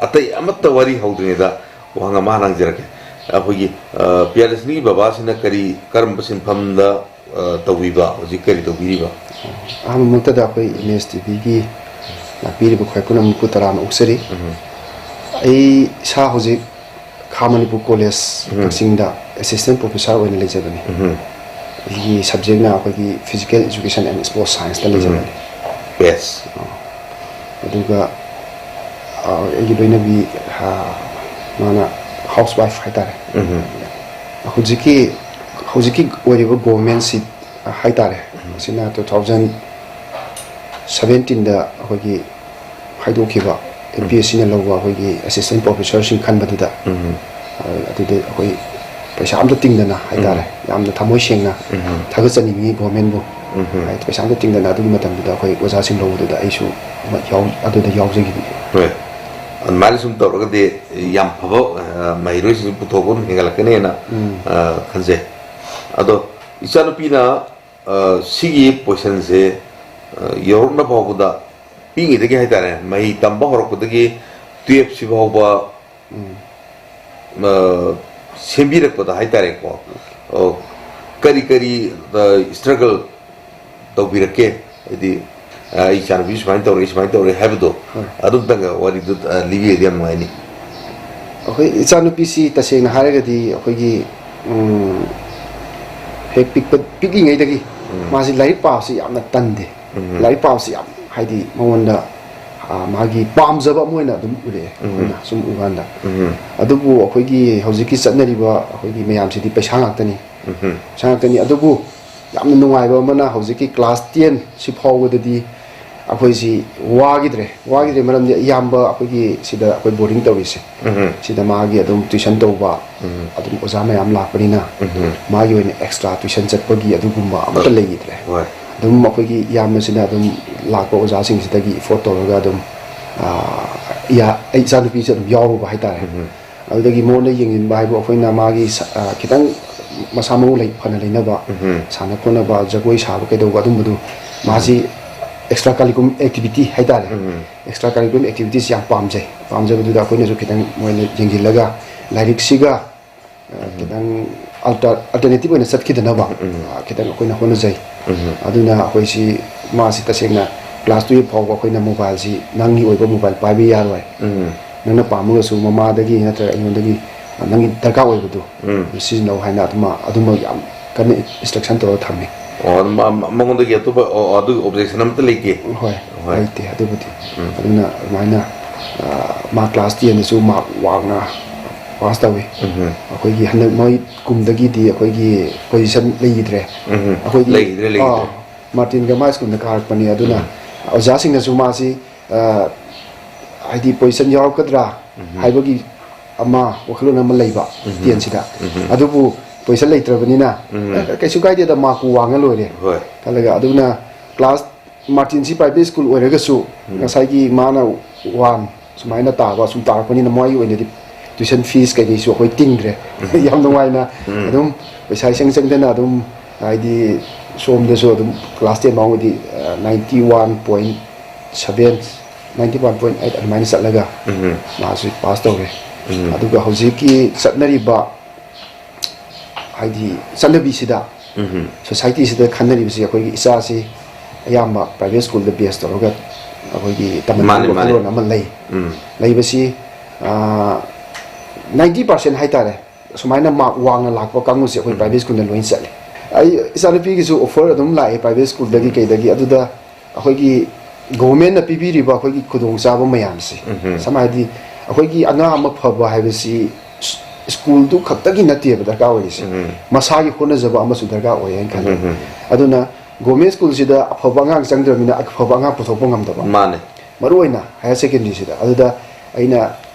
ꯑꯇꯩ ꯑꯃꯠꯇ ꯋꯥꯔꯤ ꯍꯧꯗ꯭ꯔꯤꯉꯩꯗ ꯋꯥꯍꯪ ꯑꯃ ꯍꯥꯟꯅ ꯍꯪꯖꯔꯛꯀꯦ꯫ ꯑꯩꯈꯣꯏꯒꯤ, ꯑ, ꯄꯤꯌꯥꯂꯛꯁꯃꯤꯒꯤ ꯕꯕꯥꯁꯤꯅ ꯀꯔꯤ, ꯀꯔꯝꯕ ꯁꯤꯟꯐꯝꯗ, ꯑ, ꯇꯧꯕꯤꯕ, ꯍꯧꯖꯤꯛ ꯀꯔꯤ ꯇꯧꯕꯤꯔꯤꯕ? ꯑꯍꯥꯟꯕꯃꯛꯇꯗ ꯑꯩꯈꯣꯏ ꯏꯃꯦꯖ ꯇꯤꯚꯤꯒꯤ ꯂꯥꯛꯄꯤꯔꯤꯕ ꯈ꯭ꯋꯥꯏ ꯄꯨꯝꯅꯃꯛꯄꯨ ꯇꯔꯥꯝꯅ ꯑꯣꯛꯆꯔꯤ꯫ ꯎꯝ꯫ ꯑꯩ ꯏꯁꯥ ꯍꯧꯖꯤꯛ ꯈꯥ ꯃꯅꯤꯄꯨꯔ ꯀꯣꯂꯦꯖ ꯎꯝ꯫ ꯀꯛꯆꯤꯡꯗ ꯑꯦꯁꯤꯁꯇꯦꯟ ꯄ꯭ꯔꯣꯐꯦꯁꯔ ꯑꯣꯏꯅ ꯂꯩꯖꯕꯅꯤ꯫ ꯎꯝ꯫ ꯑꯩꯒꯤ ꯁꯕꯖꯦꯛꯅ ꯑꯩꯈꯣꯏꯒꯤ Physical Education and Sports Scienceꯇ ꯎꯝ꯫ ꯂꯩꯖꯕꯅꯤ꯫ ꯕꯦꯁ꯫ ꯑꯥ, ꯑꯗꯨꯒ, ꯑꯥ, ꯑꯩꯒꯤ ꯂꯣꯏꯅꯕꯤ, ꯑꯥ, ꯃꯥꯅ ꯍꯥꯎꯁ ꯋꯥꯏꯐ ꯍꯥꯏꯇꯥꯔꯦ꯫ ꯎꯝ꯫ ꯍꯧꯖꯤꯛꯀꯤ, ꯍꯧꯖꯤꯛꯀꯤ ꯑꯣꯏꯔꯤꯕ ꯒꯣꯚꯔꯃꯦꯟ ꯁꯤꯠ ꯍꯥꯏꯇꯥꯔꯦ, ꯎꯝ꯫ ꯃꯁꯤꯅ two thousand seventeenꯗ ꯑꯩꯈꯣꯏꯒꯤ ꯍꯥꯏꯗꯣꯛꯈꯤꯕ, ꯎꯝ꯫ ꯑꯦꯝ ꯄꯤ ꯑꯦꯁ ꯁꯤꯅ ꯂꯧꯕ ꯑꯩꯈꯣꯏꯒꯤ ꯑꯦꯁꯤꯁꯇꯦꯟ ꯄ꯭ꯔꯣꯐꯦꯁꯔꯁꯤꯡ ꯈꯟꯕꯗꯨꯗ, ꯎꯝ꯫ ꯑ, ꯑꯗꯨꯗ ꯑꯩꯈꯣꯏ ꯄꯩꯁꯥ ꯑꯝꯇ ꯇꯤꯡꯗꯅ ꯍꯥꯏꯇꯥꯔꯦ, ꯎꯝ꯫ ꯌꯥꯝꯅ ꯊꯃꯣꯏ ꯁꯦꯡꯅ ꯎꯝ꯫ ꯊꯥꯒꯠꯆꯅꯤꯡꯉꯤ ꯒꯣꯔꯃꯦꯟꯕꯨ꯫ ꯎꯝ꯫ ꯍꯥꯏꯗꯤ ꯄꯩꯁꯥ ꯑꯝꯇ ꯇꯤꯡꯗꯅ ꯑꯗꯨꯒꯤ ꯃꯇꯝꯗꯨꯗ ꯑꯩꯈꯣꯏ ꯑꯣꯖꯥꯁꯤꯡ ꯂꯧꯕꯗꯨꯗ ꯑꯩꯁꯨ ꯑꯃ ꯌꯥꯎ-, ꯑꯗꯨꯗ ꯌꯥꯎꯖꯈꯤꯕꯅꯤ꯫ ꯍꯣꯏ꯫ ꯑꯗꯨꯃꯥꯏꯅ ꯁꯨꯝ ꯇꯧꯔꯒꯗꯤ ꯌꯥꯝ ꯐꯕ, ꯑ, ꯃꯍꯩꯔꯣꯏꯁꯤꯡꯁꯨ ꯄꯨꯊꯣꯛꯄ ꯑꯗꯨꯝ ꯍꯦꯟꯒꯠꯂꯛꯀꯅꯦꯅ, ꯎꯝ꯫ ꯑ, ꯈꯟꯖꯩ꯫ ꯑꯗꯣ ꯏꯆꯥꯅꯨꯄꯤꯅ, ꯑ, ꯁꯤꯒꯤ ꯄꯣꯖꯤꯁꯟꯁꯦ, ꯑ, ꯌꯧꯔꯛꯅꯕ ꯐꯥꯎꯕꯗ ꯄꯤꯛꯏꯉꯩꯗꯒꯤ ꯍꯥꯏꯇꯥꯔꯦ, ꯃꯍꯩ ꯇꯝꯕ ꯍꯧꯔꯛꯄꯗꯒꯤ ꯇꯨꯌꯦꯞꯁꯤ ꯐꯥꯎꯕ, ꯎꯝ꯫ ꯑ, ꯁꯦꯝꯕꯤꯔꯛꯄꯗ ꯍꯥꯏꯇꯥꯔꯦꯀꯣ, ꯑ, ꯀꯔꯤ ꯀꯔꯤ, ꯑ, ꯏꯁꯇ꯭ꯔꯒꯜ ꯇꯧꯕꯤꯔꯛꯀꯦ? ꯍꯥꯏꯗꯤ, ꯑ, ꯑꯩ ꯏꯆꯥꯅꯨꯄꯤ ꯁꯨꯃꯥꯏꯅ ꯇꯧꯔꯛꯏ, ꯁꯨꯃꯥꯏꯅ ꯇꯧꯔꯛꯏ ꯍꯥꯏꯕꯗꯣ, ꯍꯣꯏ꯫ ꯑꯗꯨꯝꯇꯪꯒ ꯋꯥꯔꯤꯗꯨ, ꯑ, ꯂꯤꯕꯤꯔꯗꯤ ꯌꯥꯝ ꯅꯨꯡꯉꯥꯏꯅꯤ꯫ ꯑꯩꯈꯣꯏ ꯏꯆꯥꯅꯨꯄꯤꯁꯤ ꯇꯁꯦꯡꯅ ꯍꯥꯏꯔꯒꯗꯤ ꯑꯩꯈꯣꯏꯒꯤ, ꯎꯝ, ꯍꯦꯛ ꯄꯤꯛꯄ, ꯄꯤꯛꯂꯤꯉꯩꯗꯒꯤ ꯎꯝ꯫ ꯃꯥꯁꯤ ꯂꯥꯏꯔꯤꯛ ꯄꯥꯕꯁꯤ ꯌꯥꯝꯅ ꯇꯟꯗꯦ꯫ ꯎꯝ꯫ ꯂꯥꯏꯔꯤꯛ ꯄꯥꯕꯁꯤ ꯌꯥꯝ, ꯍꯥꯏꯗꯤ, ꯃꯉꯣꯟꯗ, ꯑ, ꯃꯥꯒꯤ ꯄꯥꯝꯖꯕ ꯑꯃ ꯑꯣꯏꯅ ꯑꯗꯨꯝ ꯎꯔꯛꯑꯦ, ꯎꯝ꯫ ꯑꯩꯈꯣꯏꯅ ꯁꯨꯝ ꯎꯀꯥꯟꯗ꯫ ꯎꯝ꯫ ꯑꯗꯨꯕꯨ ꯑꯩꯈꯣꯏꯒꯤ ꯍꯧꯖꯤꯛꯀꯤ ꯆꯠꯅꯔꯤꯕ ꯑꯩꯈꯣꯏꯒꯤ ꯃꯌꯥꯝꯁꯤꯗꯤ ꯄꯩꯁꯥ ꯉꯥꯛꯇꯅꯤ꯫ ꯎꯝ꯫ ꯄꯩꯁꯥ ꯉꯥꯛꯇꯅꯤ꯫ ꯑꯗꯨꯕꯨ ꯌꯥꯝꯅ ꯅꯨꯡꯉꯥꯏꯕ ꯑꯃꯅ ꯍꯧꯖꯤꯛꯀꯤ class ten ꯁꯤ ꯐꯥꯎꯕꯗꯗꯤ ꯑꯩꯈꯣꯏꯁꯤ ꯋꯥꯈꯤꯗ꯭ꯔꯦ꯫ ꯋꯥꯈꯤꯗ꯭ꯔꯦ ꯃꯔꯝꯗꯤ ꯑꯌꯥꯝꯕ ꯑꯩꯈꯣꯏꯒꯤ ꯁꯤꯗ ꯑꯩꯈꯣꯏ boarding ꯇꯧꯔꯤꯁꯦ, ꯎꯝ꯫ ꯁꯤꯗ ꯃꯥꯒꯤ ꯑꯗꯨꯝ tuition ꯇꯧꯕ, ꯎꯝ꯫ ꯑꯗꯨꯝ ꯑꯣꯖꯥ ꯃꯌꯥꯝ ꯂꯥꯛꯄꯅꯤꯅ ꯎꯝ꯫ ꯃꯥꯒꯤ ꯑꯣꯏꯅ extra tuition ꯆꯠꯄꯒꯤ ꯑꯗꯨꯒꯨꯝꯕ ꯑꯃꯠꯇ ꯍꯣꯏ꯫ ꯂꯩꯈꯤꯗ꯭ꯔꯦ꯫ ꯍꯣꯏ꯫ ꯑꯗꯨꯝ ꯑꯩꯈꯣꯏꯒꯤ ꯏꯌꯥꯝꯕꯁꯤꯅ ꯑꯗꯨꯝ ꯂꯥꯛꯄ ꯑꯣꯖꯥꯁꯤꯡꯁꯤꯗꯒꯤ effort ꯇꯧꯔꯒ ꯑꯗꯨꯝ, ꯑꯥ, ꯏꯌꯥ-, ꯑꯩ ꯏꯆꯥꯅꯨꯄꯤꯁꯨ ꯑꯗꯨꯝ ꯌꯥꯎꯔꯨꯕ ꯍꯥꯏꯇꯥꯔꯦ꯫ ꯎꯝ꯫ ꯑꯗꯨꯗꯒꯤ ꯃꯉꯣꯟꯗ ꯌꯦꯡꯁꯤꯟꯕ ꯍꯥꯏꯕꯨ ꯑꯩꯈꯣꯏꯅ ꯃꯥꯒꯤ ꯁ-, ꯑꯥ, ꯈꯤꯇꯪ ꯃꯁꯥ ꯃꯎ ꯂꯩ-, ꯐꯅ ꯂꯩꯅꯕ, ꯎꯝ꯫ ꯁꯥꯟꯅ ꯈꯣꯠꯅꯕ, ꯖꯒꯣꯏ ꯁꯥꯕ ꯀꯩꯗꯧꯕ ꯑꯗꯨꯝꯕꯗꯨ ꯃꯥꯁꯤ extra curriculum activity ꯍꯥꯏꯇꯥꯔꯦ꯫ ꯎꯝ꯫ Extra curriculum activities ꯌꯥꯝ ꯄꯥꯝꯖꯩ꯫ ꯄꯥꯝꯖꯕꯗꯨꯗ ꯑꯩꯈꯣꯏꯅꯁꯨ ꯈꯤꯇꯪ ꯃꯣꯏꯅ ꯌꯦꯡꯁꯤꯜꯂꯒ ꯂꯥꯏꯔꯤꯛꯁꯤꯒ, ꯑ, ꯎꯝ꯫ ꯈꯤꯇꯪ alter-, alternative ꯑꯣꯏꯅ ꯆꯠꯈꯤꯗꯅꯕ, ꯎꯝ꯫ ꯑ, ꯈꯤꯇꯪ ꯑꯩꯈꯣꯏꯅ ꯍꯣꯠꯅꯖꯩ꯫ ꯎꯝ꯫ ꯑꯗꯨꯅ ꯑꯩꯈꯣꯏꯁꯤ, ꯃꯥꯁꯤ ꯇꯁꯦꯡꯅ class twelve ꯐꯥꯎꯕ ꯑꯩꯈꯣꯏꯅ mobileꯁꯤ, ꯅꯪꯒꯤ ꯑꯣꯏꯕ mobile ꯄꯥꯏꯕ ꯌꯥꯔꯣꯏ꯫ ꯎꯝ꯫ ꯅꯪꯅ ꯄꯥꯝꯃꯒꯁꯨ ꯃꯃꯥꯗꯒꯤ ꯅꯠꯇ꯭ꯔꯒ ꯑꯩꯉꯣꯟꯗꯒꯤ, ꯑ, ꯅꯪꯒꯤ ꯗꯔꯀꯥꯔ ꯑꯣꯏꯕꯗꯨ ꯎꯝ꯫ ꯁꯤꯖꯤꯟꯅꯧ ꯍꯥꯏꯅ ꯑꯗꯨꯃ, ꯑꯗꯨꯃ ꯌꯥꯝ ꯀꯟꯅ instruction ꯇꯧꯔ ꯊꯝꯃꯤ꯫ ꯑꯣ, ꯑꯗꯨ ꯃ-, ꯃ-, ꯃꯉꯣꯟꯗꯒꯤ ꯑꯇꯣꯞꯄ, ꯑꯣ, ꯑꯗꯨꯒꯤ objection ꯑꯝꯇ ꯂꯩꯇꯦ? ꯍꯣꯏ, ꯍꯣꯏ꯫ ꯂꯩꯇꯦ ꯑꯗꯨꯕꯨꯗꯤ꯫ ꯎꯝ꯫ ꯑꯗꯨꯅ ꯑꯗꯨꯃꯥꯏꯅ, ꯑ, ꯃꯥ class tenꯗꯁꯨ mark ꯋꯥꯡꯅ pass ꯇꯧꯏ꯫ ꯎꯝ꯫ ꯑꯩꯈꯣꯏꯒꯤ ꯍꯟꯗꯛ ꯃꯣꯏ ꯀꯨꯝꯗꯒꯤꯗꯤ ꯑꯩꯈꯣꯏꯒꯤ position ꯂꯩꯈꯤꯗ꯭ꯔꯦ꯫ ꯎꯝ꯫ ꯑꯩꯈꯣꯏꯒꯤ, ꯂꯩꯈꯤꯗ꯭ꯔꯦ, ꯂꯩꯈꯤꯗ꯭ꯔꯦ꯫ ꯑꯥ, ꯃꯥꯔꯇꯤꯟ ꯒ꯭ꯔꯃꯥꯔ ꯁ꯭ꯀꯨꯜꯗ ꯀꯥꯔꯛꯄꯅꯤ꯫ ꯑꯗꯨꯅ ꯎꯝ꯫ ꯑꯣꯖꯥꯁꯤꯡꯅꯁꯨ ꯃꯥꯁꯤ, ꯑ, ꯍꯥꯏꯗꯤ position ꯌꯥꯎꯔꯛꯀꯗ꯭ꯔꯥ ꯎꯝ꯫ ꯍꯥꯏꯕꯒꯤ ꯑꯃ ꯋꯥꯈꯜꯂꯣꯟ ꯑꯃ ꯂꯩꯕ ꯎꯝ꯫ tenꯁꯤꯗ꯫ ꯎꯝ꯫ ꯑꯗꯨꯕꯨ position ꯂꯩꯇ꯭ꯔꯕꯅꯤꯅ, ꯎꯝ꯫ "ꯑꯦ, ꯀꯩꯁꯨ ꯀꯥꯏꯗꯦꯗ, markꯄꯨ ꯋꯥꯡꯉ ꯂꯣꯏꯔꯦ" ꯍꯣꯏ꯫ ꯈꯜꯂꯒ, ꯑꯗꯨꯅ class ꯃꯥꯔꯇꯤꯟꯁꯤ private school ꯑꯣꯏꯔꯒꯁꯨ ꯎꯝ꯫ ꯉꯁꯥꯏꯒꯤ ꯃꯥꯅ one ꯁꯨꯃꯥꯏꯅ ꯇꯥꯕ ꯁꯨꯝ ꯇꯥꯔꯛꯄꯅꯤꯅ ꯃꯣꯏꯒꯤ ꯑꯣꯏꯅꯗꯤ tuition fees ꯀꯩꯀꯩꯁꯨ ꯑꯩꯈꯣꯏ ꯇꯤꯡꯗ꯭ꯔꯦ꯫ ꯎꯝ꯫ ꯌꯥꯝ ꯅꯨꯡꯉꯥꯏꯅ ꯎꯝ꯫ ꯑꯗꯨꯝ ꯄꯩꯁꯥ ꯏꯆꯪ ꯆꯪꯗꯅ ꯑꯗꯨꯝ, ꯍꯥꯏꯗꯤ ꯁꯣꯝꯗꯁꯨ ꯑꯗꯨꯝ class ten ꯐꯥꯎꯕꯗꯤ, ꯑ, ninety one point seven, ninety one point eight ꯑꯗꯨꯃꯥꯏꯅ ꯆꯠꯂꯒ ꯎꯝ꯫ ꯃꯥꯁꯨ pass ꯇꯧꯔꯦ꯫ ꯎꯝ꯫ ꯑꯗꯨꯒ ꯍꯧꯖꯤꯛꯀꯤ ꯆꯠꯅꯔꯤꯕ ꯍꯥꯏꯗꯤ ꯆꯠꯅꯕꯤꯁꯤꯗ, ꯎꯝ꯫ societyꯁꯤꯗ ꯈꯟꯅꯔꯤꯕꯁꯤ ꯑꯩꯈꯣꯏꯒꯤ ꯏꯆꯥꯁꯤ ꯑꯌꯥꯝꯕ private schoolꯗ base ꯇꯧꯔꯒ ꯑꯩꯈꯣꯏꯒꯤ ꯇꯝꯍꯟꯕꯒꯤ ꯃꯥꯅꯤ, ꯃꯥꯅꯤ꯫ ꯋꯥꯈꯜꯂꯣꯟ ꯑꯃ ꯂꯩ꯫ ꯎꯝ꯫ ꯂꯩꯕꯁꯤ, ꯑꯥ, ninety percent ꯍꯥꯏꯇꯥꯔꯦ, ꯁꯨꯃꯥꯏꯅ mark ꯋꯥꯡꯅ ꯂꯥꯛꯄ ꯀꯥꯡꯕꯨꯁꯦ ꯑꯩꯈꯣꯏ ꯎꯝ꯫ private schoolꯗ ꯂꯣꯏꯅ ꯆꯠꯂꯤ꯫ ꯑꯩ ꯏꯆꯥꯅꯨꯄꯤꯒꯤꯁꯨ offer ꯑꯗꯨꯝ ꯂꯥꯛꯑꯦ private schoolꯗꯒꯤ ꯎꯝ꯫ ꯀꯩꯗꯒꯤ, ꯑꯗꯨꯗ ꯑꯩꯈꯣꯏꯒꯤ governmentꯅ ꯄꯤꯕꯤꯔꯤꯕ ꯑꯩꯈꯣꯏꯒꯤ ꯈꯨꯗꯣꯡꯆꯥꯕ ꯃꯌꯥꯝꯁꯦ, ꯎꯝ꯫ ꯁꯝꯅ ꯍꯥꯏꯗꯤ ꯑꯩꯈꯣꯏꯒꯤ ꯑꯉꯥꯡ ꯑꯃ ꯐꯕ ꯍꯥꯏꯕꯁꯤ ꯁ꯭ꯀꯨꯜꯗꯨ ꯈꯛꯇꯒꯤ ꯅꯠꯇꯦꯕ ꯗꯔꯀꯥꯔ ꯑꯣꯏꯔꯤꯁꯦ, ꯎꯝ꯫ ꯃꯁꯥꯒꯤ ꯍꯣꯠꯅꯖꯕ ꯑꯃꯁꯨ ꯗꯔꯀꯥꯔ ꯑꯣꯏ ꯍꯥꯏꯅ ꯈꯜꯂꯦ꯫ ꯎꯝ꯫ ꯑꯗꯨꯅ government schoolꯁꯤꯗ ꯑꯐꯕ ꯑꯉꯥꯡ ꯆꯪꯗ꯭ꯔꯕꯅꯤꯅ ꯑꯐꯕ ꯑꯉꯥꯡ ꯄꯨꯊꯣꯛꯄ ꯉꯝꯗꯕ꯫ ꯃꯥꯅꯦ꯫ ꯃꯔꯨꯑꯣꯏꯅ higher secondary ꯁꯤꯗ꯫ ꯑꯗꯨꯗ ꯑꯩꯅ,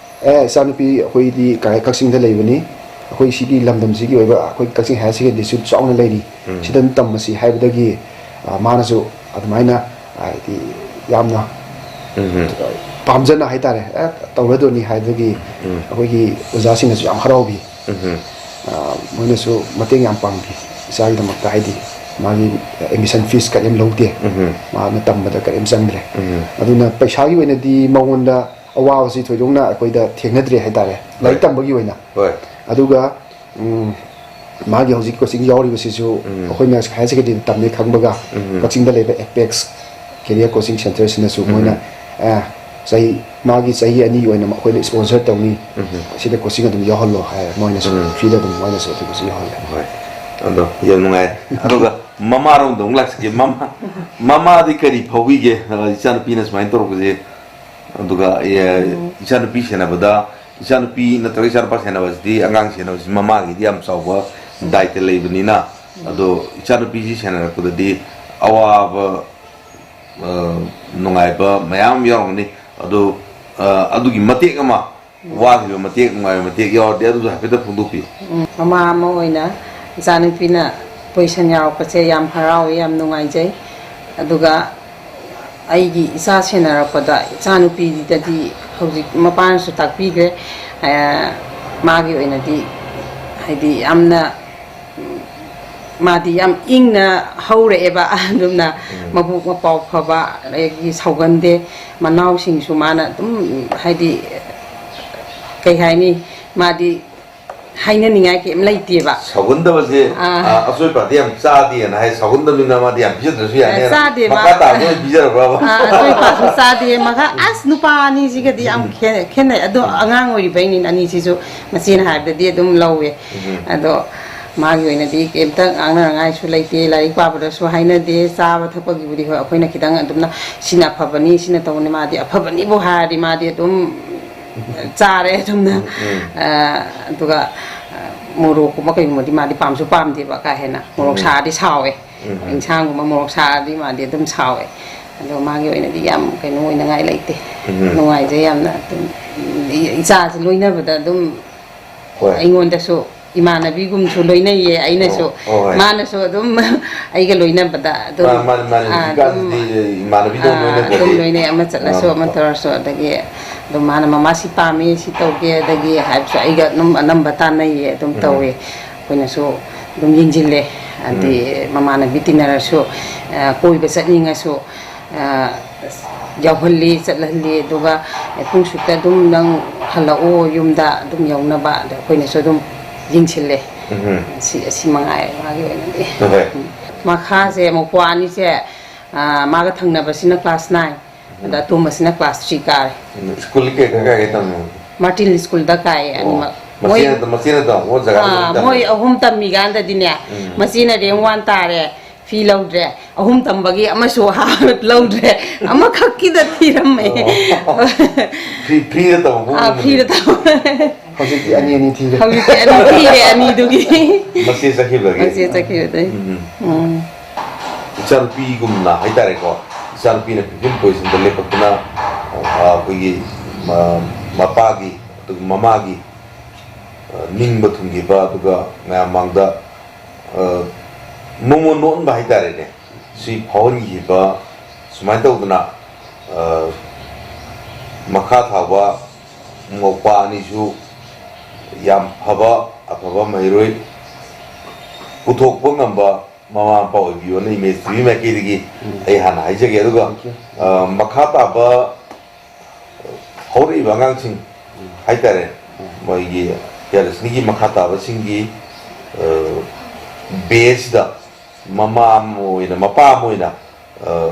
"ꯑꯦ, ꯏꯆꯥꯅꯨꯄꯤ ꯑꯩꯈꯣꯏꯗꯤ ꯀꯥꯏ-, ꯀꯛꯆꯤꯡꯗ ꯂꯩꯕꯅꯤ, ꯑꯩꯈꯣꯏ ꯁꯤꯒꯤ ꯂꯝꯗꯝꯁꯤꯒꯤ ꯑꯣꯏꯕ ꯑꯩꯈꯣꯏ ꯀꯛꯆꯤꯡ higher secondary ꯁꯨ ꯆꯥꯎꯅ ꯂꯩꯔꯤ, ꯎꯝ꯫ ꯁꯤꯗ ꯑꯗꯨꯝ ꯇꯝꯃꯁꯤ" ꯍꯥꯏꯕꯗꯒꯤ, ꯑ, ꯃꯥꯅꯁꯨ ꯑꯗꯨꯃꯥꯏꯅ ꯍꯥꯏꯗꯤ ꯌꯥꯝꯅ ꯎꯝ ꯄꯥꯝꯖꯅ ꯍꯥꯏꯇꯥꯔꯦ, "ꯑꯦ, ꯇꯧꯔꯗꯣꯏꯅꯤ" ꯍꯥꯏꯕꯒꯤ ꯎꯝ ꯑꯩꯈꯣꯏꯒꯤ ꯑꯣꯖꯥꯁꯤꯡꯅꯁꯨ ꯌꯥꯝ ꯍꯔꯥꯎꯕꯤ꯫ ꯎꯝ ꯑ, ꯃꯣꯏꯅꯁꯨ ꯃꯇꯦꯡ ꯌꯥꯝ ꯄꯥꯡꯕꯤ ꯏꯆꯥꯒꯤꯗꯃꯛꯇ, ꯍꯥꯏꯗꯤ ꯃꯥꯒꯤ admission fees ꯀꯔꯤꯝ ꯂꯧꯗꯦ, ꯎꯝ ꯃꯥꯅ ꯇꯝꯕꯗ ꯀꯔꯤꯝ ꯆꯪꯗ꯭ꯔꯦ꯫ ꯎꯝ ꯑꯗꯨꯅ ꯄꯩꯁꯥꯒꯤ ꯑꯣꯏꯅꯗꯤ ꯃꯉꯣꯟꯗ ꯑꯋꯥꯕꯁꯤ ꯊꯣꯏꯗꯣꯛꯅ ꯑꯩꯈꯣꯏꯗ ꯊꯦꯡꯅꯗ꯭ꯔꯦ ꯍꯥꯏꯇꯥꯔꯦ, ꯂꯥꯏꯔꯤꯛ ꯍꯣꯏ ꯇꯝꯕꯒꯤ ꯑꯣꯏꯅ꯫ ꯍꯣꯏ꯫ ꯑꯗꯨꯒ ꯎꯝ, ꯃꯥꯒꯤ ꯍꯧꯖꯤꯛ coaching ꯌꯥꯎꯔꯤꯕꯁꯤꯁꯨ ꯎꯝ ꯑꯩꯈꯣꯏꯅ higher secondary ꯇꯝꯃꯦ ꯈꯪꯕꯒ ꯎꯝ ꯀꯛꯆꯤꯡꯗ ꯂꯩꯕ Apex Career Coaching Centreꯁꯤꯅꯁꯨ ꯎꯝ ꯃꯣꯏꯅ, ꯑꯦ, ꯆꯍꯤ, ꯃꯥꯒꯤ ꯆꯍꯤ ꯑꯅꯤꯒꯤ ꯑꯣꯏꯅ ꯑꯩꯈꯣꯏꯅ sponsor ꯇꯧꯅꯤ, ꯎꯝ ꯁꯤꯗ coaching ꯑꯗꯨꯝ ꯌꯥꯎꯍꯜꯂꯣ ꯍꯥꯏ, ꯃꯣꯏꯅꯁꯨ ꯎꯝ freeꯗ ꯑꯗꯨꯝ ꯃꯣꯏꯅꯁꯨ ꯑꯗꯨꯒꯁꯨ ꯌꯥꯎꯍꯜꯂꯦ꯫ ꯍꯣꯏ꯫ ꯑꯗꯣ ꯌꯥꯝ ꯅꯨꯡꯉꯥꯏ꯫ ꯑꯗꯨꯒ ꯃꯃꯥꯔꯣꯝꯗ ꯑꯃꯨꯛ ꯂꯥꯛꯆꯒꯦ꯫ ꯃꯃꯥ, ꯃꯃꯥꯗꯤ ꯀꯔꯤ ꯐꯥꯎꯕꯤꯒꯦ? ꯑ, ꯏꯆꯥꯅꯨꯄꯤꯅ ꯁꯨꯃꯥꯏꯅ ꯇꯧꯔꯛꯄꯁꯦ꯫ ꯑꯗꯨꯒ, ꯑꯦ, ꯎꯝ ꯏꯆꯥꯅꯨꯄꯤ ꯁꯦꯟꯅꯕꯗ, ꯏꯆꯥꯅꯨꯄꯤ ꯅꯠꯇ꯭ꯔꯒ ꯏꯆꯥꯅꯨꯄꯥ ꯁꯦꯟꯅꯕꯁꯤꯗꯤ, ꯑꯉꯥꯡ ꯁꯦꯟꯅꯕꯁꯤ ꯃꯃꯥꯒꯤꯗꯤ ꯌꯥꯝ ꯆꯥꯎꯕ ꯎꯝ ꯗꯥꯏꯇ ꯂꯩꯕꯅꯤꯅ, ꯎꯝ ꯑꯗꯣ ꯏꯆꯥꯅꯨꯄꯤꯁꯤ ꯁꯦꯟꯅꯔꯛꯄꯗꯗꯤ ꯑꯋꯥꯕ, ꯑ, ꯅꯨꯡꯉꯥꯏꯕ ꯃꯌꯥꯝ ꯌꯥꯎꯔꯝꯒꯅꯤ꯫ ꯑꯗꯣ, ꯑ, ꯑꯗꯨꯒꯤ ꯃꯇꯦꯛ ꯑꯃ, ꯎꯝ ꯋꯥꯈꯤꯕ ꯃꯇꯦꯛ, ꯅꯨꯡꯉꯥꯏꯕ ꯃꯇꯦꯛ ꯌꯥꯎꯔꯗꯤ ꯑꯗꯨꯁꯨ ꯍꯥꯏꯐꯦꯠꯇ ꯐꯣꯡꯗꯣꯛꯄꯤꯌꯨ꯫ ꯎꯝ, ꯃꯃꯥ ꯑꯃ ꯑꯣꯏꯅ ꯏꯆꯥꯅꯨꯄꯤꯅ position ꯌꯥꯎꯔꯛꯄꯁꯦ ꯌꯥꯝ ꯍꯔꯥꯎꯋꯤ, ꯌꯥꯝ ꯅꯨꯡꯉꯥꯏꯖꯩ꯫ ꯑꯗꯨꯒ ꯑꯩꯒꯤ ꯏꯆꯥ ꯁꯦꯟꯅꯔꯛꯄꯗ ꯏꯆꯥꯅꯨꯄꯤꯗꯗꯤ ꯍꯧꯖꯤꯛ ꯃꯄꯥꯅꯁꯨ ꯇꯥꯛꯄꯤꯈ꯭ꯔꯦ, ꯑ, ꯃꯥꯒꯤ ꯑꯣꯏꯅꯗꯤ ꯍꯥꯏꯗꯤ ꯌꯥꯝꯅ ꯃꯥꯗꯤ ꯌꯥꯝ ꯏꯪꯅ ꯍꯧꯔꯛꯑꯦꯕ꯫ ꯑꯗꯨꯝꯅ ꯎꯝ ꯃꯕꯨꯛ ꯃꯄꯥꯎ ꯐꯕ, ꯑꯗꯒꯤ ꯁꯥꯎꯒꯟꯗꯦ꯫ ꯃꯅꯥꯎꯁꯤꯡꯁꯨ ꯃꯥꯅ ꯑꯗꯨꯝ, ꯍꯥꯏꯗꯤ, ꯀꯩ ꯍꯥꯏꯅꯤ, ꯃꯥꯗꯤ ꯍꯥꯏꯅꯅꯤꯡꯉꯥꯏ ꯀꯩꯝ ꯂꯩꯇꯦꯕ꯫ ꯁꯥꯎꯒꯟꯗꯕꯁꯦ, ꯑꯥ꯫ ꯑ, ꯑꯆꯣꯏꯄꯥꯗꯤ ꯌꯥꯝ ꯆꯥꯗꯦꯅ ꯍꯥꯏ꯫ ꯁꯥꯎꯒꯟꯗꯕꯅꯤꯅ ꯃꯥꯗꯤ ꯌꯥꯝ ꯄꯤꯖꯗ꯭ꯔꯁꯨ ꯌꯥꯅꯤ꯫ ꯆꯥꯗꯦ, ꯃꯈꯥ ꯃꯥ ꯇꯥꯕꯗ ꯑꯣꯏꯅ ꯄꯤꯖꯔꯕ꯭ꯔꯕ? ꯑꯥ, ꯑꯆꯣꯏꯄꯥꯁꯨ ꯆꯥꯗꯦ꯫ ꯃꯈꯥ, ꯑꯁ, ꯅꯨꯄꯥ ꯑꯅꯤꯁꯤꯒꯗꯤ ꯌꯥꯝ ꯎꯝ ꯈꯦ-, ꯈꯦꯠꯅꯩ꯫ ꯑꯗꯣ ꯎꯝ ꯑꯉꯥꯡ ꯑꯣꯏꯔꯤꯕꯩꯅꯤꯅ ꯑꯅꯤꯁꯤꯁꯨ ꯃꯆꯦꯅ ꯍꯥꯏꯕꯗꯗꯤ ꯑꯗꯨꯝ ꯂꯧꯋꯦ꯫ ꯎꯝ ꯑꯗꯣ ꯃꯥꯒꯤ ꯑꯣꯏꯅꯗꯤ ꯀꯩꯝꯇ ꯉꯥꯡꯅꯅꯉꯥꯏꯁꯨ ꯂꯩꯇꯦ꯫ ꯂꯥꯏꯔꯤꯛ ꯄꯥꯕꯗꯁꯨ ꯍꯥꯏꯅꯗꯦ꯫ ꯆꯥꯕ ꯊꯛꯄꯒꯤꯕꯨꯗꯤ ꯍꯣꯏ, ꯑꯩꯈꯣꯏꯅ ꯈꯤꯇꯪ ꯑꯗꯨꯝꯅ ꯁꯤꯅ ꯑꯐꯕꯅꯤ, ꯁꯤꯅ ꯇꯧꯕꯅꯤ, ꯃꯥꯗꯤ ꯑꯐꯕꯅꯤꯕꯨ ꯍꯥꯏꯔꯗꯤ ꯃꯥꯗꯤ ꯑꯗꯨꯝ ꯆꯥꯔꯦ ꯑꯗꯨꯝꯅ꯫ ꯎꯝ ꯎꯝ꯫ ꯑ, ꯑꯗꯨꯒ, ꯑ, ꯃꯣꯔꯣꯛꯀꯨꯝꯕ ꯀꯩꯒꯨꯝꯕꯗꯤ ꯃꯥꯗꯤ ꯄꯥꯝꯁꯨ ꯄꯥꯝꯗꯦꯕ ꯀꯥ ꯍꯦꯟꯅ꯫ ꯃꯣꯔꯣꯛ ꯎꯝ ꯁꯥꯔꯗꯤ ꯁꯥꯎꯋꯦ꯫ ꯎꯝ ꯎꯝ꯫ ꯏꯟꯁꯥꯡꯒꯨꯝꯕ ꯃꯣꯔꯣꯛ ꯁꯥꯔꯗꯤ ꯃꯥꯗꯤ ꯑꯗꯨꯝ ꯁꯥꯎꯋꯦ꯫ ꯑꯗꯣ ꯃꯥꯒꯤ ꯑꯣꯏꯅꯗꯤ ꯌꯥꯝ ꯀꯩꯅꯣ ꯑꯣꯏꯅꯉꯥꯏ ꯂꯩꯇꯦ꯫ ꯎꯝ ꯎꯝ꯫ ꯅꯨꯡꯉꯥꯏꯖꯩ ꯌꯥꯝꯅ꯫ ꯑꯗꯨꯝ ꯏ-, ꯏꯆꯥꯁꯦ ꯂꯣꯏꯅꯕꯗ ꯑꯗꯨꯝ ꯍꯣꯏ꯫ ꯑꯩꯉꯣꯟꯗꯁꯨ ꯏꯃꯥꯟꯅꯕꯤꯒꯨꯝꯁꯨ ꯂꯣꯏꯅꯩꯌꯦ ꯑꯩꯅꯁꯨ꯫ ꯑꯣ, ꯍꯣꯏ꯫ ꯃꯥꯅꯁꯨ ꯑꯗꯨꯝ ꯑꯩꯒ ꯂꯣꯏꯅꯕꯗ ꯑꯗꯨꯝ, ꯃꯥ-, ꯃꯥꯅꯦ, ꯃꯥꯅꯦ꯫ ꯑꯥ, ꯑꯗꯨꯝ, ꯍꯧꯖꯤꯛꯀꯥꯟꯁꯤꯗꯤ ꯏꯃꯥꯟꯅꯕꯤꯗꯧ ꯑꯥ, ꯂꯣꯏꯅꯕꯗꯤ꯫ ꯑꯗꯨꯝ ꯂꯣꯏꯅꯩ, ꯑꯃ ꯆꯠꯂꯁꯨ, ꯑꯥ, ꯑꯃ ꯇꯧꯔꯁꯨ꯫ ꯑꯗꯒꯤ ꯑꯗꯨꯝ ꯃꯥꯅ "ꯃꯃꯥ ꯁꯤ ꯄꯥꯝꯃꯤ, ꯁꯤ ꯇꯧꯒꯦ", ꯑꯗꯒꯤ ꯍꯥꯏꯕꯁꯨ ꯑꯩꯒ ꯑꯗꯨꯝ ꯑꯅꯝꯕ ꯇꯥꯟꯅꯩꯌꯦ, ꯑꯗꯨꯝ ꯎꯝ꯫ ꯇꯧꯋꯦ꯫ ꯑꯩꯈꯣꯏꯅꯁꯨ ꯑꯗꯨꯝ ꯌꯦꯡꯁꯤꯜꯂꯦ꯫ ꯍꯥꯏꯗꯤ ꯎꯝ꯫ ꯃꯃꯥꯟꯅꯕꯤ ꯇꯤꯟꯅꯔꯁꯨ, ꯑ, ꯀꯣꯏꯕ ꯆꯠꯅꯤꯡꯉꯁꯨ, ꯑ, ꯌꯥꯎꯍꯜꯂꯤ, ꯆꯠꯍꯜꯂꯤ꯫ ꯑꯗꯨꯒ ꯄꯨꯡ ꯁꯨꯛꯇ ꯑꯗꯨꯝ ꯅꯪ ꯍꯜꯂꯛꯑꯣ ꯌꯨꯝꯗ ꯑꯗꯨꯝ ꯌꯧꯅꯕ, ꯑꯗ ꯑꯩꯈꯣꯏꯅꯁꯨ ꯑꯗꯨꯝ ꯌꯦꯡꯁꯤꯜꯂꯦ꯫ ꯎꯝ꯫ ꯁꯤ, ꯑꯁꯤ ꯃꯉꯥꯏꯔꯦ ꯃꯥꯒꯤ ꯑꯣꯏꯅꯗꯤ꯫ ꯍꯣꯏ꯫ ꯎꯝ꯫ ꯃꯈꯥꯁꯦ ꯃꯧꯄ꯭ꯋꯥ ꯑꯅꯤꯁꯦ, ꯑ, ꯃꯥꯒ ꯊꯪꯅꯕꯁꯤꯅ class nine, ꯑꯗ ꯎꯝ꯫ ꯑꯇꯣꯝꯕꯁꯤꯅ class three ꯀꯥꯔꯦ꯫ ꯎꯝ, ꯁ꯭ꯀꯨꯜ ꯀꯩ, ꯀꯩ, ꯀꯩ ꯇꯝꯃꯤꯅꯣ? ꯃꯥꯔꯇꯤꯟ ꯁ꯭ꯀꯨꯜꯗ ꯀꯥꯏꯌꯦ ꯑꯣ, ꯑꯅꯤꯃꯛ꯫ ꯃꯣꯏ, ꯃꯆꯦꯅ, ꯃꯆꯦꯅ ꯇꯝꯃꯛꯄ ꯖꯒꯥꯗ ꯑꯥ, ꯑꯗꯨꯝ ꯃꯣꯏ ꯇꯝꯃꯦ? ꯑꯍꯨꯝ ꯇꯝꯃꯤꯀꯥꯟꯗꯗꯤꯅꯦ, ꯎꯝ꯫ ꯃꯆꯦꯅ rank one ꯇꯥꯔꯦ, ꯐꯤ ꯂꯧꯗ꯭ꯔꯦ꯫ ꯑꯍꯨꯝ ꯇꯝꯕꯒꯤ ꯑꯃꯁꯨ ꯂꯧꯗ꯭ꯔꯦ꯫ ꯑꯃꯈꯛꯀꯤꯗ ꯊꯤꯔꯝꯃꯦ꯫ ꯑꯣ꯫ ꯐ꯭ꯔꯤ-, ꯐ꯭ꯔꯤꯗ ꯇꯝꯃꯛꯄ ꯑꯥ, ꯑꯣꯏꯔꯝꯒꯅꯤ꯫ ꯐ꯭ꯔꯤꯗ ꯇꯝꯃꯛꯄ꯫ ꯍꯧꯖꯤꯛꯇꯤ ꯑꯅꯤ ꯑꯅꯤ ꯊꯤꯔꯦ꯫ ꯍꯧꯖꯤꯛꯇꯤ ꯑꯅꯤ ꯊꯤꯔꯦ, ꯑꯅꯤꯗꯨꯒꯤ꯫ ꯃꯆꯦ ꯆꯠꯈꯤꯕꯗꯒꯤ꯫ ꯃꯆꯦ ꯆꯠꯈꯤꯕꯗꯒꯤ꯫ ꯎꯝ, ꯎꯝ꯫ ꯎꯝ꯫ ꯏꯆꯥꯅꯨꯄꯤꯒꯨꯝꯅ ꯍꯥꯏꯇꯥꯔꯦꯀꯣ, ꯏꯆꯥꯅꯨꯄꯤꯅ fifteen positionꯗ ꯂꯦꯞꯄꯛꯇꯅ, ꯑ, ꯑꯩꯈꯣꯏꯒꯤ, ꯑ, ꯃꯄꯥꯒꯤ, ꯑꯗꯨꯒ ꯃꯃꯥꯒꯤ, ꯑ, ꯅꯤꯡꯕ ꯊꯨꯡꯈꯤꯕ, ꯑꯗꯨꯒ ꯃꯌꯥꯝ ꯃꯥꯡꯗ, ꯑ, ꯃꯣꯃꯣꯟ ꯅꯣꯛꯍꯟꯕ ꯍꯥꯏꯇꯥꯔꯦꯅꯦ꯫ ꯁꯤ ꯐꯥꯎꯍꯟꯈꯤꯕ, ꯁꯨꯃꯥꯏꯅ ꯇꯧꯗꯅ, ꯑ, ꯃꯈꯥ ꯊꯥꯕ ꯃꯧꯄꯥ ꯑꯅꯤꯁꯨ ꯌꯥꯝ ꯐꯕ, ꯑꯐꯕ ꯃꯍꯩꯔꯣꯏ ꯄꯨꯊꯣꯛꯄ ꯉꯝꯕ ꯃꯃꯥ ꯃꯄꯥ ꯑꯣꯏꯕꯤꯌꯣꯅ ꯏꯃꯦꯖ ꯇꯤꯚꯤ ꯃꯥꯏꯀꯩꯗꯒꯤ ꯎꯝ꯫ ꯑꯩ ꯍꯥꯟꯅ ꯍꯥꯏꯖꯒꯦ꯫ ꯑꯗꯨꯒ, Thank you꯫ ꯑ, ꯃꯈꯥ ꯇꯥꯕ ꯍꯧꯔꯛꯏꯕ ꯑꯉꯥꯡꯁꯤꯡ ꯎꯝ꯫ ꯍꯥꯏꯇꯥꯔꯦ, ꯎꯝ꯫ ꯃꯣꯏꯒꯤ ꯄꯤꯌꯥꯂꯛꯁꯃꯤꯒꯤ ꯃꯈꯥ ꯇꯥꯕꯁꯤꯡꯒꯤ, ꯑ, ꯕꯦꯁꯇ ꯃꯃꯥ ꯑꯃ ꯑꯣꯏꯅ, ꯃꯄꯥ ꯑꯃ ꯑꯣꯏꯅ, ꯑ,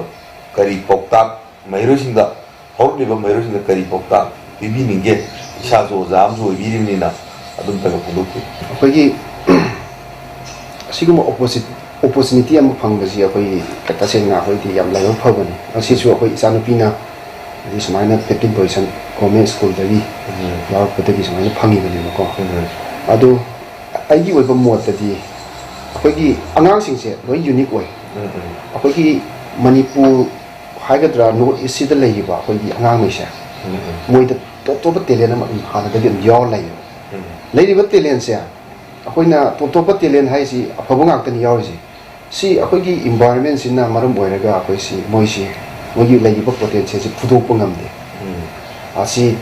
ꯀꯔꯤ ꯄꯥꯎꯇꯥꯛ ꯃꯍꯩꯔꯣꯏꯁꯤꯡꯗ, ꯍꯧꯔꯛꯂꯤꯕ ꯃꯍꯩꯔꯣꯏꯁꯤꯡꯗ ꯀꯔꯤ ꯄꯥꯎꯇꯥꯛ ꯄꯤꯕꯤꯅꯤꯡꯒꯦ? ꯏꯁꯥꯁꯨ ꯑꯣꯖꯥ ꯑꯃꯁꯨ ꯑꯣꯏꯕꯤꯔꯤꯕꯅꯤꯅ ꯑꯗꯨꯝꯇꯒ ꯐꯣꯡꯗꯣꯛꯄꯤꯌꯨ꯫ ꯑꯩꯈꯣꯏꯒꯤ ꯑꯁꯤꯒꯨꯝꯕ ꯑꯣꯄꯣꯔꯆꯨ-, ꯑꯣꯄꯣꯔꯆꯨꯅꯤꯇꯤ ꯑꯃ ꯐꯪꯕꯁꯤ ꯑꯩꯈꯣꯏꯒꯤ ꯇꯁꯦꯡꯅ ꯑꯩꯈꯣꯏꯗꯤ ꯌꯥꯝ ꯂꯥꯏꯕꯛ ꯐꯕꯅꯤ꯫ ꯑꯁꯤꯁꯨ ꯑꯩꯈꯣꯏ ꯏꯆꯥꯅꯨꯄꯤꯅ ꯍꯥꯏꯗꯤ ꯁꯨꯃꯥꯏꯅ fifteen position ꯒꯣꯔꯃꯦꯟ ꯁ꯭ꯀꯨꯜꯗꯒꯤ ꯎꯝ꯫ ꯌꯥꯎꯔꯛꯄꯗꯒꯤ ꯁꯨꯃꯥꯏꯅ ꯐꯪꯉꯤꯕꯅꯦꯕꯀꯣ꯫ ꯎꯝ꯫ ꯑꯗꯨ ꯑꯩꯒꯤ ꯑꯣꯏꯕ ꯃꯣꯠꯇꯗꯤ ꯑꯩꯈꯣꯏꯒꯤ ꯑꯉꯥꯡꯁꯤꯡꯁꯦ ꯂꯣꯏ ꯌꯨꯅꯤꯛ ꯑꯣꯏ꯫ ꯎꯝ, ꯎꯝ꯫ ꯑꯩꯈꯣꯏꯒꯤ ꯃꯅꯤꯄꯨꯔ ꯍꯥꯏꯒꯗ꯭ꯔꯥ, ꯅꯣꯔꯠ ꯏꯁꯁꯤꯗ ꯂꯩꯔꯤꯕ ꯑꯩꯈꯣꯏꯒꯤ ꯑꯉꯥꯡꯉꯩꯁꯦ, ꯎꯝ, ꯎꯝ꯫ ꯃꯣꯏꯗ ꯇꯣꯞ ꯇꯣꯞꯄ ꯇꯦꯂꯦꯟ ꯑꯃ ꯑꯗꯨꯝ ꯍꯥꯟꯅꯗꯒꯤ ꯑꯗꯨꯝ ꯌꯥꯎꯔ ꯂꯩꯌꯦꯕ꯫ ꯎꯝ꯫ ꯂꯩꯔꯤꯕ ꯇꯦꯂꯦꯟꯁꯦ ꯑꯩꯈꯣꯏꯅ ꯇꯣꯞ ꯇꯣꯞꯄ ꯇꯦꯂꯦꯟ ꯍꯥꯏꯁꯤ ꯑꯐꯕ ꯉꯥꯛꯇꯅꯤ ꯌꯥꯎꯔꯤꯁꯦ꯫ ꯁꯤ ꯑꯩꯈꯣꯏꯒꯤ ꯏꯟꯚꯥꯏꯔꯣꯟꯃꯦꯟꯁꯤꯅ ꯃꯔꯝ ꯑꯣꯏꯔꯒ ꯑꯩꯈꯣꯏꯁꯤ, ꯃꯣꯏꯁꯤ, ꯃꯣꯏꯒꯤ ꯂꯩꯔꯤꯕ ꯄꯣꯇꯦꯟꯁꯤꯌꯦꯜꯁꯤ ꯐꯨꯗꯣꯛꯄ ꯉꯝꯗꯦ꯫ ꯑꯁꯤ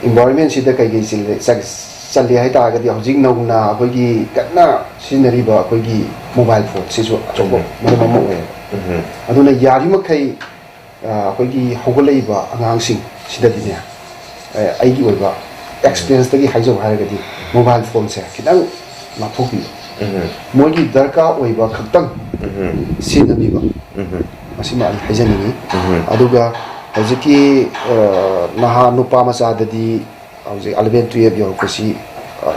ꯏꯟꯚꯥꯏꯔꯣꯟꯃꯦꯟꯁꯤꯗ ꯀꯩꯀꯩ ꯆꯤꯜꯂꯦ, ꯆ-, ꯆꯜꯂꯦ ꯍꯥꯏ ꯇꯥꯔꯒꯗꯤ, ꯍꯧꯖꯤꯛ ꯅꯧꯅ ꯑꯩꯈꯣꯏꯒꯤ ꯀꯟꯅ ꯁꯤꯖꯤꯟꯅꯔꯤꯕ ꯑꯩꯈꯣꯏꯒꯤ ꯃꯣꯕꯥꯏꯜ ꯐꯣꯟ ꯁꯤꯁꯨ ꯑꯆꯧꯕ ꯎꯝ꯫ ꯃꯔꯝ ꯑꯃ ꯑꯣꯏꯌꯦꯕ꯫ ꯎꯝ꯫ ꯑꯗꯨꯅ ꯌꯥꯔꯤꯃꯈꯩ, ꯑ, ꯑꯩꯈꯣꯏꯒꯤ ꯍꯧꯒꯠꯂꯛꯏꯕ ꯑꯉꯥꯡꯁꯤꯡ ꯁꯤꯗꯗꯤꯅꯦ, ꯑ, ꯑꯩꯒꯤ ꯑꯣꯏꯕ ꯑꯦꯛꯁꯄꯤꯔꯤꯌꯦꯟꯁꯇꯒꯤ ꯍꯥꯏꯖꯧ ꯍꯥꯏꯔꯒꯗꯤ, ꯃꯣꯕꯥꯏꯜ ꯐꯣꯟꯁꯦ ꯈꯤꯇꯪ ꯂꯥꯞꯊꯣꯛꯄꯤꯌꯨ꯫ ꯎꯝ꯫ ꯃꯣꯏꯒꯤ ꯗꯔꯀꯥꯔ ꯑꯣꯏꯕ ꯈꯛꯇꯪ ꯎꯝ꯫ ꯁꯤꯖꯤꯟꯅꯕꯤꯕ꯫ ꯎꯝ꯫ ꯃꯁꯤꯃ ꯑꯩ ꯍꯥꯏꯖꯅꯤꯡꯉꯤ꯫ ꯎꯝ꯫ ꯑꯗꯨꯒ ꯍꯧꯖꯤꯛꯀꯤ, ꯑ, ꯅꯍꯥ ꯅꯨꯄꯥ ꯃꯆꯥꯗꯗꯤ ꯍꯧꯖꯤꯛ ꯑꯦꯂꯚꯦꯟ ꯇꯨꯌꯦꯜꯞ ꯌꯧꯔꯛꯄꯁꯤ, ꯑ,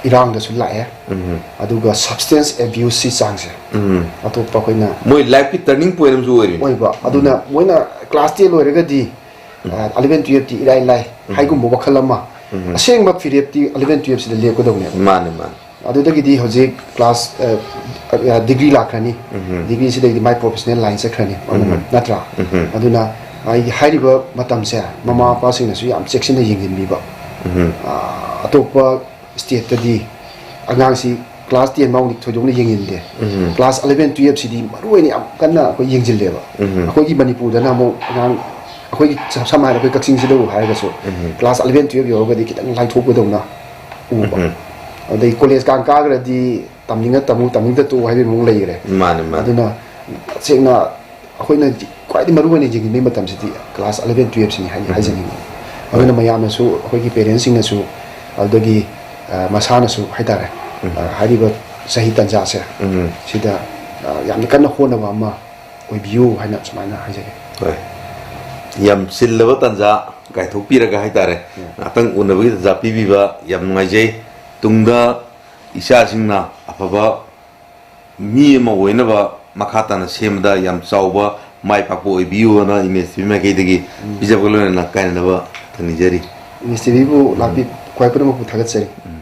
ꯏꯔꯥꯡꯗꯁꯨ ꯂꯥꯛꯑꯦ꯫ ꯎꯝ꯫ ꯑꯗꯨꯒ ꯁꯕꯁꯇꯦꯟꯁ ꯑꯦꯕ꯭ꯌꯨꯁꯀꯤ ꯆꯥꯡꯁꯦ ꯎꯝ꯫ ꯑꯇꯣꯞꯄ ꯑꯩꯈꯣꯏꯅ ꯃꯣꯏ ꯂꯥꯏꯐꯀꯤ ꯇꯔꯅꯤꯡ ꯄꯣꯏꯟꯠ ꯑꯃꯁꯨ ꯑꯣꯏꯔꯤꯅꯤ꯫ ꯑꯣꯏꯕ꯫ ꯑꯗꯨꯅ ꯎꯝ꯫ ꯃꯣꯏꯅ ꯀ꯭ꯂꯥꯁ ꯇꯦꯟ ꯂꯣꯏꯔꯒꯗꯤ, ꯎꯝ꯫ ꯑ, ꯑꯦꯂꯚꯦꯟ ꯇꯨꯌꯦꯜꯞꯇꯤ ꯏꯔꯥꯏ ꯂꯥꯏ ꯎꯝ꯫ ꯍꯥꯏꯒꯨꯝꯕ ꯋꯥꯈꯜ ꯑꯃ ꯎꯝ꯫ ꯑꯁꯦꯡꯕ ꯐꯤꯔꯦꯞꯇꯤ ꯑꯦꯂꯚꯦꯟ ꯇꯨꯌꯦꯜꯞꯁꯤꯗ ꯂꯦꯞꯀꯗꯧꯅꯦꯕ꯫ ꯃꯥꯅꯦ, ꯃꯥꯅꯦ꯫ ꯑꯗꯨꯗꯒꯤꯗꯤ ꯍꯧꯖꯤꯛ ꯀ꯭ꯂꯥꯁ, ꯑ, ꯑ, ꯗꯤꯒ꯭ꯔꯤ ꯂꯥꯛꯈ꯭ꯔꯅꯤ꯫ ꯎꯝ꯫ ꯗꯤꯒ꯭ꯔꯤꯁꯤꯗꯒꯤꯗꯤ ꯃꯥꯏ ꯄ꯭ꯔꯣꯐꯦꯁꯅꯦꯜ ꯂꯥꯏꯟ ꯆꯠꯈ꯭ꯔꯅꯤ꯫ ꯎꯝ꯫ ꯅꯠꯇ꯭ꯔꯥ? ꯎꯝ꯫ ꯑꯗꯨꯅ ꯑꯩꯒꯤ ꯍꯥꯏꯔꯤꯕ ꯃꯇꯝꯁꯦ ꯃꯃꯥ ꯃꯄꯥꯁꯤꯡꯅꯁꯨ ꯌꯥꯝ ꯆꯦꯛꯁꯤꯟꯅ ꯌꯦꯡꯁꯤꯟꯕꯤꯕ꯫ ꯎꯝ꯫ ꯑ, ꯑꯇꯣꯞꯄ ꯁ꯭ꯇꯦꯠꯇꯗꯤ ꯑꯉꯥꯡꯁꯤ ꯀ꯭ꯂꯥꯁ ꯇꯦꯟ ꯐꯥꯎꯗꯤ ꯊꯣꯏꯗꯣꯛꯅ ꯌꯦꯡꯁꯤꯟꯗꯦ꯫ ꯎꯝ꯫ ꯀ꯭ꯂꯥꯁ ꯑꯦꯂꯚꯦꯟ ꯇꯨꯌꯦꯜꯞꯁꯤꯗꯤ ꯃꯔꯨꯑꯣꯏꯅ ꯌꯥꯝ ꯀꯟꯅ ꯑꯩꯈꯣꯏ ꯌꯦꯡꯁꯤꯜꯂꯦꯕ꯫ ꯎꯝ꯫ ꯑꯩꯈꯣꯏꯒꯤ ꯃꯅꯤꯄꯨꯔꯗꯅ ꯑꯃꯨꯛ ꯑꯉꯥꯡ, ꯑꯩꯈꯣꯏꯒꯤ ꯁꯝ-, ꯁꯝꯅ ꯍꯥꯏꯔꯕꯗ ꯑꯩꯈꯣꯏ ꯀꯛꯆꯤꯡꯁꯤꯗꯕꯨ ꯍꯥꯏꯔꯒꯁꯨ ꯎꯝ꯫ ꯀ꯭ꯂꯥꯁ ꯑꯦꯂꯚꯦꯟ ꯇꯨꯌꯦꯜꯞ ꯌꯧꯔꯒꯗꯤ ꯈꯤꯇꯪ ꯂꯥꯏꯊꯣꯛꯄꯗꯧꯅ ꯎꯕ꯫ ꯎꯝ꯫ ꯑꯗꯩ ꯀꯣꯂꯦꯖ ꯀꯥꯡ ꯀꯥꯈ꯭ꯔꯗꯤ ꯇꯝꯅꯤꯡꯉ ꯇꯝꯃꯨ, ꯇꯝꯅꯤꯡꯗ ꯇꯣꯛꯎ ꯍꯥꯏꯕꯒꯤ ꯃꯑꯣꯡ ꯂꯩꯈ꯭ꯔꯦ꯫ ꯃꯥꯅꯦ, ꯃꯥꯅꯦ꯫ ꯑꯗꯨꯅ ꯇꯁꯦꯡꯅ ꯑꯩꯈꯣꯏꯅ ꯈ꯭ꯋꯥꯏꯗꯒꯤ ꯃꯔꯨ ꯑꯣꯏꯅ ꯌꯦꯡꯅꯤꯡꯕꯒꯤ ꯃꯇꯝꯁꯤꯗꯤ ꯀ꯭ꯂꯥꯁ ꯑꯦꯂꯚꯦꯟ ꯇꯨꯌꯦꯜꯞꯁꯤꯅꯤ ꯍꯥꯏ-, ꯎꯝ꯫ ꯍꯥꯏꯖꯅꯤꯡꯉꯤ꯫ ꯍꯣꯏ꯫ ꯑꯗꯨꯅ ꯃꯌꯥꯝꯅꯁꯨ, ꯑꯩꯈꯣꯏꯒꯤ ꯄꯦꯔꯦꯟꯁꯁꯤꯡꯅꯁꯨ, ꯑꯗꯨꯗꯒꯤ, ꯑ, ꯃꯁꯥꯅꯁꯨ ꯍꯥꯏꯇꯥꯔꯦ, ꯎꯝ꯫ ꯑ, ꯍꯥꯏꯔꯤꯕ ꯆꯍꯤ ꯇꯥꯟꯖꯥꯁꯦ ꯎꯝ꯫ ꯁꯤꯗ, ꯑ, ꯌꯥꯝꯅ ꯀꯟꯅ ꯍꯣꯠꯅꯕ ꯑꯃ ꯑꯣꯏꯕꯤꯌꯨ ꯍꯥꯏꯅ ꯁꯨꯃꯥꯏꯅ ꯍꯥꯏꯖꯒꯦ꯫ ꯍꯣꯏ꯫ ꯌꯥꯝ ꯆꯤꯜꯂꯕ ꯇꯥꯟꯖꯥ ꯀꯥꯏꯊꯣꯛꯄꯤꯔꯒ ꯍꯥꯏꯇꯥꯔꯦ, ꯎꯝ꯫ ꯉꯥꯛꯇꯪ ꯎꯅꯕꯒꯤ ꯇꯥꯟꯖꯥ ꯄꯤꯕꯤꯕ ꯌꯥꯝ ꯅꯨꯡꯉꯥꯏꯖꯩ꯫ ꯇꯨꯡꯗ ꯏꯆꯥꯁꯤꯡꯅ ꯑꯐꯕ ꯃꯤ ꯑꯃ ꯑꯣꯏꯅꯕ ꯃꯈꯥ ꯇꯥꯅ ꯁꯦꯝꯕꯗ ꯌꯥꯝ ꯆꯥꯎꯕ ꯃꯥꯏ ꯄꯥꯛꯄ ꯑꯣꯏꯕꯤꯌꯨꯅ ꯏꯃꯦꯖ ꯇꯤ ꯚꯤ ꯃꯥꯏꯀꯩꯗꯒꯤ ꯎꯝ꯫ ꯄꯤꯖꯕꯒ ꯂꯣꯏꯅꯅ ꯀꯥꯏꯅꯅꯕ ꯊꯝꯅꯤꯖꯔꯤ꯫ ꯏꯃꯦꯖ ꯇꯤ ꯚꯤꯕꯨ ꯎꯝ꯫ ꯂꯥꯛꯄꯤ-, ꯈ꯭ꯋꯥꯏ ꯄꯨꯝꯅꯃꯛꯄꯨ ꯊꯥꯒꯠꯆꯔꯤ꯫ ꯎꯝ꯫